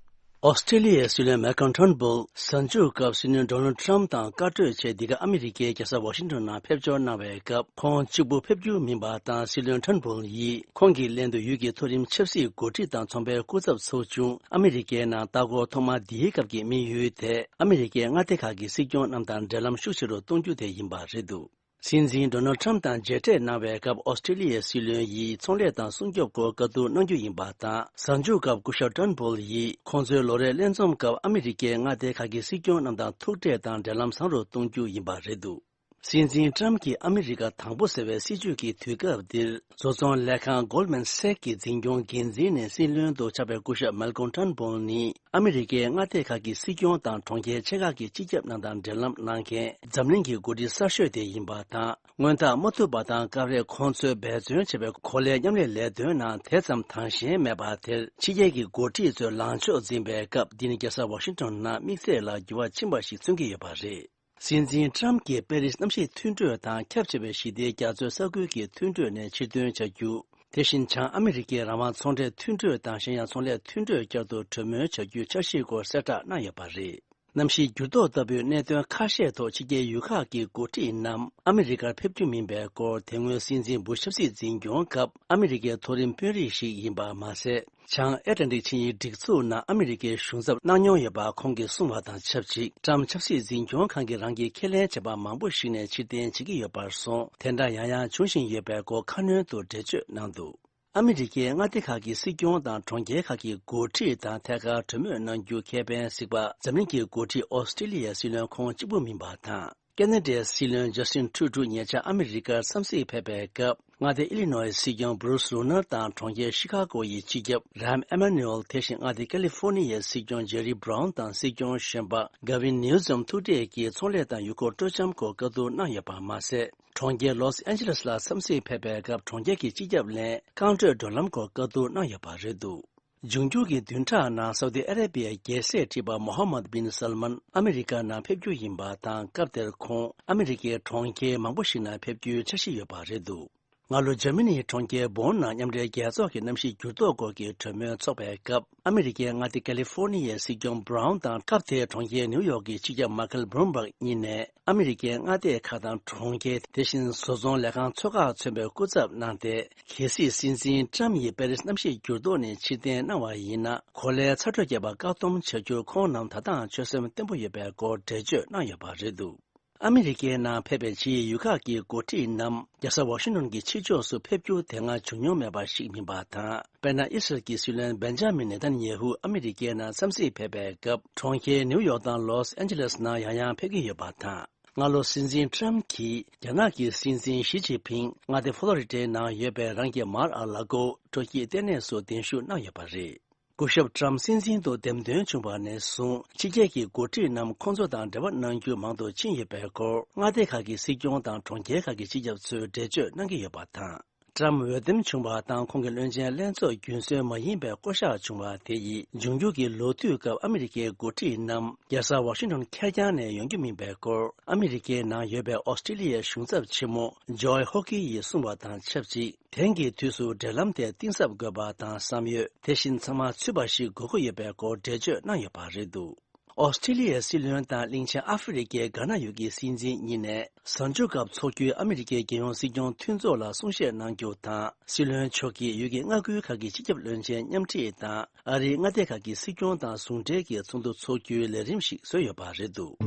ཨོ་སི་ཀྲི་ལི་ཡའི་སྲིད་བློན་མལ་ཀམ་ཊརན་བུལ་གཟའ་མཇུག་སྐབས་སྲིད་བློན་ཌོ་ནལ་ཊམ་དང་བཀའ་གྲོས་ཆེད་འདི་ག་ཨ་མི་རི་ཀའི་རྒྱལ་ས་ཝ་ཤིང་ཊོན་ནང་ཕེབས་འབྱོར་གནང་བའི་སྐབས། ཁོང་གཅིག་པུ་ཕེབས་རྒྱུ་མིན་པ་དང་། སྲིད་བློན་ཊརན་བུལ་ཡིས་ཁོང་གི་ལན་དུ་ཡུལ་གྱི་མཐོ་རིམ་ཆབ་སྲིད་འགོ་ཁྲིད་དང་ཚོང་པའི་སྐུ་ཚབ་ཚོགས་ཆུང་ཨ་མི་རི་ཀའི་ནང་ལྟ་སྐོར་ཐོག་མ་འདིའི་སྐབས་ཀྱི་དམིགས་ཡུལ་དེ། ཨ་མི་རི་ཀའི་མངའ་སྡེ་ཁག་གི་སྲིད་སྐྱོང་རྣམས་དང་འབྲེལ་ལམ་ཤུགས་ཆེ་རུ་གཏོང་རྒྱུ་དེ་ཡིན་པ་རེད་འདུག། སྲིད་འཛིན་ཌོ་ནལ་ཊམ་དང་མཇལ་འཕྲད་གནང་བའི་སྐབས། ཨོ་སི་ཀྲི་ལི་ཡའི་སྲིད་བློན་ཡིས་ཚོང་ལས་དང་སྲུང་སྐྱོབ་སྐོར་བཀའ་བསྡུར་གནང་རྒྱུ་ཡིན་པ་དང་། གཟའ་མཇུག་སྐབས་སྐུ་ཞབས་ཊརན་བུལ་ཡིས་ཁོང་ཚོའི་ལོ་རེའི་ལྷན་འཛོམས་སྐབས། ཨ་མི་རི་ཀའི་མངའ་སྡེ་ཁག་གི་སྲིད་སྐྱོང་རྣམས་དང་ཐུག་འཕྲད་དང་འབྲེལ་ལམ་བཟང་རུ་གཏོང་རྒྱུ་ཡིན་པ་རེད་འདུག། སྲིད་འཛིན་ཊམ་གྱིས་ཨ་མི་རི་ཀ་དང་པོ་ཟེར་བའི་སྲིད་བྱུས་ཀྱི་དུས་སྐབས་འདིར། བཟོ་ཚོང་ལས་ཁང་Goldman Sachs གི་འཛིན་སྐྱོང་འགན་འཛིན་ནས་སྲིད་བློན་དུ་ཆགས་པའི་སྐུ་ཞབས་མལ་ཀོམ་ཊརན་བྷོལ་ནི། ཨ་མི་རི་ཀའི་མངའ་སྡེ་ཁག་གི་སྲིད་སྐྱོང་དང་གྲོང་ཁྱེར་ཆེ་ཁག་གི་སྤྱི་ཁྱབ་རྣམས་དང་འབྲེལ་ལམ་གནང་མཁན་འཛམ་གླིང་གི་འགོ་ཁྲིད་གསར་ཤོས་དེ་ཡིན་པ་དང་། སྔོན་ཐག་མ་ཐུག་པ་དང་། སྐབས་རེ་ཁོང་ཚོས་འབད་བརྩོན་བྱས་པའི་གོ་ལའི་མཉམ་ལས་ལས་དོན་ནང་དེ་ཙམ་དྭངས་ཤན་མེད་པ་དེར། ཕྱི་རྒྱལ་གྱི་འགོ་ཁྲིད་ཚོས་ལངས་ཕྱོགས་འཛིན་པའི་སྐབས། འདི་ནི་རྒྱལ་ས་ཝ་ཤིང་ཊོན་ནང་དམིགས་བསལ་ལ་འགྱུར་བ་ཕྱིན་པ་ཞིག་མཚོན་གྱི་ཡོད་པ་རེད། སྲིད་འཛིན་ཊམ་གྱིས་པེ་རིས་གནམ་གཤིས་མཐུན་གྲོས་དང་། ཁྱབ་ཆེ་བའི་ཞི་བདེའི་རྒྱ་མཚོའི་ས་ཁུལ་གྱི་མཐུན་གྲོས་ནས་ཕྱིར་ཐོན་བྱ་རྒྱུ། དེ་བཞིན་བྱང་ཨ་མི་རི་ཀའི་རང་དབང་ཚོང་འབྲེལ་མཐུན་གྲོས་དང་། གཞན་ཡང་ཚོང་ལས་མཐུན་གྲོས་བསྐྱར་དུ་གྲོས་མོལ་བྱ་རྒྱུའི་འཆར་གཞིའི་སྐོར་གསལ་བསྒྲགས་གནང་ཡོད་པ་རེད། གནམ་གཤིས་འགྱུར་ལྡོག་ལྟ་བུའི་གནད་དོན་ཁ་ཤས་ཐོག་ཕྱི་རྒྱལ་ཡུལ་ཁག་གི་འགོ་ཁྲིད་རྣམས་ཨ་མི་རི་ཀར་ཕེབས་རྒྱུ་མིན་པའི་སྐོར། དེ་སྔོན་སྲིད་འཛིན་བུ་ཤ་ཆབ་སྲིད་འཛིན་སྐྱོང་སྐབས། ཨ་མི་རི་ཀའི་མཐོ་རིམ་དཔོན་རིགས་ཤིག་ཡིན་པ་མ་ཟད། བྱང་ཨེ་ཏྲ་ཏིག་ཆིངས་ཡིག་སྒྲིག་འཛུགས་ནང་ཨ་མི་རི་ཀའི་གཞུང་ཚབ་གནང་མྱོང་ཡོད་པ་ཁོང་གིས་གསུངས་པ་དང་ཆབས་ཅིག་ཀྲམ་ཆབ་སྲིད་འཛིན་སྐྱོང་ཁང་གིས་རང་གི་ཁས་ལེན་བྱས་པ་མང་པོ་ཞིག་ནས་ཕྱིར་འཐེན་བྱེད་ཀྱི་ཡོད་པར་སོང་། དེ་འདྲ་ཡང་ཡང་འབྱུང་བཞིན་ཡོད་པའི་སྐོར་ཁ་སྣོན་དུ་འགྲེལ་བརྗོད་གནང་འདུག་ཨ་མི་རི་ཀའི་མངའ་སྡེ་ཁག་གི་སྲིད་སྐྱོང་དང་གྲོང་ཁྱེར་ཁག་གི་འགོ་ཁྲིད་དང་ཐད་ཀར་གྲོས་མོལ་གནང་རྒྱུ་ཁེ་ཕན་གཟིགས་པ་འཛམ་གླིང་གི་འགོ་ཁྲིད་ཨོ་སི་ཀྲི་ལི་ཡའི་སྲིད་བློན་ཁོང་གཅིག་པུ་མིན་པ་དང་། ཁེ་ན་ཌའི་སྲིད་བློན་ཇ་སི་ཊིན་ཊུ་ཊུ་ཉེ་ཆར་ཨ་མི་རི་ཀར་འཚམས་གཟིགས་ཕེབས་པའི་སྐབས། མངའ་སྡེ་ཨི་ལི་ནོའི་སྲིད་སྐྱོང་བྷུ་རུ་སི་རུ་ནར་དང་གྲོང་ཁྱེར་ཤི་ཁ་གོ་ཡི་སྤྱི་ཁྱབ་རམ་ཨེ་མ་ནུ་ཨེལ། དེ་བཞིན་མངའ་སྡེ་ཀ་ལི་ཧྥོ་ནི་ཡའི་སྲིད་སྐྱོང་ཇེ་རི་བྷ་རའུན་དང་སྲིད་སྐྱོང་གཞོན་པ་གྷ་ཝིན་ནིའུ་ཛམ་ཐུག་འཕྲད་ཀྱིས་ཚོང་ལས་དང་ཡུལ་སྐོར་སྤྲོ་འཆམ་སྐོར་བཀའ་བསྡུར་གནང་ཡོད་པ་མ་ཟད། གྲོང་ཁྱེར་ལོས་ཨན་ཇེ་ལེས་ལ་འཚམས་གཟིགས་ཕེབས་པའི་སྐབས་གྲོང་ཁྱེར་གྱི་སྤྱི་ཁྱབ་ལས་རྐང་བགྲོད་འགྲོ་ལམ་སྐོར་བཀའ་བསྡུར་གནང་ཡོད་པ་རེད་འདུག་འབྱུང་འགྱུར་གྱི་བདུན་ཕྲག་ནང་སའུ་ཏི་ཨ་ར་པི་ཡའི་རྒྱལ་སྲས་ཁྲི་པ་མོ་ཧམ་མད་བིན་སལ་མན་ཨ་མི་རི་ཀ་ནང་ཕེབས་རྒྱུ་ཡིན་པ་དང་། སྐབས་དེར་ཁོང་ཨ་མི་རི་ཀའི་གྲོང་ཁྱེར་མང་པོ་ཞིག་ནང་ཕེབས་རྒྱུའི་འཆར་གཞི་ཡོད་པ་རེད་འདུག་སྔ་ལོ་འཇར་མ་ནིའི་གྲོང་ཁྱེར་བོན་ནང་མཉམ་འབྲེལ་རྒྱལ་ཚོགས་ཀྱི་གནམ་གཤིས་འགྱུར་ལྡོག་སྐོར་གྱི་གྲོས་མོལ་ཚོགས་པའི་སྐབས། ཨ་མི་རི་ཀའི་མངའ་སྡེ་ཀ་ལི་ཧྥོ་ནི་ཡའི་སྲིད་སྐྱོང་བྷ་རའུན་དང་། སྐབས་དེའི་གྲོང་ཁྱེར་ནིའུ་ཡོག་གི་སྤྱི་ཁྱབ་མཱ་ཁལ་བྷུ་ལུམ་བྷག་གཉིས་ནས། ཨ་མི་རི་ཀའི་མངའ་སྡེ་ཁག་དང་གྲོང་ཁྱེར། དེ་བཞིན་བཟོ་ཚོང་ལས་ཁང་ཚོ་ཁག་མཚོན་པའི་སྐུ་ཚབ་གནང་སྟེ། གལ་སྲིད་སྲིད་འཛིན་ཀྲམ་ཡིས་པེ་རིས་གནམ་གཤིས་འགྱུར་ལྡོག་ནས་ཕྱིར་འཐེན་གནང་བ་ཡིན་ན། གོ་ལའི་ཚ་དྲོད་རྒྱས་པ་བཀག་སྡོམ་བྱ་རྒྱུར་ཁོང་རྣམས་ད་ལྟའང་ཆོད་སེམས་བརྟན་པོ་ཡོད་པའི་སྐོར་འགྲེལ་བརྗོད་གནང་ཡོད་པ་རེད་འདུག་ཨ་མི་རི་ཀའི་ནང་ཕེབས་པའི་ཕྱིའི་ཡུལ་ཁག་གི་འགོ་ཁྲིད་རྣམས་རྒྱལ་ས་ཝ་ཤིང་ཏོན་གྱི་ཕྱི་ཕྱོགས་སུ་ཕེབས་རྒྱུ་དེ་སྔ་བྱུང་མྱོང་མེད་པ་ཞིག་མིན་པ་དང་། དཔེར་ན། ཨི་སི་རལ་གྱི་སྲིད་བློན་བེན་ཇ་མིན་ནེ་ཐན་ཡེ་ཧུ་ཨ་མི་རི་ཀའི་ནང་འཚམས་གཟིགས་ཕེབས་པའི་སྐབས། གྲོང་ཁྱེར་ནིའུ་ཡོག་དང་ལོས་ཨན་ཇེ་ལེས་ནང་ཡང་ཡང་ཕེབས་ཀྱི་ཡོད་པ་དང་། སྔ་ལོ་སྲིད་འཛིན་ཀྲམ་གྱིས་རྒྱ་ནག་གི་སྲིད་འཛིན་ཞི་ཅིན་ཕིང་མངའ་སྡེ་ཧྥོ་ལོ་རི་ཏའི་ནང་ཡོད་པའི་རང་གི་མར་ཨ་ལ་ཀོ་སྤྲོ་སྐྱིད་ལྟེ་གནས་སུ་གདན་ཞུ་གནང་ཡོད་པ་རེད། སྐུ་ཞབས་ཀྲམ་སྲིད་འཛིན་དུ་འདེམས་ཐོན་བྱུང་བ་ནས་བཟུང་། ཕྱི་རྒྱལ་གྱི་འགོ་ཁྲིད་རྣམས་ཁོང་ཚོ་དང་འབྲེལ་བ་གནང་རྒྱུ་མང་དུ་ཕྱིན་ཡོད་པའི་སྐོར། མངའ་སྡེ་ཁག་གི་སྲིད་སྐྱོང་དང་གྲོང་ཁྱེར་ཁག་གི་སྤྱི་ཁྱབ་ཚོས་འགྲེལ་བརྗོད་གནང་གི་ཡོད་པ་དང་། ཀྲམ་འོས་འདེམས་བྱུང་བ་དང་། ཁོང་གི་བློན་ཆེན་ལྷན་ཚོགས་རྒྱུན་སྲོལ་མ་ཡིན་པའི་བསྐོ་གཞག་བྱུང་བ་དེ་ཡིས། འབྱུང་འགྱུར་གྱི་ལོ་དུས་སྐབས་ཨ་མི་རི་ཀའི་འགོ་ཁྲིད་རྣམས་རྒྱལ་ས་ཝ་ཤིང་ཏོན་ཁེར་རྐྱང་ནས་ཡོང་རྒྱུ་མིན་པའི་སྐོར། ཨ་མི་རི་ཀའི་ནང་ཡོད་པའི་ཨོ་སི་ཀྲི་ལི་ཡའི་གཞུང་ཚབ་ཆེན་མོ་ཇོའི་ཧོ་ཀི་ཡིས་གསུངས་པ་དང་ཆབས་ཅིག་དེང་གི་དུས་སུ་འབྲེལ་ལམ་དེ་གཏིང་ཟབ་དགོས་པ་དང་བསམ་ཡོད། དེ་བཞིན་ཚང་མ་ཚུད་པ་ཞིག་དགོས་ཀྱི་ཡོད་པའི་སྐོར་འགྲེལ་བརྗོད་གནང་ཡོད་པ་རེད་འདུག་ཨོ་སི་ཀྲི་ལི་ཡའི་སྲིད་བློན་དང་གླིང་ཆེན་ཨ་ཧྥེ་རི་ཁའི་གྷ་ན་ཡུལ་གྱི་སྲིད་འཛིན་གཉིས་ནས། གཟའ་མཇུག་སྐབས་འཚོགས་རྒྱུའི་ཨ་མི་རི་ཀའི་རྒྱལ་ཡོངས་སྲིད་སྐྱོང་མཐུན་ཚོགས་ལ་གསུང་བཤད་གནང་རྒྱུ་དང་། སྲིད་བློན་མཆོག་གིས་ཡུལ་གྱི་མངའ་ཁུལ་ཁག་གི་སྤྱི་ཁྱབ་བློན་ཆེན་མཉམ་ཁྲིད་དང་། ཨ་རིའི་མངའ་སྡེ་ཁག་གི་སྲིད་སྐྱོང་དང་ཟུང་འབྲེལ་གྱིས་ཚོགས་འདུ་འཚོགས་རྒྱུའི་ལས་རིམ་ཞིག་བཟོས་ཡོད་པ་རེད་འདུག་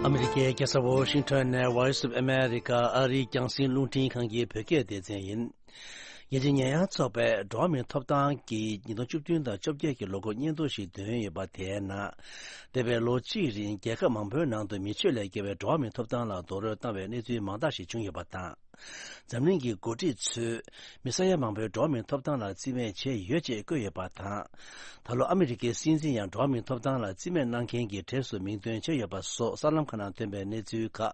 ཨ་མི་རི་ཀའི་རྒྱལ་ས་ཝོ་ཤིང་ཊོན་ནས་Voice of America ཨ་རིའི་རྒྱང་སྲིང་རླུང་འཕྲིན་ཁང་གི་བོད་སྐད་སྡེ་ཚན་ཡིན། རྒྱལ་སྤྱིའི་ཉེས་ཡངས་ཚོགས་པས་འགྲོ་བ་མིའི་ཐོབ་ཐང་གི་ཉིས་སྟོང་བཅུ་བདུན་དང་བཅོ་བརྒྱད་ཀྱི་ལོ་འཁོར་སྙན་ཐོ་ཞིག་བཏོན་ཡོད་པ་དེའི་ནང་། འདས་པའི་ལོ་གཅིག་རིང་རྒྱལ་ཁབ་མང་པོའི་ནང་དུ་མི་སྤྱོད་ལས་བརྒལ་བའི་འགྲོ་བ་མིའི་ཐོབ་ཐང་ལ་རྡོག་རོལ་བཏང་བའི་གནས་ཚུལ་མང་དག་ཞིག་བྱུང་ཡོད་པ་དང་། འཛམ་གླིང་གི་འགོ་ཁྲིད་ཚོས་མི་ས་ཡ་མང་པོའི་འགྲོ་བ་མིའི་ཐོབ་ཐང་ལ་རྩིས་མེད་བྱས་ཡོད་ཅེས་བཀོད་ཡོད་པ་དང་། ད་ལོ་ཨ་མི་རི་ཀའི་སྲིད་འཛིན་ཡང་འགྲོ་བ་མིའི་ཐོབ་ཐང་ལ་རྩིས་མེད་གནང་མཁན་གྱི་གྲས་སུ་མིང་འདོན་བྱས་ཡོད་པ་སོགས་གསར་ལམ་ཁག་ནང་ཐོན་པའི་གནས་ཚུལ་ཁག་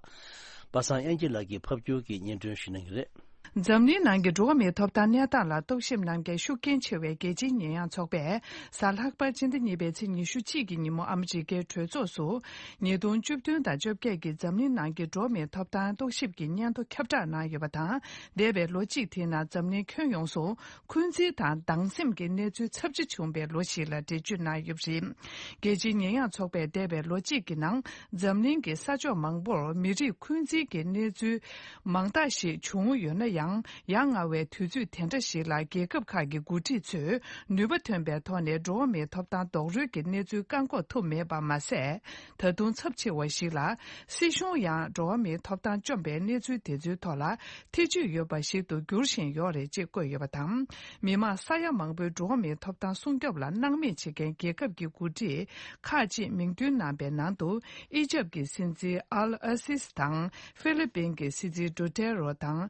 པ་སངས་དབྱངས་སྐྱིད་ལགས་ཀྱིས་ཕབ་སྒྱུར་གྱིས་སྙན་སྒྲོན་ཞུ་གནང་གི་རེད། འཛམ་གླིང་ནང་གི་འགྲོ་བ་མིའི་ཐོབ་ཐང་གནས་སྟངས་ལ་རྟོག་ཞིབ་གནང་མཁན་ཤུགས་རྐྱེན་ཆེ་བའི་རྒྱལ་སྤྱིའི་ཉེས་ཡངས་ཚོགས་པས་གཟའ་ལྷག་པ་སྤྱི་ཟླ་གཉིས་པའི་ཚེས་ཉི་ཤུ་གཅིག་གི་ཉིན་མོ་ཨ་མི་རི་ཀའི་གྲོས་ཚོགས་སུ། ཉིས་སྟོང་བཅུ་བདུན་དང་བཅོ་བརྒྱད་ཀྱི་འཛམ་གླིང་ནང་གི་འགྲོ་བ་མིའི་ཐོབ་ཐང་རྟོག་ཞིབ་ཀྱི་སྙན་ཐོ་ཁྱབ་བསྒྲགས་གནང་ཡོད་པ་དང་། འདས་པའི་ལོ་གཅིག་དེའི་ནང་འཛམ་གླིང་ཁྱོན་ཡོངས་སུ། འཁོན་འཛིན་དང་སྡང་སེམས་ཀྱི་གནས་ཚུལ་ཚབས་ཆེ་བྱུང་བའི་ལོ་ཞིག་ལ་འགྲེལ་བརྗོད་གནང་ཡོད་པ་རེད། རྒྱལ་སྤྱིའི་ཉེས་ཡངས་ཚོགས་པས་འདས་པའི་ལོ་གཅིག་གི་ནང་འཛམ་གླིང་གི་ས་ཕྱོགས་མང་པོར་མི་རིགས་འཁོན་འཛིན་གྱི་གནས་ཚུལ་མང་དག་ཞིག་བྱུང་ཡོད་ན་ཡང་། ཡ་ང་བའི་དུས་ཚོད་དེ་འདྲ་ཞིག་ལ་རྒྱལ་ཁབ་ཁག་གི་འགོ་ཁྲིད་ཚོས་ནུས་པ་ཐོན་པའི་ཐོག་ནས་འགྲོ་བ་མིའི་ཐོབ་ཐང་རྡོག་རོལ་གྱི་གནས་ཚུལ་བཀག་འགོག་ཐུབ་མེད་པ་མ་ཟད། ད་དུང་ཚབས་ཆེ་བ་ཞིག་ལ། སྲིད་གཞུང་ཡང་འགྲོ་བ་མིའི་ཐོབ་ཐང་བཅོམ་པའི་གནས་ཚུལ་དེ་ཚོའི་ཐོག་ལ་ཐེ་བྱུས་ཡོད་པ་ཞིག་ཏུ་འགྱུར་བཞིན་ཡོད་རེད་ཅེས་བཀོད་ཡོད་པ་དང་། མི་དམངས་ས་ཡ་མང་པོའི་འགྲོ་བ་མིའི་ཐོབ་ཐང་སྲུང་སྐྱོབ་ལ་སྣང་མེད་བྱེད་མཁན་རྒྱལ་ཁབ་ཀྱི་འགོ་ཁྲིད་ཁག་ཅིག་མིང་འདོན་གནང་པའི་ནང་དུ། ཨི་ཇབ་ཀྱི་སྲིད་འཛིན་ཨལ་ཨ་སིས་དང་། ཧྥི་ལི་པིན་གྱི་སྲིད་འཛིན་ཌུ་ཏེ་རོ་དང་།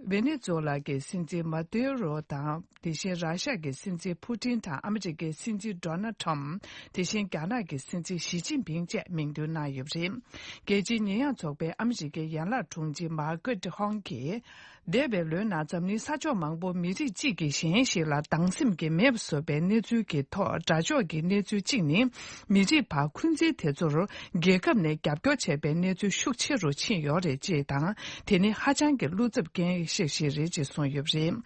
ཝེ་ནེ་ཛུ་ལ་གྱི་སྲིད་འཛིན་མ་དུ་རོ་དང་། དེ་བཞིན་ར་ཤ་གི་སྲིད་འཛིན་ཕུ་ཏིན་དང་ཨ་མི་རི་ཀའི་སྲིད་འཛིན་ཌོ་ནལ་ཁྲམ། དེ་བཞིན་རྒྱ་ནག་གི་སྲིད་འཛིན་ཞི་ཅིན་ཕིང་བཅས་མིང་འདོན་གནང་ཡོད་པ་རེད། རྒྱལ་སྤྱིའི་ཉེས་ཡངས་ཚོགས་པའི་ཨ་མི་རི་ཀའི་ཡན་ལག་དྲུང་ཆེ་མར་ཀེ་ཊི་ཧོང་གིས། འདས་པའི་ལོའི་ནང་འཛམ་གླིང་ས་ཕྱོགས་མང་པོ་མི་རིགས་གཅིག་གིས་གཞན་ཞིག་ལ་སྡང་སེམས་ཀྱིས་མེད་པ་བཟོ་བའི་གནས་ཚུལ་གྱི་ཐོག་དགྲ་ཕྱོགས་ཀྱི་གནས་ཚུལ་གཅིག་ནི། མི་རིགས་བར་འཁོན་འཛིན་དེ་ཚོར་རྒྱལ་ཁབ་ནས་རྒྱབ་སྐྱོར་བྱས་པའི་གནས་ཚུལ་ཤུགས་ཆེ་རུ་ཕྱིན་ཡོད་རེད་ཅེས་དང་། དེ་ནི་ཧ་ཅང་གི་བློ་འཚབ་རྐྱེན་ཤོས་ཤིག་རེད་ཅེས་གསུངས་ཡོད་པ་རེད།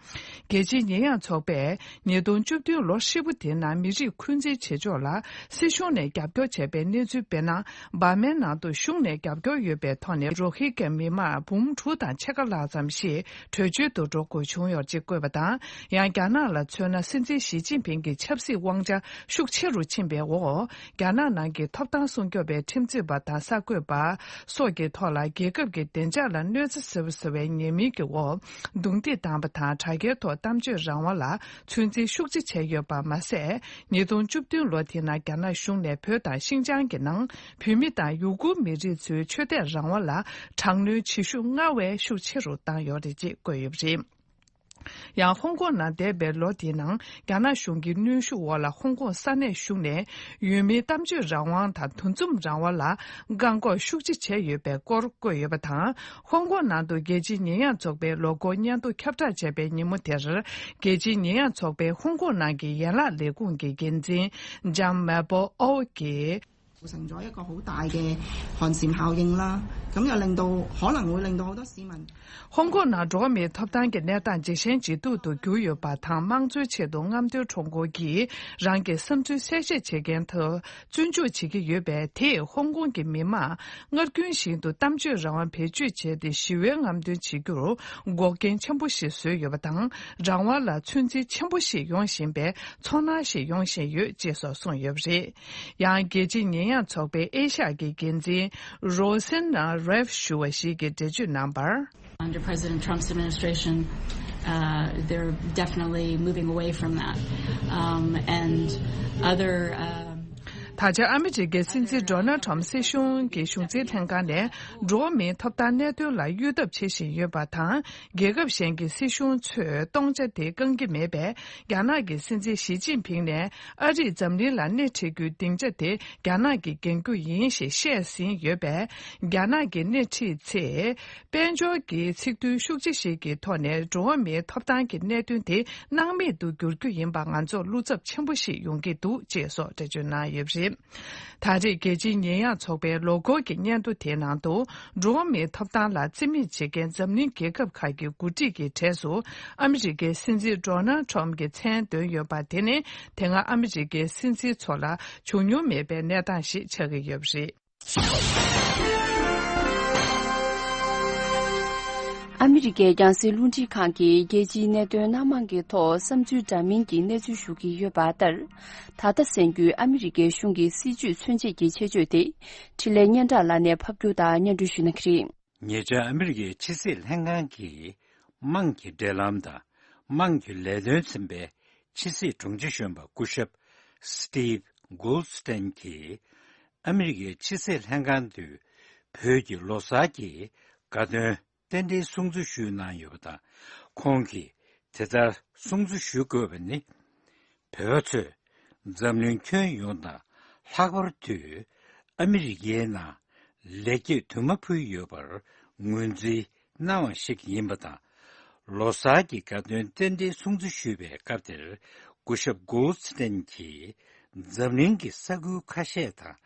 རྒྱལ་སྤྱིའི་ཉེས་ཡངས་ཚོགས་པས་ཉིས་སྟོང་བཅུ་བདུན་ལོ་ཧྲིལ་པོ་དེའི་ནང་མི་རིགས་འཁོན་འཛིན་བྱེད་ཕྱོགས་ལ་སྲིད་གཞུང་ནས་རྒྱབ་སྐྱོར་བྱས་པའི་གནས་ཚུལ། དཔེར་ན། འབར་མའི་ནང་དུ་གཞུང་ནས་རྒྱབ་སྐྱོར་ཡོད་པའི་ཐོག་ནས་རོ་ཧི་གྷ་མི་མང་འབུམ་དྲུག་དང་ཕྱེད་ཀ་ལྷག་ཙམ་ཞིག་བྲོས་བྱོལ་དུ་འགྲོ་དགོས་བྱུང་ཡོད་ཅེས་བཀོད་པ་དང་། ཡང་རྒྱ་ནག་ལ་མཚོན་ན། སྲིད་འཛིན་ཞི་ཅིན་ཕིང་གི་ཆབ་སྲིད་དབང་ཆ་ཤུགས་ཆེ་རུ་ཕྱིན་པའི་འོག་རྒྱ་ནག་ནང་གི་ཐོབ་ཐང་སྲུང་སྐྱོབ་པའི་ཁྲིམས་རྩོད་པ་དང་གསར་འགོད་པ་སོགས་ཀྱི་ཐོག་ལ་རྒྱལ་ཁབ་ཀྱི་བདེ་འཇགས་ལ་གནོད་འཚེ་བཟོས་པ་ཟེར་བའི་ཉེས་མིང་གི་འོག་རྡུང་རྡེག་བཏང་བ་དང་། དྲ་རྒྱའི་ཐོག་གཏམ་བརྗོད་རང་དབང་ལ་ཚོད་འཛིན་ཤུགས་ཆེ་བྱས་ཡོད་པ་མ་ཟད། ཉིས་སྟོང་བཅུ་བདུན་ལོ་དེའི་ནང་རྒྱ་ནག་གཞུང་ནས་བོད་དང་ཤིན་ཅང་གི་ནང་བོད་མི་དང་ཡུ་གུར་མི་རིགས་ཚོའི་ཆོས་དད་རང་དབང་ལ་དྲག་གནོན་བྱེད་ཤུགས་སྔར་བས་ཤུགས་ཆེ་རུ་བཏང་ཡོད་རེད་ཅེས་བཀོད་ཡོད་པ་རེད། ཡང་ཧོང་ཀོང་ནང་འདས་པའི་ལོ་དེའི་ནང་རྒྱ་ནག་གཞུང་གི་གནོན་ཤུགས་འོག་ལ་ཧོང་ཀོང་ས་གནས་གཞུང་ནས་ཡུལ་མིའི་གཏམ་བརྗོད་རང་དབང་དང་འདུ་འཛོམས་རང་དབང་ལ་བཀག་འགོག་ཤུགས་ཆེ་བྱས་ཡོད་པའི་སྐོར་བཀོད་ཡོད་པ་དང་། ཧོང་ཀོང་ནང་དུ་རྒྱལ་སྤྱིའི་ཉེས་ཡངས་ཚོགས་པའི་ལོ་འཁོར་སྙན་ཐོ་ཁྱབ་བསྒྲགས་བྱས་པའི་ཉིན་མོ་དེར། རྒྱལ་སྤྱིའི་ཉེས་ཡངས་ཚོགས་པའི་ཧོང་ཀོང་ནང་གི་ཡན་ལག་ལས་ཁུངས་ཀྱི་འགན་འཛིན་ལྕམ་མེ་པོ་ཨོ་གིས། 造成咗一個好大嘅寒蟬效應啦。咁又令到可能會令到好多市民 ཧོང་ཀོང་ནང་འགྲོ་བ་མིའི་ཐོབ་ཐང་གི་གནས་སྟངས་ཇེ་ཞན་ཇེ་སྡུག་ཏུ་གྱུར་ཡོད་པ་དང་། དམངས་གཙོའི་ཆེད་དུ་རྔམ་སྟོན་ཁྲོམ་སྐོར་གྱིས་རང་གི་བསམ་ཚུལ་གསལ་བཤད་བྱེད་མཁན་དུ་བཙོན་འཇུག་བྱེད་ཀྱི་ཡོད་པས། དེས་ཧོང་ཀོང་གི་མི་མང་སྔར་རྒྱུན་བཞིན་དུ་གཏམ་བརྗོད་རང་དབང་བེད་སྤྱོད་བྱས་ཏེ་ཞི་བའི་རྔམ་སྟོན་བྱེད་རྒྱུར་འགོག་རྐྱེན་ཆེན་པོ་ཞིག་བཟོས་ཡོད་པ་དང་། རང་དབང་ལ་ཚོད་འཛིན་ཆེན་པོ་ཞིག་ཡོང་བཞིན་པའི་ཚོར་སྣང་ཞིག་ཡོང་བཞིན་ཡོད་ཅེས་སོགས་གསུངས་ཡོད་པ་རེད། ཡང་རྒྱལ་སྤྱིའི་ཉེས་ཡངས་ཚོགས་པའི་ཨེ་ཤ་ཡ་གི་འགན་འཛིན་རོ་སེན་ན་རེབ་ཞུ་བ་ཞིག་གིས་འགྲེལ་བརྗོད་གནང་བར། Under President Trump's administration, uh, they're definitely moving away from that. Um, and other, um, ད་ཆ་ཨ་མི་རི་ཀའི་སྲིད་འཛིན་ཌོ་ནལ་ཁྲོམ་སྲིད་གཞུང་གི་གཞུང་འཛིན་ལྷན་ཁང་ནས་འགྲོ་བ་མིའི་ཐོབ་ཐང་གནད་དོན་ལ་གཡོལ་ཐབས་བྱེད་བཞིན་ཡོད་པ་དང་། རྒྱལ་ཁབ་གཞན་གྱི་སྲིད་གཞུང་ཚོས་སྟོང་ཆ་དེ་བསྐང་གི་མེད་པས། རྒྱ་ནག་གི་སྲིད་འཛིན་ཞི་ཅིན་ཕིང་ནས་ཨ་རིས་འཛམ་གླིང་ལ་སྣེ་ཁྲིད་རྒྱུའི་སྡིངས་ཆ་དེ་རྒྱ་ནག་གིས་འགེངས་རྒྱུ་ཡིན་ཞེས་བཤད་ཟིན་ཡོད་པས། རྒྱ་ནག་གིས་སྣེ་ཁྲིད་ཚེ། དཔལ་འབྱོར་གྱི་ཚིག་དོན་ཤུགས་ཆེ་ཞིག་གི་ཐོག་ནས་འགྲོ་བ་མིའི་ཐོབ་ཐང་གི་གནད་དོན་དེ་སྣང་མེད་དུ་འགྱུར་རྒྱུ་ཡིན་པ་ང་ཚོར་བློ་འཚབ་ཆེན་པོ་ཞིག་ཡོང་གི་འདུག་ཅེས་སོགས་འགྲེལ་བརྗོད་གནང་ཡོད་པ་རེད། ད་རེས་རྒྱལ་སྤྱིའི་ཉེས་ཡངས་ཚོགས་པའི་ལོ་འཁོར་གྱི་སྙན་ཐོ་དེའི་ནང་དུ། འགྲོ་བ་མིའི་ཐོབ་ཐང་ལ་བརྩི་མེད་བྱེད་མཁན་འཛམ་གླིང་རྒྱལ་ཁབ་ཁག་གི་འགོ་ཁྲིད་ཀྱི་གྲས་སུ་ཨ་མི་རི་ཀའི་སྲིད་འཛིན་ཌོ་ནལ་ཁྲོམ་གྱི་མཚན་འདོན་ཡོད་པ་དེ་ནི། དེ་སྔ་ཨ་མི་རི་ཀའི་སྲིད་འཛིན་ཚོ་ལ་བྱུང་མྱོང་མེད་པའི་གནས་སྟངས་ཤིག་ཆགས་ཀྱི་ཡོད་པ་རེད། ཨ་མི་རི་ཀའི་རྒྱང་སྲིང་རླུང་འཕྲིན་ཁང་གིས་རྒྱལ་སྤྱིའི་གནད་དོན་སྣ་མང་གི་ཐོག་བསམ་ཚུལ་འདྲ་མིན་གྱི་གནས་ཚུལ་ཞུ་གི་ཡོད་པ་ལྟར། ད་ལྟ་གསན་རྒྱུའི་ཨ་མི་རི་ཀའི་གཞུང་གི་སྲིད་བྱུས་མཚོན་བྱེད་ཀྱི་ཆེད་བརྗོད་དེ། འཕྲིན་ལས་སྙན་གྲགས་ལགས་ནས་ཕབ་སྒྱུར་དང་སྙན་སྒྲོན་ཞུ་གནང་གི་རེད། ཉེ་ཆར་ཨ་མི་རི་ཀའི་ཕྱི་སྲིད་ལྷན་ཁང་གི་དམངས་ཀྱི་འབྲེལ་ལམ་དང་དམངས་ཀྱི་ལས་དོན་ཚན་པའི་ཕྱི་སྲིད་དྲུང་ཆེ་གཞོན་པ་སྐུ་ཞབས་Steve Goldstein་གྱིས་ཨ་མི་རི་ཀའི་ཕྱི་སྲིད་ལྷན་ཁང་དུ་བོད་ཀྱི་ལོ་གསར་གྱི་དགའ་སྟོན་རྟེན་འབྲེལ་སྲུང་བརྩི་ཞུས་གནང་ཡོད་པ་དང་། ཁོང་གིས་དེ་ལྟར་སྲུང་བརྩི་ཞུ་དགོས་པ་ནི། བོད་པ་ཚོས་འཛམ་གླིང་ཁྱོན་ཡོངས་དང་ལྷག་པར་དུ་ཨ་མི་རི་ཀའི་ནང་ལེགས་སྐྱེས་དུ་མ་ཕུལ་ཡོད་པར་ངོས་འཛིན་གནང་བ་ཞིག་ཡིན་པ་དང་། ལོ་གསར་གྱི་དགའ་སྟོན་རྟེན་འབྲེལ་སྲུང་བརྩི་ཞུས་པའི་སྐབས་དེར། སྐུ་ཞབས་Goldstein་གྱིས་འཛམ་གླིང་གི་ས་ཁུལ་ཁ་ཤས་དང་།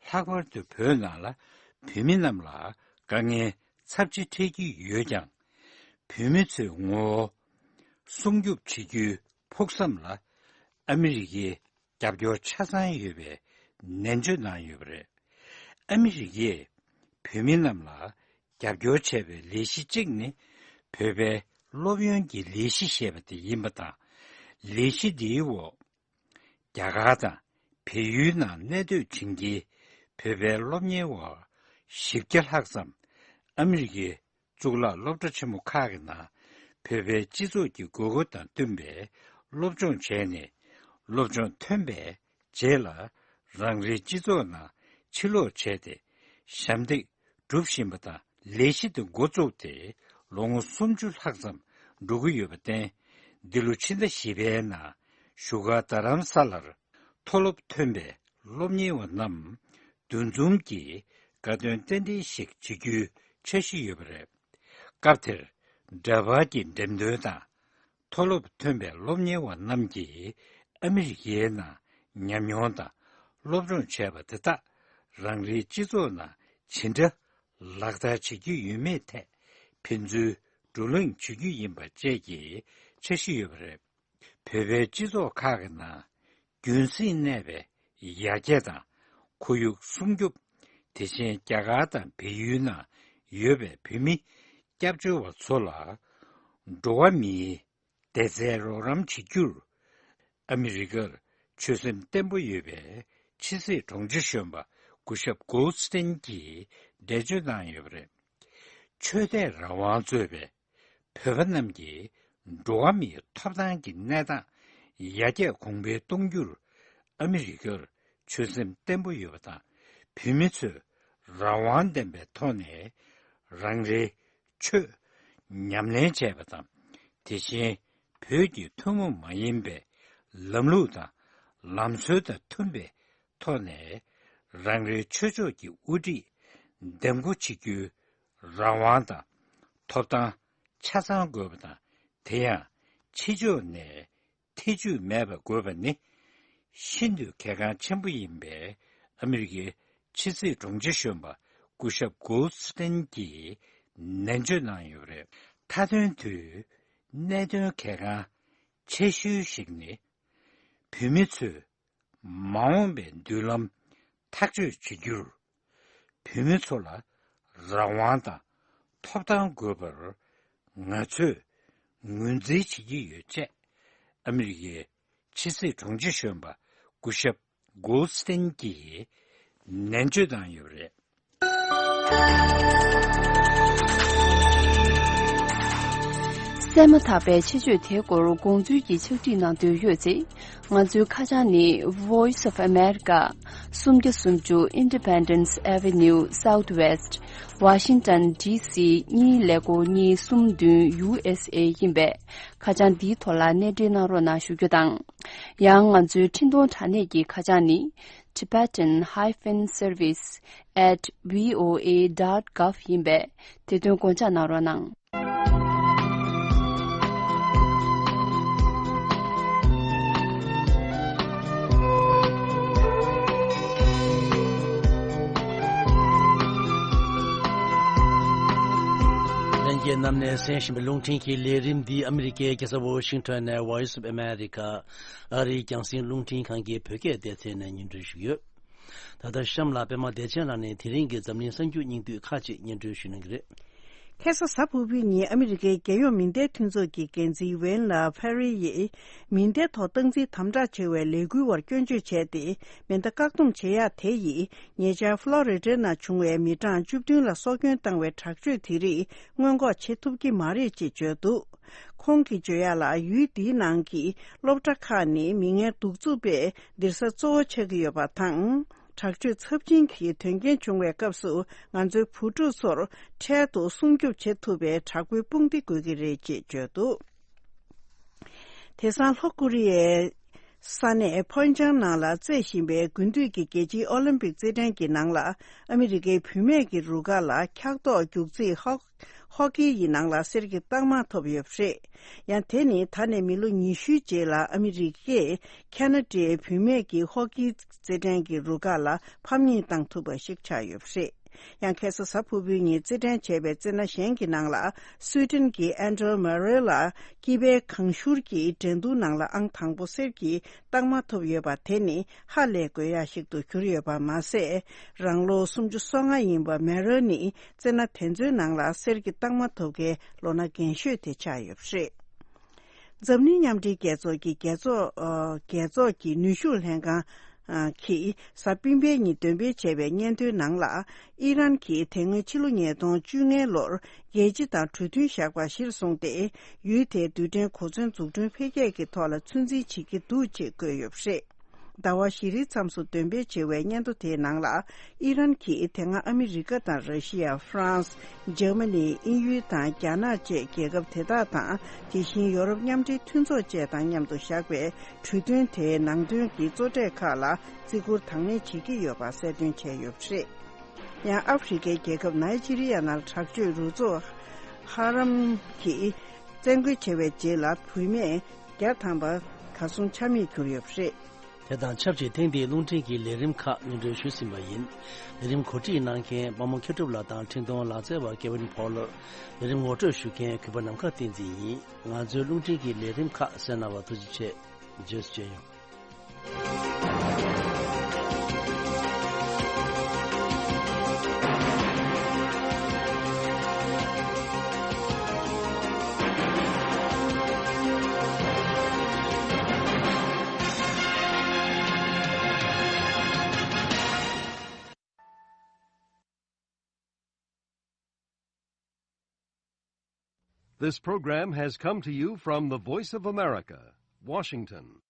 ལྷག་པར་དུ་བོད་ནང་ལ་བོད་མི་རྣམས་ལ་དཀའ་ངལ་ཚབས་ཆེ་འཕྲད་ཀྱི་ཡོད་ཀྱང་། བོད་མི་ཚོའི་ངོ་བོ་སྲུང་སྐྱོབ་བྱེད་རྒྱུའི་ཕུགས་བསམ་ལ་ཨ་མི་རི་ཀའི་རྒྱབ་སྐྱོར་ཆ་ཚང་ཡོད་པའི་ནན་བརྗོད་གནང་ཡོད་པ་རེད། ཨ་མི་རི་ཀས་བོད་མི་རྣམས་ལ་རྒྱབ་སྐྱོར་བྱས་པའི་ལས་གཞི་གཅིག་ནི། བོད་པའི་སློབ་ཡོན་གྱི་ལས་གཞི་ཞེས་པ་དེ་ཡིན་པ་དང་། ལས་གཞི་འདིའི་འོག་རྒྱ་གར་དང་བལ་ཡུལ་ནང་གནས་སྡོད་བྱེད་མཁན་བོད་པའི་སློབ་གཉེར་བ་བཞི་བརྒྱ་ལྷག་ཙམ་ཨ་མི་རི་ཀའི་གཙུག་ལག་སློབ་གྲྭ་ཆེན་མོ་ཁག་གི་ནང་བོད་པའི་སྤྱི་ཚོགས་ཀྱི་དགོས་མཁོ་དང་བསྟུན་པའི་སློབ་སྦྱོང་བྱས་ནས། སློབ་སྦྱོང་ཐོན་པའི་རྗེས་ལ་རང་རེའི་སྤྱི་ཚོགས་ནང་ཕྱིར་ལོག་བྱས་ཏེ། ཞབས་འདེགས་སྒྲུབ་བཞིན་པ་དང་། ལས་གཞི་དེ་འགོ་བཙུགས་ཏེ་ལོ་ངོ་སུམ་ཅུ་ལྷག་ཙམ་འགྲོ་གི་ཡོད་པར་བརྟེན། འདི་ལོ་ཕྱི་ཟླ་བཞི་པའི་ནང་བཞུགས་སྒར་རྡ་རམ་ས་ལར་མཐོ་སློབ་ཐོན་པའི་སློབ་གཉེར་བ་རྣམས་འདུ་འཛོམས་ཀྱིས་དགའ་སྟོན་རྟེན་འབྲེལ་ཞིག་བྱེད་རྒྱུའི་འཆར་གཞི་ཡོད་པ་རེད། སྐབས་དེར་ འདྲ་པར་གྱི་འགྲེམས་སྟོན་དང་། མཐོ་སློབ་ཐོན་པའི་སློབ་གཉེར་བ་རྣམས་ཀྱིས་ཨ་མི་རི་ཀའི་ནང་ཉམས་མྱོང་དང་སློབ་སྦྱོང་བྱས་པ་དེ་དག་རང་རེའི་སྤྱི་ཚོགས་ནང་ཇི་འདྲ་ལག་བསྟར་བྱེད་ཀྱི་ཡོད་མེད་ཐད་ཕན་ཚུན་བགྲོ་གླེང་བྱེད་རྒྱུ་ཡིན་པ་བཅས་ཀྱི་འཆར་གཞི་ཡོད་པ་རེད། བོད་པའི་སྤྱི་ཚོགས་ཁག་གི་ནང་རྒྱུན་སྲིང་གནས་པའི་ཡར་རྒྱས་དང་ཁོར་ཡུག་སྲུང་སྐྱོབ། དེ་བཞིན་རྒྱ་གར་དང་བལ་ཡུལ་ནང་ཡོད་པའི་བོད་མི་སྐྱབས་བཅོལ་བ་ཚོ་ལ་འགྲོ་བ་མིའི་བདེ་རྩའི་རོགས་རམ་བྱེད་རྒྱུར་ཨ་མི་རི་ཀར་ཆོད་སེམས་བརྟན་པོ་ཡོད་པའི་ཕྱི་སྲིད་དྲུང་ཆེ་གཞོན་པ་སྐུ་ཞབས་གོལ་སྟེན་གྱིས་འགྲེལ་བརྗོད་གནང་ཡོད་པ་རེད། ཆོས་དད་རང་དབང་གཙོས་པའི་བོད་པ་རྣམས་ཀྱི་འགྲོ་བ་མིའི་ཐོབ་ཐང་གི་གནས་སྟངས་ཡར་རྒྱས་གོང་འཕེལ་གཏོང་རྒྱུར་ཨ་མི་རི་ཀར་ཆོད་སེམས་བརྟན་པོ་ཡོད་པ་དང་། བོད་མི་ཚོས་རང་དབང་ལྡན་པའི་ཐོག་ནས་རང་རེའི་ཆོས་ཉམས་ལེན་བྱས་པ་དང་། དེ་བཞིན་བོད་ཀྱི་ཐུན་མོང་མ་ཡིན་པའི་ལམ་ལུགས་དང་ལམ་སྲོལ་དང་མཐུན་པའི་ཐོག་ནས་རང་རེའི་ཆོས་ཕྱོགས་ཀྱི་དབུ་ཁྲིད་འདེམས་བསྐོ་བྱེད་རྒྱུའི་རང་དབང་དང་ཐོབ་ཐང་ཆ་ཚང་དགོས་པ་དང་། དེ་ཡང་ཕྱི་ཕྱོགས་ནས་ཐེ་ཇུས་མེད་པ་དགོས་པ་ནི་ཤིན་ཏུ་གལ་འགངས་ཆེན་པོ་ཡིན་པའི་ཨ་མི་རི་ཀའི་ཕྱི་སྲིད་དྲུང་ཆེ་གཞོན་པ་སྐུ་ཞབས་གོལ་སྟེན་གྱིས་ནན་བརྗོད་གནང་ཡོད་པ་རེད། མཐའ་དོན་དུ་གནད་དོན་གལ་འགངས་ཆེ་ཤོས་ཤིག་ནི། བོད་མི་ཚོས་མ་འོངས་པའི་མདུན་ལམ་ཐག་གཅོད་བྱེད་རྒྱུར། བོད་མི་ཚོ་ལ་རང་དབང་དང་ཐོབ་ཐང་དགོས་པར་ང་ཚོས་ངོས་འཛིན་བྱེད་ཀྱི་ཡོད་ཅེས་ཨ་མི་རི་ཀའི་ཕྱི་སྲིད་དྲུང་ཆེ་གཞོན་པ་སྐུ་ཞབས་གོལ་སྟེན་གྱིས་ནན་བརྗོད་གནང་ཡོད་པ་རེད། གསན་མ་ཐག་པའི་ཆེད་བརྗོད་དེའི་སྐོར་དགོངས་ཚུལ་གྱི་ཕྱག་བྲིས་གནང་འདོད་ཡོད་ཚེ། ང་ཚོའི་ཁ་བྱང་ནི། Voice of America། སུམ་བརྒྱ་སུམ་ཅུ། Independence Avenue Southwest། Washington D C གཉིས་ཀླད་ཀོར་གཉིས་གསུམ་བདུན། U S A ཡིན་པས། ཁ་བྱང་འདིའི་ཐོག་ལ་གནས་འབྲེལ་གནང་རོགས་གནང་ཞུ་རྒྱུ་དང་། ཡང་ང་ཚོའི་འཕྲིན་གཏོང་དྲ་གནས་ཀྱི་ཁ་བྱང་ནི། Tibetan hyphen service at V O A dot gov ཡིན་པས། དེ་དོན་དགོངས་འཇགས་གནང་རོགས་གནང་། ལྷན་རྒྱས་རྣམས་ནས་གསན་བཞིན་པའི་རླུང་འཕྲིན་གྱི་ལས་རིམ་འདི་ཨ་མི་རི་ཀའི་རྒྱལ་ས་ཝོ་ཤིང་ཊོན་ནས་Voice of America ཨ་རིའི་རྒྱང་སྲིང་རླུང་འཕྲིན་ཁང་གི་བོད་སྐད་སྡེ་ཚན་ནས་སྙན་སྒྲོན་ཞུས་ཡོད། ད་ལྟ་གཤམ་ལ་པད་མ་བདེ་ཆེན་ལགས་ནས་དེ་རིང་གི་འཛམ་གླིང་གསར་འགྱུར་སྙིང་བསྡུས་ཁག་ཅིག་སྙན་སྒྲོན་ཞུ་གནང་གི་རེད། ཁ་སང་གཟའ་ཕུར་བུའི་ཉིན་ཨ་མི་རི་ཀའི་རྒྱལ་ཡོངས་མེ་མདའི་མཐུན་ཚོགས་ཀྱི་འགན་འཛིན་ཝེན་ལ་ཕེ་རི་ཡིས་མེ་མདའི་ཐོག་སྟངས་འཛིན་དམ་དྲག་བྱེད་པའི་ལས་འགུལ་བར་སྐྱོན་བརྗོད་བྱས་ཏེ། མེ་མདའ་བཀག་སྡོམ་བྱེད་ཡག་དེ་ཡིས་ཉེ་ཆར་ཕ་ལོ་རི་ཌའི་ནང་བྱུང་བའི་མི་གྲངས་བཅུ་བདུན་ལ་སྲོག་སྐྱོན་བཏང་བའི་དྲག་སྤྱོད་དེ་རིགས་སྔོན་འགོག་བྱེད་ཐུབ་ཀྱི་མ་རེད་ཅེས་བརྗོད་འདུག་ཁོང་གིས་བརྗོད་ཡག་ལ། ཡུལ་འདིའི་ནང་གི་སློབ་གྲྭ་ཁག་ནི་མི་ངན་གདུག་རྩུབ་པའི་འདུ་ས་གཙོ་བོ་ཆགས་ཀྱི་ཡོད་པ་དང་། དྲག་སྤྱོད་ཚབས་ཆེན་གྱི་དོན་རྐྱེན་བྱུང་བའི་སྐབས་སུ་ང་ཚོའི་བུ་ཕྲུག་ཚོར་འཕྲལ་དུ་སྲུང་སྐྱོབ་བྱེད་ཐུབ་པའི་དྲག་པོའི་དཔུང་སྡེ་དགོས་ཀྱི་རེད་ཅེས་བརྗོད་འདུག་དེང་སང་ལྷོ་ཀོ་རི་ཡའི་ས་གནས་ཕོན་ཅང་ནང་ལ་རྩེད་བཞིན་པའི་དགུན་དུས་ཀྱི་རྒྱལ་སྤྱིའི་ཨོ་ལིམ་པིག་རྩེད་འགྲན་གྱི་ནང་ལ། ཨ་མི་རི་ཀའི་བུད་མེད་ཀྱི་རུ་ཁག་ལ་འཁྱག་ལྟོགས་རྒྱུག་རྩེད་ཧོག་ཧོ་ཀི་ཡི་ནང་ལ་གསེར་གྱི་རྟགས་མ་ཐོབ་ཡོད་པ་རེད། ཡང་དེ་ནི་ད་ནས་མི་ལོ་ཉི་ཤུའི་རྗེས་ལ་ཨ་མི་རི་ཀས་ཁ་ན་ཌའི་བུད་མེད་ཀྱི་ཧོ་ཀི་རྩེད་འགྲན་གྱི་རུ་ཁག་ལ་ཕམ་ཉེས་བཏང་ཐུབ་པ་ཞིག་ཆགས་ཡོད་པ་རེད། ཡང་ཁ་སང་གཟའ་ཕུར་བུའི་ཉིན་རྩེད་འགྲན་བྱས་པའི་རྩེད་སྣ་གཞན་གྱི་ནང་ལ། སུའེ་ཏེན་གྱི་ཨན་ཌྲོ་མ་རེ་ལ་སྐྱེས་པའི་ཁང་ཤུར་གྱི་འགྲན་བསྡུར་ནང་ལ་ཨང་དང་པོ་གསེར་གྱི་རྟགས་མ་ཐོབ་ཡོད་པ་དེ་ནི་ཧ་ལས་དགོས་ཡག་ཞིག་ཏུ་གྱུར་ཡོད་པ་མ་ཟད། རང་ལོ་སུམ་ཅུ་སོ་ལྔ་ཡིན་པ་མེ་རོ་ནི་རྩེད་སྣ་དེ་ཚོའི་ནང་ལ་གསེར་གྱི་རྟགས་མ་ཐོབ་མཁན་ལོ་ན་རྒན་ཤོས་དེ་ཆགས་ཡོད་པ་རེད། འཛམ་གླིང་མཉམ་འབྲེལ་རྒྱལ་ཚོགས་ཀྱི་རྒྱལ་ཚོགས་ཨ། རྒྱལ་ཚོགས་ཀྱི་ནུས་ཤུགས་ལྷན་ཁང་ཨ། གིས་གཟའ་སྤེན་པའི་ཉིན་འདོན་སྤེལ་བྱས་པའི་སྙན་ཐོའི་ནང་ལ། ཨི་རན་གྱིས་དེ་སྔོན་ཕྱི་ལོ་ཉིས་སྟོང་བཅོ་ལྔ་ལོར་རྒྱལ་སྤྱི་དང་གྲོས་མཐུན་བཞག་པ་གཞིར་བཟུང་སྟེ། ཡུལ་དེའི་རྡུལ་ཕྲན་གོ་མཚོན་འཛུགས་སྐྲུན་འཕེལ་རྒྱས་ཀྱི་ཐོག་ལ་ཚོད་འཛིན་བྱེད་ཀྱི་འདུག་ཅེས་བཀོད་ཡོད་པ་རེད། ཟླ་བ་བཞི་རིའི་མཚམས་སུ་འདོན་སྤེལ་བྱས་པའི་སྙན་ཐོ་དེའི་ནང་ལ། ཨི་རན་གྱིས་དེ་སྔ་ཨ་མི་རི་ཀ་དང་ར་ཤི་ཡ། ཧྥ་རན་སི། འཇར་མ་ནི། དབྱིན་ཡུལ་དང་རྒྱ་ནག་བཅས་རྒྱལ་ཁབ་དེ་དག་དང་། དེ་བཞིན་ཡོ་རོབ་མཉམ་འབྲེལ་མཐུན་ཚོགས་བཅས་དང་མཉམ་དུ་བཞག་པའི་གྲོས་མཐུན་དེའི་ནང་དོན་གྱི་གཙོ་གྲས་ཁག་ལ་བརྩི་བཀུར་དང་ལེན་བྱེད་ཀྱི་ཡོད་པ་གསལ་སྟོན་བྱས་ཡོད་པ་རེད། ཡང་ཨ་ཧྥེ་རི་ཁའི་རྒྱལ་ཁབ་ནཱི་ཇི་རི་ཡ་ནང་དྲག་སྤྱོད་རུ་ཚོགས་ ཁ་རམ་གྱིས་བཙན་རྒོལ་བྱས་པའི་རྗེས་ལ་བུད་མེད་བརྒྱ་ཐམ་པ་གར་སོང་ཆ་མེད་གྱུར་ཡོད་པ་རེད། དེ་དང་ཆབས་ཅིག་ཐེངས་འདིའི་རླུང་འཕྲིན་གྱི་ལས་རིམ་ཁག་སྙན་སྒྲོན་ཞུས་ཟིན་པ་ཡིན། ལས་རིམ་གོ་སྒྲིག་གནང་མཁན་དཔའ་མོ་མཁས་གྲུབ་ལགས་དང་འཕྲིན་གཏོང་ལག་རྩལ་བ་ཀེ་ཝིན་ཕོ་ལར། ལས་རིམ་ངོ་སྤྲོད་ཞུ་མཁན་གུས་པ་ནམ་མཁའ་བསྟན་འཛིན་ཡིན། ང་ཚོའི་རླུང་འཕྲིན་གྱི་ལས་རིམ་ཁག་གསན་གནང་བར་ཐུགས་རྗེ་ཆེ། རྗེས་སུ་མཇལ་ཡོང་། This program has come to you from the Voice of America, Washington.